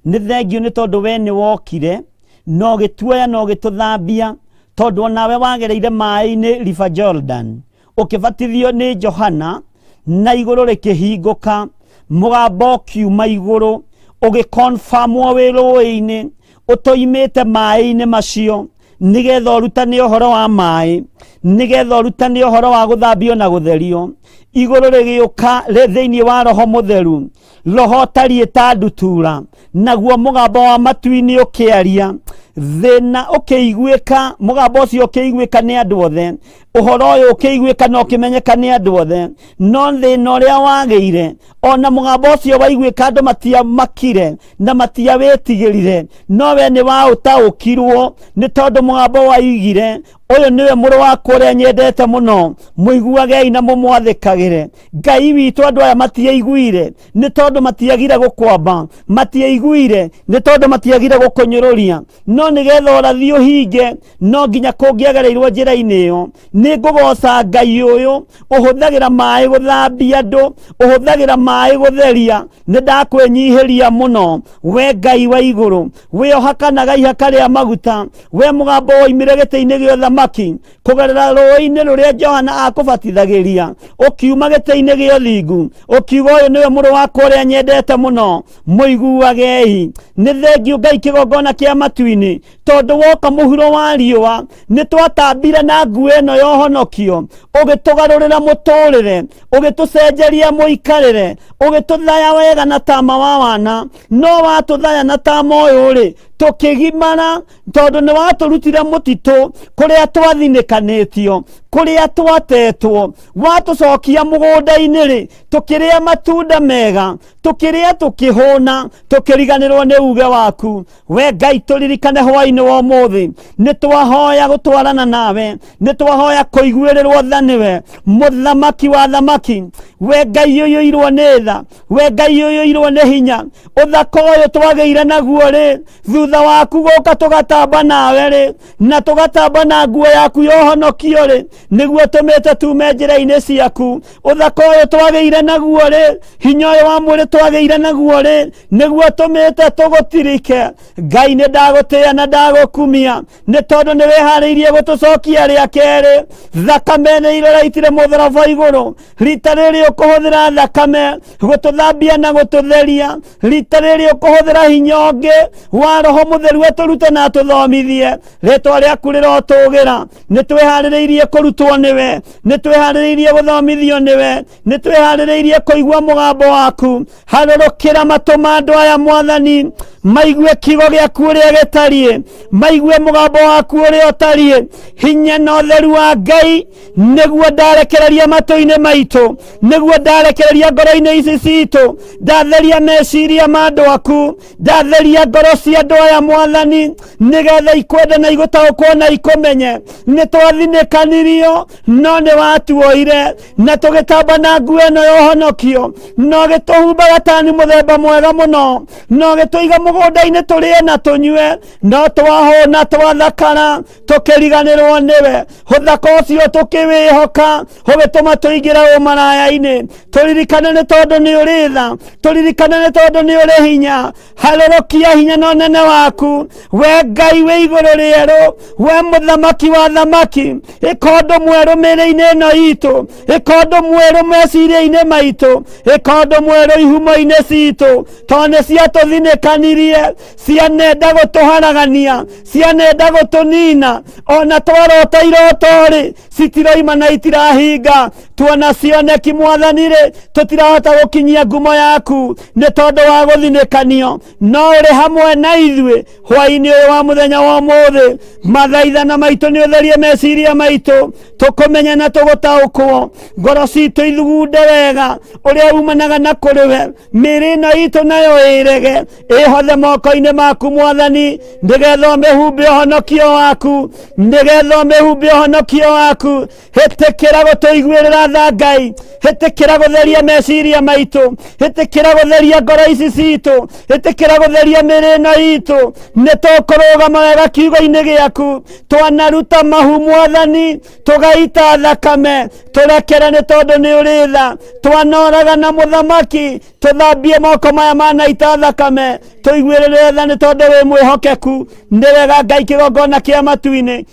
Nĩ thengiũ nĩ tondũ we nĩ wokire na ũgĩtuoya na ũgĩtũthambia, tondũ onawe wagereire maĩ-inĩ River Jordan, ũkĩbatithio nĩ Johana, na igũrũ rĩkĩhingũka, mũgambo ũkiuma igũrũ, ũgĩkonfamwo wĩ rũĩ-inĩ, ũtoimĩte maĩ-inĩ macio, nĩgetha ũrutane ũhoro wa maĩ, nĩgetha ũrutane ũhoro wa gũthambio na gũtherio. Igũrũ rĩgĩũka rĩ thĩinĩ wa Roho Mũtheru, Roho ũtariĩ ta ndutura, naguo mũgambo wa matu-inĩ ũkĩaria, Thĩna ũkĩiguĩka, mũgambo ũcio ũkĩiguĩka nĩ andũ othe, ũhoro ũyũ ũkĩiguĩka na ũkĩmenyeka nĩ andũ othe. No thĩna ũrĩa wagĩire, ona mũgambo ũcio waiguĩka, andũ matiamakire na matiawĩtigĩrire, no we nĩ waũtaũkirwo, nĩ tondũ mũgambo waigire, ũyũ nĩwe mũrũ wakwa ũrĩa nyendete mũno, mũiguagei na mũmwathĩkagĩre. Ngai witũ, andũ aya matiaiguire nĩ tondũ matiagire gũkwamba, matiaiguire nĩ tondũ matiagire gũkũnyũrũria, no nĩgetha ũrathi ũhinge no nginya kũngĩagereirwo njĩra-inĩ ĩyo. Nĩ ngũgoca Ngai ũyũ ũhũthagĩra maĩ gũthambia andũ, ũhũthagĩra maĩ gũtheria. Nĩ ndakwĩnyihĩria mũno, we Ngai wa igũrũ, wĩohakanaga ihaka rĩa maguta, we mũgambo woimire gĩtĩ-inĩ gĩa ũthamaki kũgerera rũĩ-inĩ rũrĩa Johana akũbatithagĩria, ũkiuma gĩtĩ-inĩ gĩa ũthingu ũkiuga, ũyũ nĩwe mũrũ wakwa ũrĩa nyendete mũno, mũiguagei. Nĩ thengiũ Ngai kĩgongona kĩa matu-inĩ, tondũ woka mũhuro wa riũa nĩ twatambire na nguo ĩno ya ũhonokio, ũgĩtũgarũrĩra mũtũrĩre, ũgĩtũcenjeria mũikarĩre, ũgĩtũthaya wega na tama wa wana. No watũthaya na tama ũyũ rĩ, tũkĩgimara, tondũ nĩ watũrutire mũtitũ kũrĩa twathinĩkanĩtio, kũrĩa twatetwo, watũcokia mũgũnda-inĩ rĩ, tũkĩrĩa matunda mega, tũkĩrĩa tũkĩhũna, tũkĩriganĩrwo nĩ uge waku. We Ngai, tũririkane hwaĩ-inĩ wa ũmũthĩ. Nĩ twahoya gũtwarana nawe, nĩ twahoya kũiguĩrĩrwo tha nĩwe, mũthamaki wa thamaki. We Ngai ũiyũirwo nĩ tha, we Ngai ũiyũirwo nĩ hinya, ũthaka ũyũ twagĩire naguo rĩ, thutha waku gũka tũgatamba nawe rĩ, na tũgatamba na nguo yaku ya ũhonokio rĩ, nĩguo tũmĩte tume njĩra-inĩ ciaku. Ũthaka ũyũ twagĩire naguo rĩ, hinya ũyũ wa mwĩrĩ twagĩire naguo rĩ, nĩguo tũmĩte tũgũtirike. Ngai, nĩ ndagũtĩĩa na ndagũkumia, nĩ tondũ nĩ wĩharĩirie gũtũcokia rĩa kerĩ. Thakame nĩ iroraitire mũtharaba igũrũ. Rita rĩrĩ ũkũhũthĩra thakame gũtũthambia na gũtũtheria. Rita rĩrĩ ũkũhũthĩra hinya ũngĩ wa Roho Mũtheru atũrute na atũthomithie. Rĩtwa rĩaku rĩrotũgĩra. Nĩ twĩharĩrĩirie kũrutwo nĩwe, nĩ twĩharĩrĩirie gũthomithio nĩwe, nĩ twĩharĩrĩirie kũigua mũgambo waku. Harũrũkĩra matũ ma andũ aya, Mwathani, maigue kiugo gĩaku ũrĩa gĩtariĩ, maigue mũgambo waku ũrĩa ũtariĩ. Hinya na ũtheru wa Ngai nĩguo ndarekereria matũ-inĩ maitũ, nĩguo ndarekereria ngoro-inĩ ici citũ. Ndatheria meciria ma andũ aku, ndatheria ngoro cia andũ aya, Mwathani, nĩgetha ikwende na igũtaũkwo na ikũmenye. Nĩ twathinĩkanirio, no nĩ watuoire na tũgĩtamba na nguo ĩno ya ũhonokio, no gĩtũhumba gatani mũthemba mwega mũno, no gĩtũiga mũgũnda-inĩ tũrĩe na tũnyue, no twahũna twathakara tũkĩriganĩrwo nĩwe. Ũthaka ũcio tũkĩwĩhoka ũgĩtũma tũingĩre ũmaraya-inĩ. Tũririkane, nĩ tondũ nĩ ũrĩ tha. Tũririkane, nĩ tondũ nĩ ũrĩ hinya. Harũrũkia hinya na ũnene waku, we Ngai wĩ igũrũ rĩerũ, we mũthamaki wa thamaki. Ĩka ũndũ mwerũ mĩĩrĩ-inĩ ĩno itũ, ĩka ũndũ mwerũ meciria-inĩ maitũ, ĩka ũndũ mwerũ ihumo-inĩ citũ, tondũ nĩ ciatũthinĩkanirie, cianenda gũtũharagania, cianenda gũtũnina. Ona twarota iroto rĩ, citiroima na itirahinga. Tuona cioneki, Mwathani rĩ, tũtirahota gũkinyia ngumo yaku nĩ tondũ wa gũthinĩkanio, no ũrĩ hamwe na ithuĩ hwaĩ-inĩ ũyũ wa mũthenya wa ũmũthĩ. Mathaithana maitũ nĩ ũtherie meciria maitũ, tũkũmenya na tũgũtaũkwo, ngoro citũ ithugunde wega ũrĩa umanaga na kũrĩ we. Mĩĩrĩ ĩno itũ nayo ĩrege ĩhothe moko-inĩ maku, Mwathani, nĩgetha ũmĩhumbe ũhonokio waku, nĩgetha ũmĩhumbe ũhonokio waku. Hĩtĩkĩra gũtũiguĩrĩra tha, Ngai. Hĩtĩkĩra gũtheria meciria maitũ, hĩtĩkĩra gũtheria ngoro ici citũ, hĩtĩkĩra gũtheria mĩĩrĩ ĩno itũ. Nĩ tũkũrũgama wega kiugo-inĩ gĩaku. Twanaruta mahu, Mwathani, tũgaita thakame, tũrekere, nĩ tondũ nĩ ũrĩ tha. Twanoraga na mũthamaki, tũthambie moko maya manaita thakame, tũiguĩrĩre tha, nĩ tondũ wĩ mwĩhokeku. Nĩ wega, Ngai kĩgongona kĩa matu-inĩ.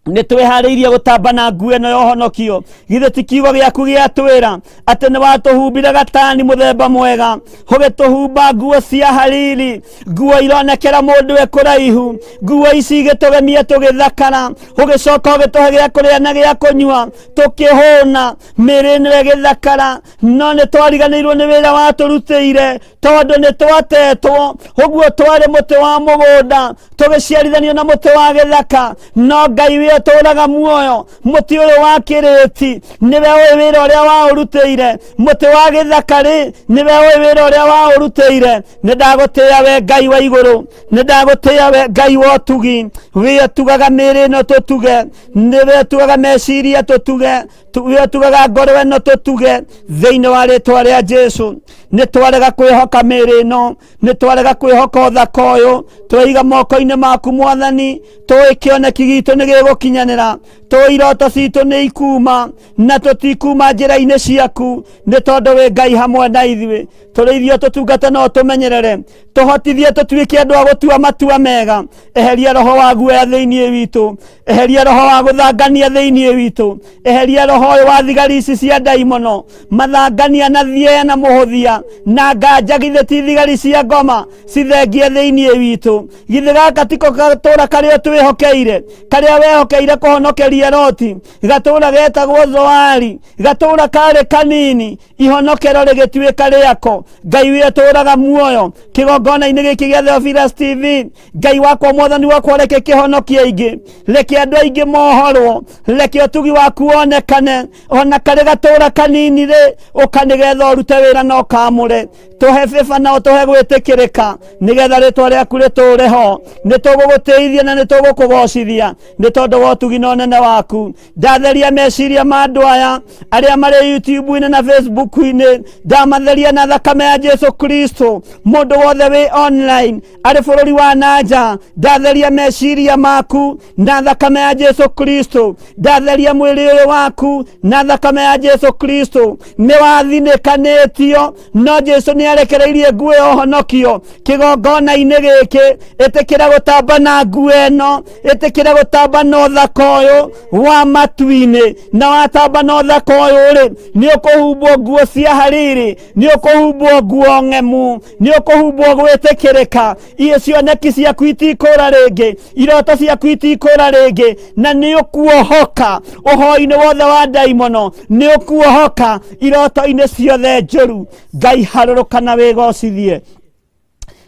Nĩ twĩharĩirie gũtamba na nguo ĩno ya ũhonokio. Githĩ ti kiugo gĩaku gĩatwĩra atĩ nĩ watũhumbire gatani mũthemba mwega, ũgĩtũhumba nguo cia hariri, nguo ironekera mũndũ e kũraihu, nguo ici igĩtũgemia tũgĩthakara, ũgĩcoka ũgĩtũhe gĩa kũrĩa na gĩa kũnyua tũkĩhũna, mĩĩrĩ ĩno ĩgĩthakara, no nĩ twariganĩirwo nĩ wĩra watũrutĩire tondũ nĩ twatetwo. Ũguo twarĩ mũtĩ wa mũgũnda tũgĩciarithanio na mũtĩ wa gĩthaka, no Ngai wĩ ũtũraga muoyo, mũtĩ ũyũ wa kĩrĩti nĩwe ũĩ wĩra ũrĩa waũrutĩire, mũtĩ wa gĩthaka rĩ nĩwe ũĩ wĩra ũrĩa waũrutĩire. Nĩ ndagũtĩĩa we Ngai wa igũrũ, nĩ ndagũtĩĩa we Ngai wa ũtugi, wĩ ũtugaga mĩĩrĩ ĩno tũtuge, nĩwe ũtugaga meciria tũtuge, wĩ ũtugaga ngoro ĩno tũtuge, thĩinĩ wa rĩtwa rĩa Jesu. Nĩ twarega kwĩhoka mĩĩrĩ ĩno, nĩ twarega kwĩhoka ũthaka ũyũ, tweiga moko-inĩ maku Mwathani, tũĩ kĩoneki gitũ nĩ gĩgũkinyanĩra, tũĩ iroto citũ nĩ ikuma, na tũtikuma njĩra-inĩ ciaku, nĩ tondũ wĩ Ngai hamwe na ithuĩ. Tũrĩithio tũtungate no tũmenyerere, tũhotithie tũtuĩke andũ a gũtua matua mega. Eheria roho wa guoya thĩinĩ witũ, eheria roho wa gũthangania thĩinĩ witũ, eheria roho ũyũ wa thigari ici cia ndaimono, mathangania na thieya na mũhũthia na nganja. Githĩ ti thigari cia ngoma cithengie thĩinĩ witũ? Githĩ gaka tiko gatũra karĩa twĩhokeire, karĩa wehokeire kũhonokeria Loti, gatũra getagwo Zoari, gatũra karĩ kanini, ihonokero rĩgĩtuĩka rĩako. Ngai wĩ ũtũraga muoyo, kĩgongona-inĩ gĩkĩ gĩa Theophilus TV, Ngai wakwa, Mwathani wakwa, reke kĩhonokie aingĩ, reke andũ aingĩ mohorwo, reke ũtugi waku wonekane ona karĩ gatũra kanini rĩ, ũka nĩgetha ũrute wĩra na ũkamũre. Tũhe bĩba na ũtũhe gwĩtĩkĩrĩka, nĩgetha rĩtwa rĩaku rĩtũre ho. Nĩ tũgũgũtĩithia na nĩ tũgũkũgocithia nĩ tondũ wa ũtugi na ũnene waku. Ndatheria meciria ma andũ aya arĩa marĩ YouTube-inĩ na Facebook-inĩ, ndamatheria na thakame ya Jesu Kristo. Mũndũ wothe wĩ online arĩ bũrũri wa nanja, ndatheria meciria maku na thakame ya Jesu Kristo. Ndatheria mwĩrĩ ũyũ waku na thakame ya Jesu Kristo. Nĩ wathinĩkanĩtio, no Jesu nĩ arekereirie nguo ya ũhonokio kĩgongona-inĩ gĩkĩ. Ĩtĩkĩra gũtamba na nguo ĩno, ĩtĩkĩra gũtamba na ũthaka ũyũ wa matu-inĩ, na watamba na ũthaka ũyũ rĩ, nĩ ũkũhumbwo nguo cia hariri, nĩ ũkũhumbwo nguo ng'emu, nĩ ũkũhumbwo gwĩtĩkĩrĩka. Iĩ cioneki ciaku itikũra rĩngĩ, iroto ciaku itikũra rĩngĩ, na nĩ ũkuohoka ũhoi-inĩ wothe wa ndaimono, nĩ ũkuohoka iroto-inĩ ciothe njũru. Ngai harũrũka na wĩgocithie,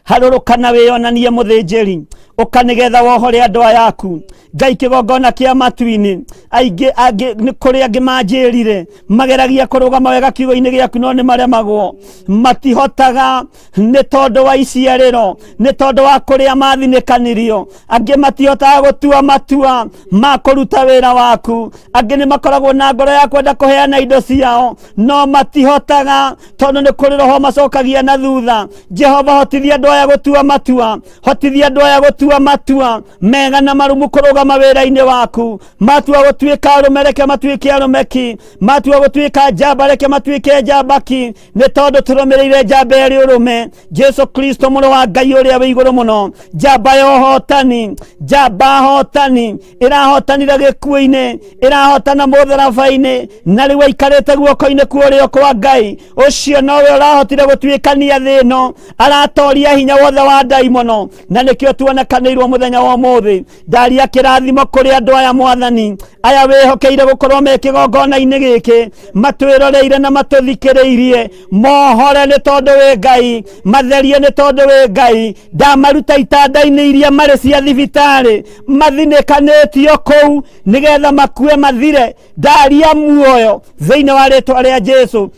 harũrũka na wĩyonanie mũthĩnjĩri, ũka nĩgetha wohore andũ aya aku. Ngai kĩgongona kĩa matu-inĩ, aingĩ angĩ nĩ kũrĩ angĩ manjĩrire mageragia kũrũgama wega kiugo-inĩ gĩaku, no nĩ maremagwo, matihotaga nĩ tondũ wa iciarĩro, nĩ tondũ wa kũrĩa mathinĩkanirio. Angĩ matihotaga gũtua matua ma kũruta wĩra waku, angĩ nĩ makoragwo na ngoro ya kwenda kũheana indo ciao, no matihotaga tondũ nĩ kũrĩ roho macokagia na thutha. Jehova, hotithia andũ aya gũtua matua, hotithia andũ aya gũtua matua mega na marumu kũrũgama wĩra-inĩ waku. Matua gũtuĩka arũme, reke matuĩke arũme ki, matua gũtuĩka njamba, reke matuĩke njamba ki, nĩ tondũ tũrũmĩrĩire njamba ĩrĩ ũrũme, Jesu Kristo mũrũ wa Ngai ũrĩa wĩ igũrũ mũno, njamba ya ũhotani, njamba hotani, ĩrahotanire gĩkuũ-inĩ, ĩrahotana mũtharaba-inĩ, na rĩu aikarĩte guoko-inĩ kwa ũrĩo kwa Ngai. Ũcio nowe ũrahotire gũtuĩkania thĩ ĩno, aratoria hinya wothe wa ndaimono, na nĩkĩo tuonekanĩirwo mũthenya wa ũmũthĩ. Ndaria kĩrathimo kũrĩ andũ aya Mwathani, aya wĩhokeire gũkorwo me kĩgongona-inĩ gĩkĩ, matwĩroreire na matũthikĩrĩirie, mohore nĩ tondũ wĩ Ngai, matherie nĩ tondũ wĩ Ngai. Ndamaruta itanda-inĩ iria marĩ cia thibitarĩ, mathinĩkanĩtio kũu nĩgetha makue mathire. Ndaria muoyo thĩinĩ wa rĩtwa rĩa Jesu.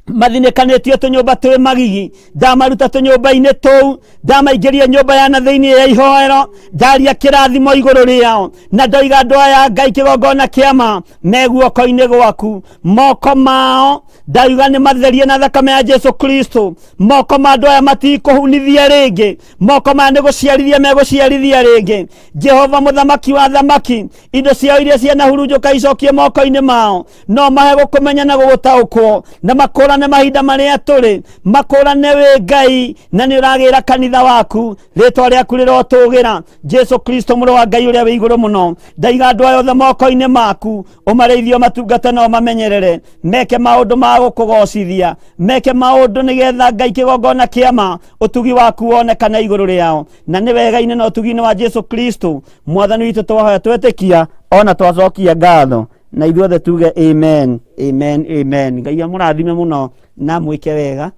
Mathinĩkanĩtio tũnyũmba twĩ magigi, ndamaruta tũnyũmba-inĩ tũu, ndamaingĩria nyũmba ya na thĩinĩ ya ihoero. Ndaria kĩrathimo igũrũ rĩao, na ndoiga andũ aya Ngai kĩgongona kĩama me guoko-inĩ gwaku. Moko mao ndauga nĩ matherie na thakame ya Jesu Kristo. Moko ma andũ aya matikũhunithia rĩngĩ, moko maya nĩ gũciarithia megũciarithia rĩngĩ. Jehova mũthamaki wa thamaki, indo ciao iria cianahurunjũka icokie moko-inĩ mao, no mahe gũkũmenya na gũgũtaũkwo na makũrane. Makũrane mahinda marĩa tũrĩ, makũrane wĩ Ngai na nĩ ũragĩra kanitha waku. Rĩtwa rĩaku rĩrotũgĩra. Jesu Kristo mũrũ wa Ngai ũrĩa wĩ igũrũ mũno, ndaiga andũ aya othe moko-inĩ maku, ũmarĩithie, ũmatungate na ũmamenyerere, meke maũndũ ma gũkũgocithia, meke maũndũ nĩgetha Ngai kĩgongona kĩama ũtugi waku wonekane igũrũ rĩao. Na nĩ wega-inĩ na ũtugi-inĩ wa Jesu Kristo mwathani witũ twahoya twetĩkia ona twacokia ngatho, na ithuothe tuge amen, amen, amen. Ngai amũrathime mũno na mwĩke wega.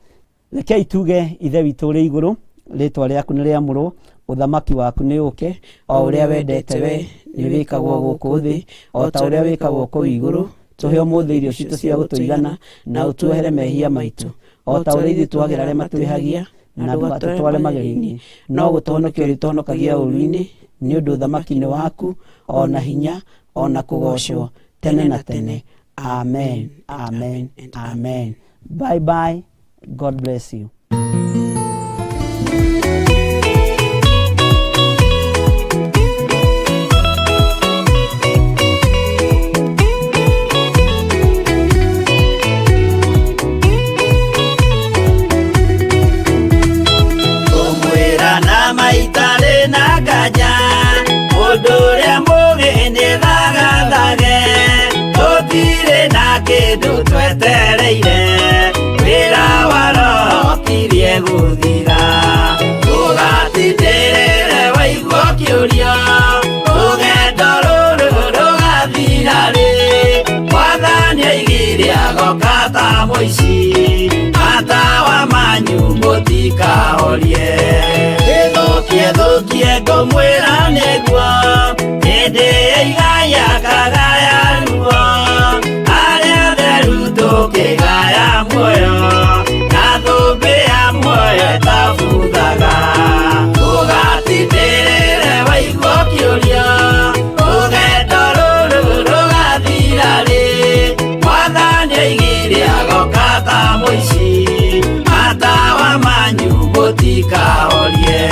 Rekei tuge: Ithe witũ ũrĩ igũrũ, rĩtwa rĩaku nĩ rĩamũrwo, ũthamaki waku nĩ ũke, o ũrĩa wendete we nĩ wĩkagwo gũkũ thĩ o ta ũrĩa wĩkagwo kũu igũrũ. Tũhe ũmũthĩ irio citũ cia gũtũigana, na ũtuohere mehia maitũ o ta ũrĩa ithuĩ twagĩra arĩa matwĩhagia, na ndũgatũtware magerio-inĩ, no gũtũhonokia ũrĩtũhonokagia ũũru-inĩ, nĩ ũndũ ũthamaki nĩ waku, o na hinya, o na kũgocwo tene na tene. Amen, amen, amen. Bye bye, God bless you. Kũmwĩra na maitarĩ na nganja, mũndũ ũrĩa mũgĩ nĩ thagathage. Tũtirĩ na kĩndũ twetereire, wĩra wa Roho kirie gũthira. Ũgatindĩrĩre waigua kĩũria, rũgendo rũrũ rũgathira rĩ? Mwathani aigire agoka ta mũici, matawa manyu mũtikahorie. Ĩthũkie thũkie ngũmwĩra nĩguo, hĩndĩ ĩigaya kagaya ruo, arĩa theru tũkĩgaya muoyo, na thũmbĩ ya muoyo ĩtabuthaga. Ũgatindĩrĩre waigua kĩũria, rũgendo rũrũ rũgathira rĩ? Mwathani aigire agoka ta mũici, matawa manyu mũtikahorie.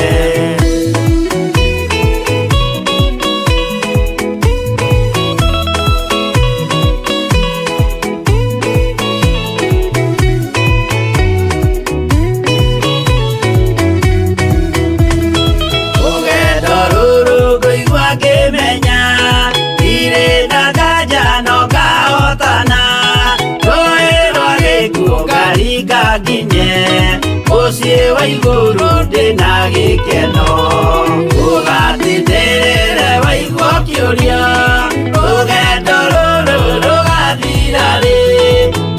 Rũgendo rũrũ ngũigua ngĩmenya, ndirĩ na nganja no ngahotana. Rũĩ rwa gĩkuũ ngaringa nginye mũciĩ wa igũrũ ndĩna gĩkeno. Ũgatindĩrĩre waigua kĩũria, rũgendo rũrũ rũgathira rĩ?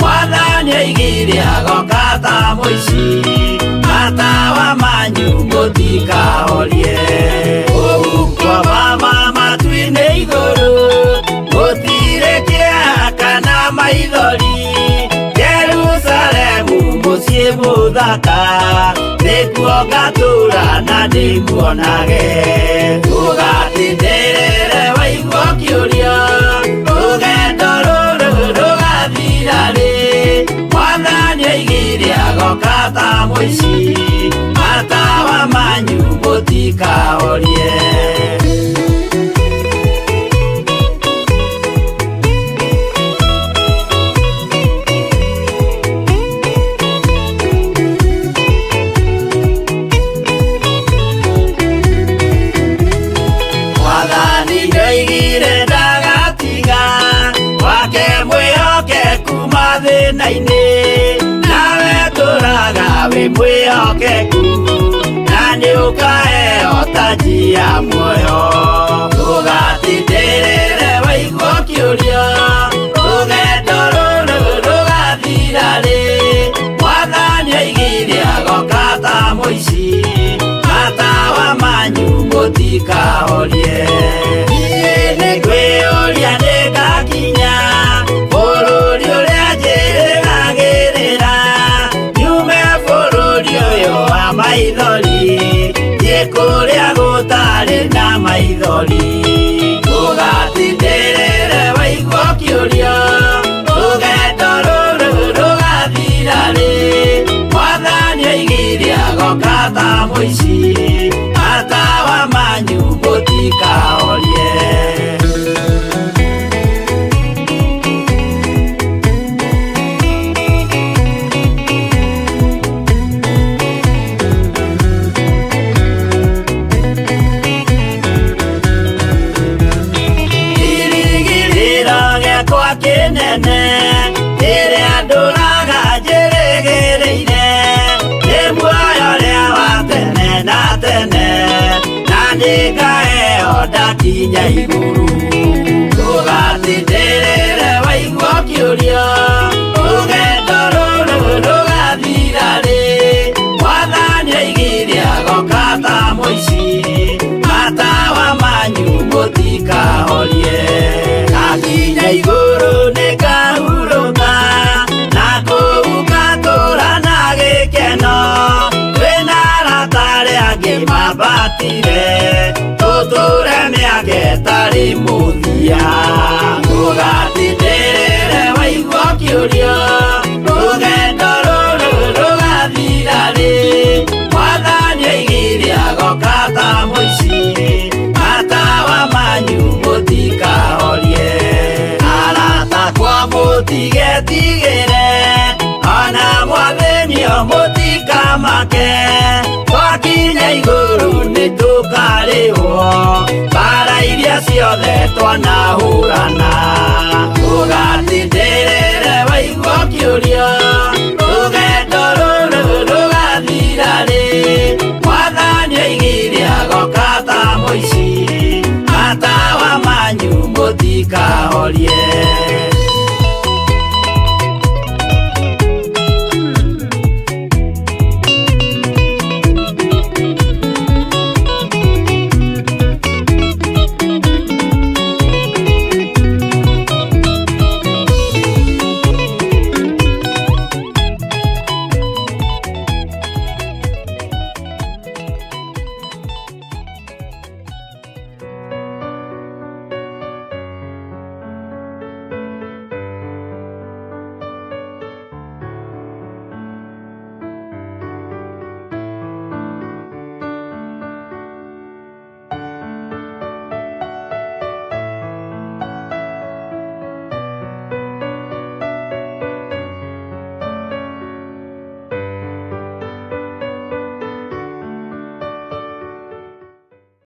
Mwathani aigire agoka ta mũici, matawa manyu mũtikahorie. Kũu mama matu-inĩ igũrũ, gũtirĩ kĩeha kana maithori. Jerusalemu mũciĩ mũthaka, nĩkuo ngatũra na ndĩkuonage. Ũgatindĩrĩre waigua kĩũria, rũgendo rũrũ rũgathira rĩ? Mwathani aigire agoka ta mũici, matawa manyu mũtikahorie. Mwathani nĩoigire ndagatiga wake mwĩhokeku mathĩna-inĩ, nawe tũraga wĩ mwĩhokeku, na nĩũkaheo taji ya muoyo. Ũgatindĩrĩre waigua kĩũria, rũgendo rũrũ rũgathira rĩ? Mwathani aigire agoka ta mũici, matawa manyu mũtikahorie. Niĩ nĩngwĩyũria nĩngakinya bũrũri ũrĩa njĩrĩgagĩrĩra, nyume bũrũri ũyũ wa maithori, thiĩ kũrĩa gũtarĩ na maithori. Ũgatindĩrĩre waigua kĩũria, rũgendo rũrũ rũgathira rĩ? Mwathani aigire agoka ta mũici, matawa manyu mũtikahorie. nene ĩrĩa ndũraga njĩrĩgĩrĩire nĩ muoyo ũrĩa wa tene na tene na nĩngaheo ndakinya igũrũ ndũgatindĩrĩre waigua ũkĩũria rũgendo rũrũ rũgathira rĩ mwathani oigire agoka ta mũici matawa manyu mũtikahorie ndakinya igũrũ nĩngahurũka na kũu ngatũũra na gĩkeno twĩna arata arĩa angĩ mambatire tũtũre mĩaka ĩtarĩ mũthia ndũgatindĩrĩre waigua ũkĩũria rũgendo rũrũ rũgathira rĩ mwathani oigire agoka ta mũici matawa manyu mũtikahorie arata kwa mũtigetigĩre ona mwathĩnio mũtikamake twakinya igũrũ nĩtũkarĩhwo mbara iria ciothe twanahũrana ndũgatindĩrĩre waigua ũkĩũria rũgendo rũrũ rũgathira rĩ mwathani oigire agoka ta mũici matawa manyu mũtikahorie.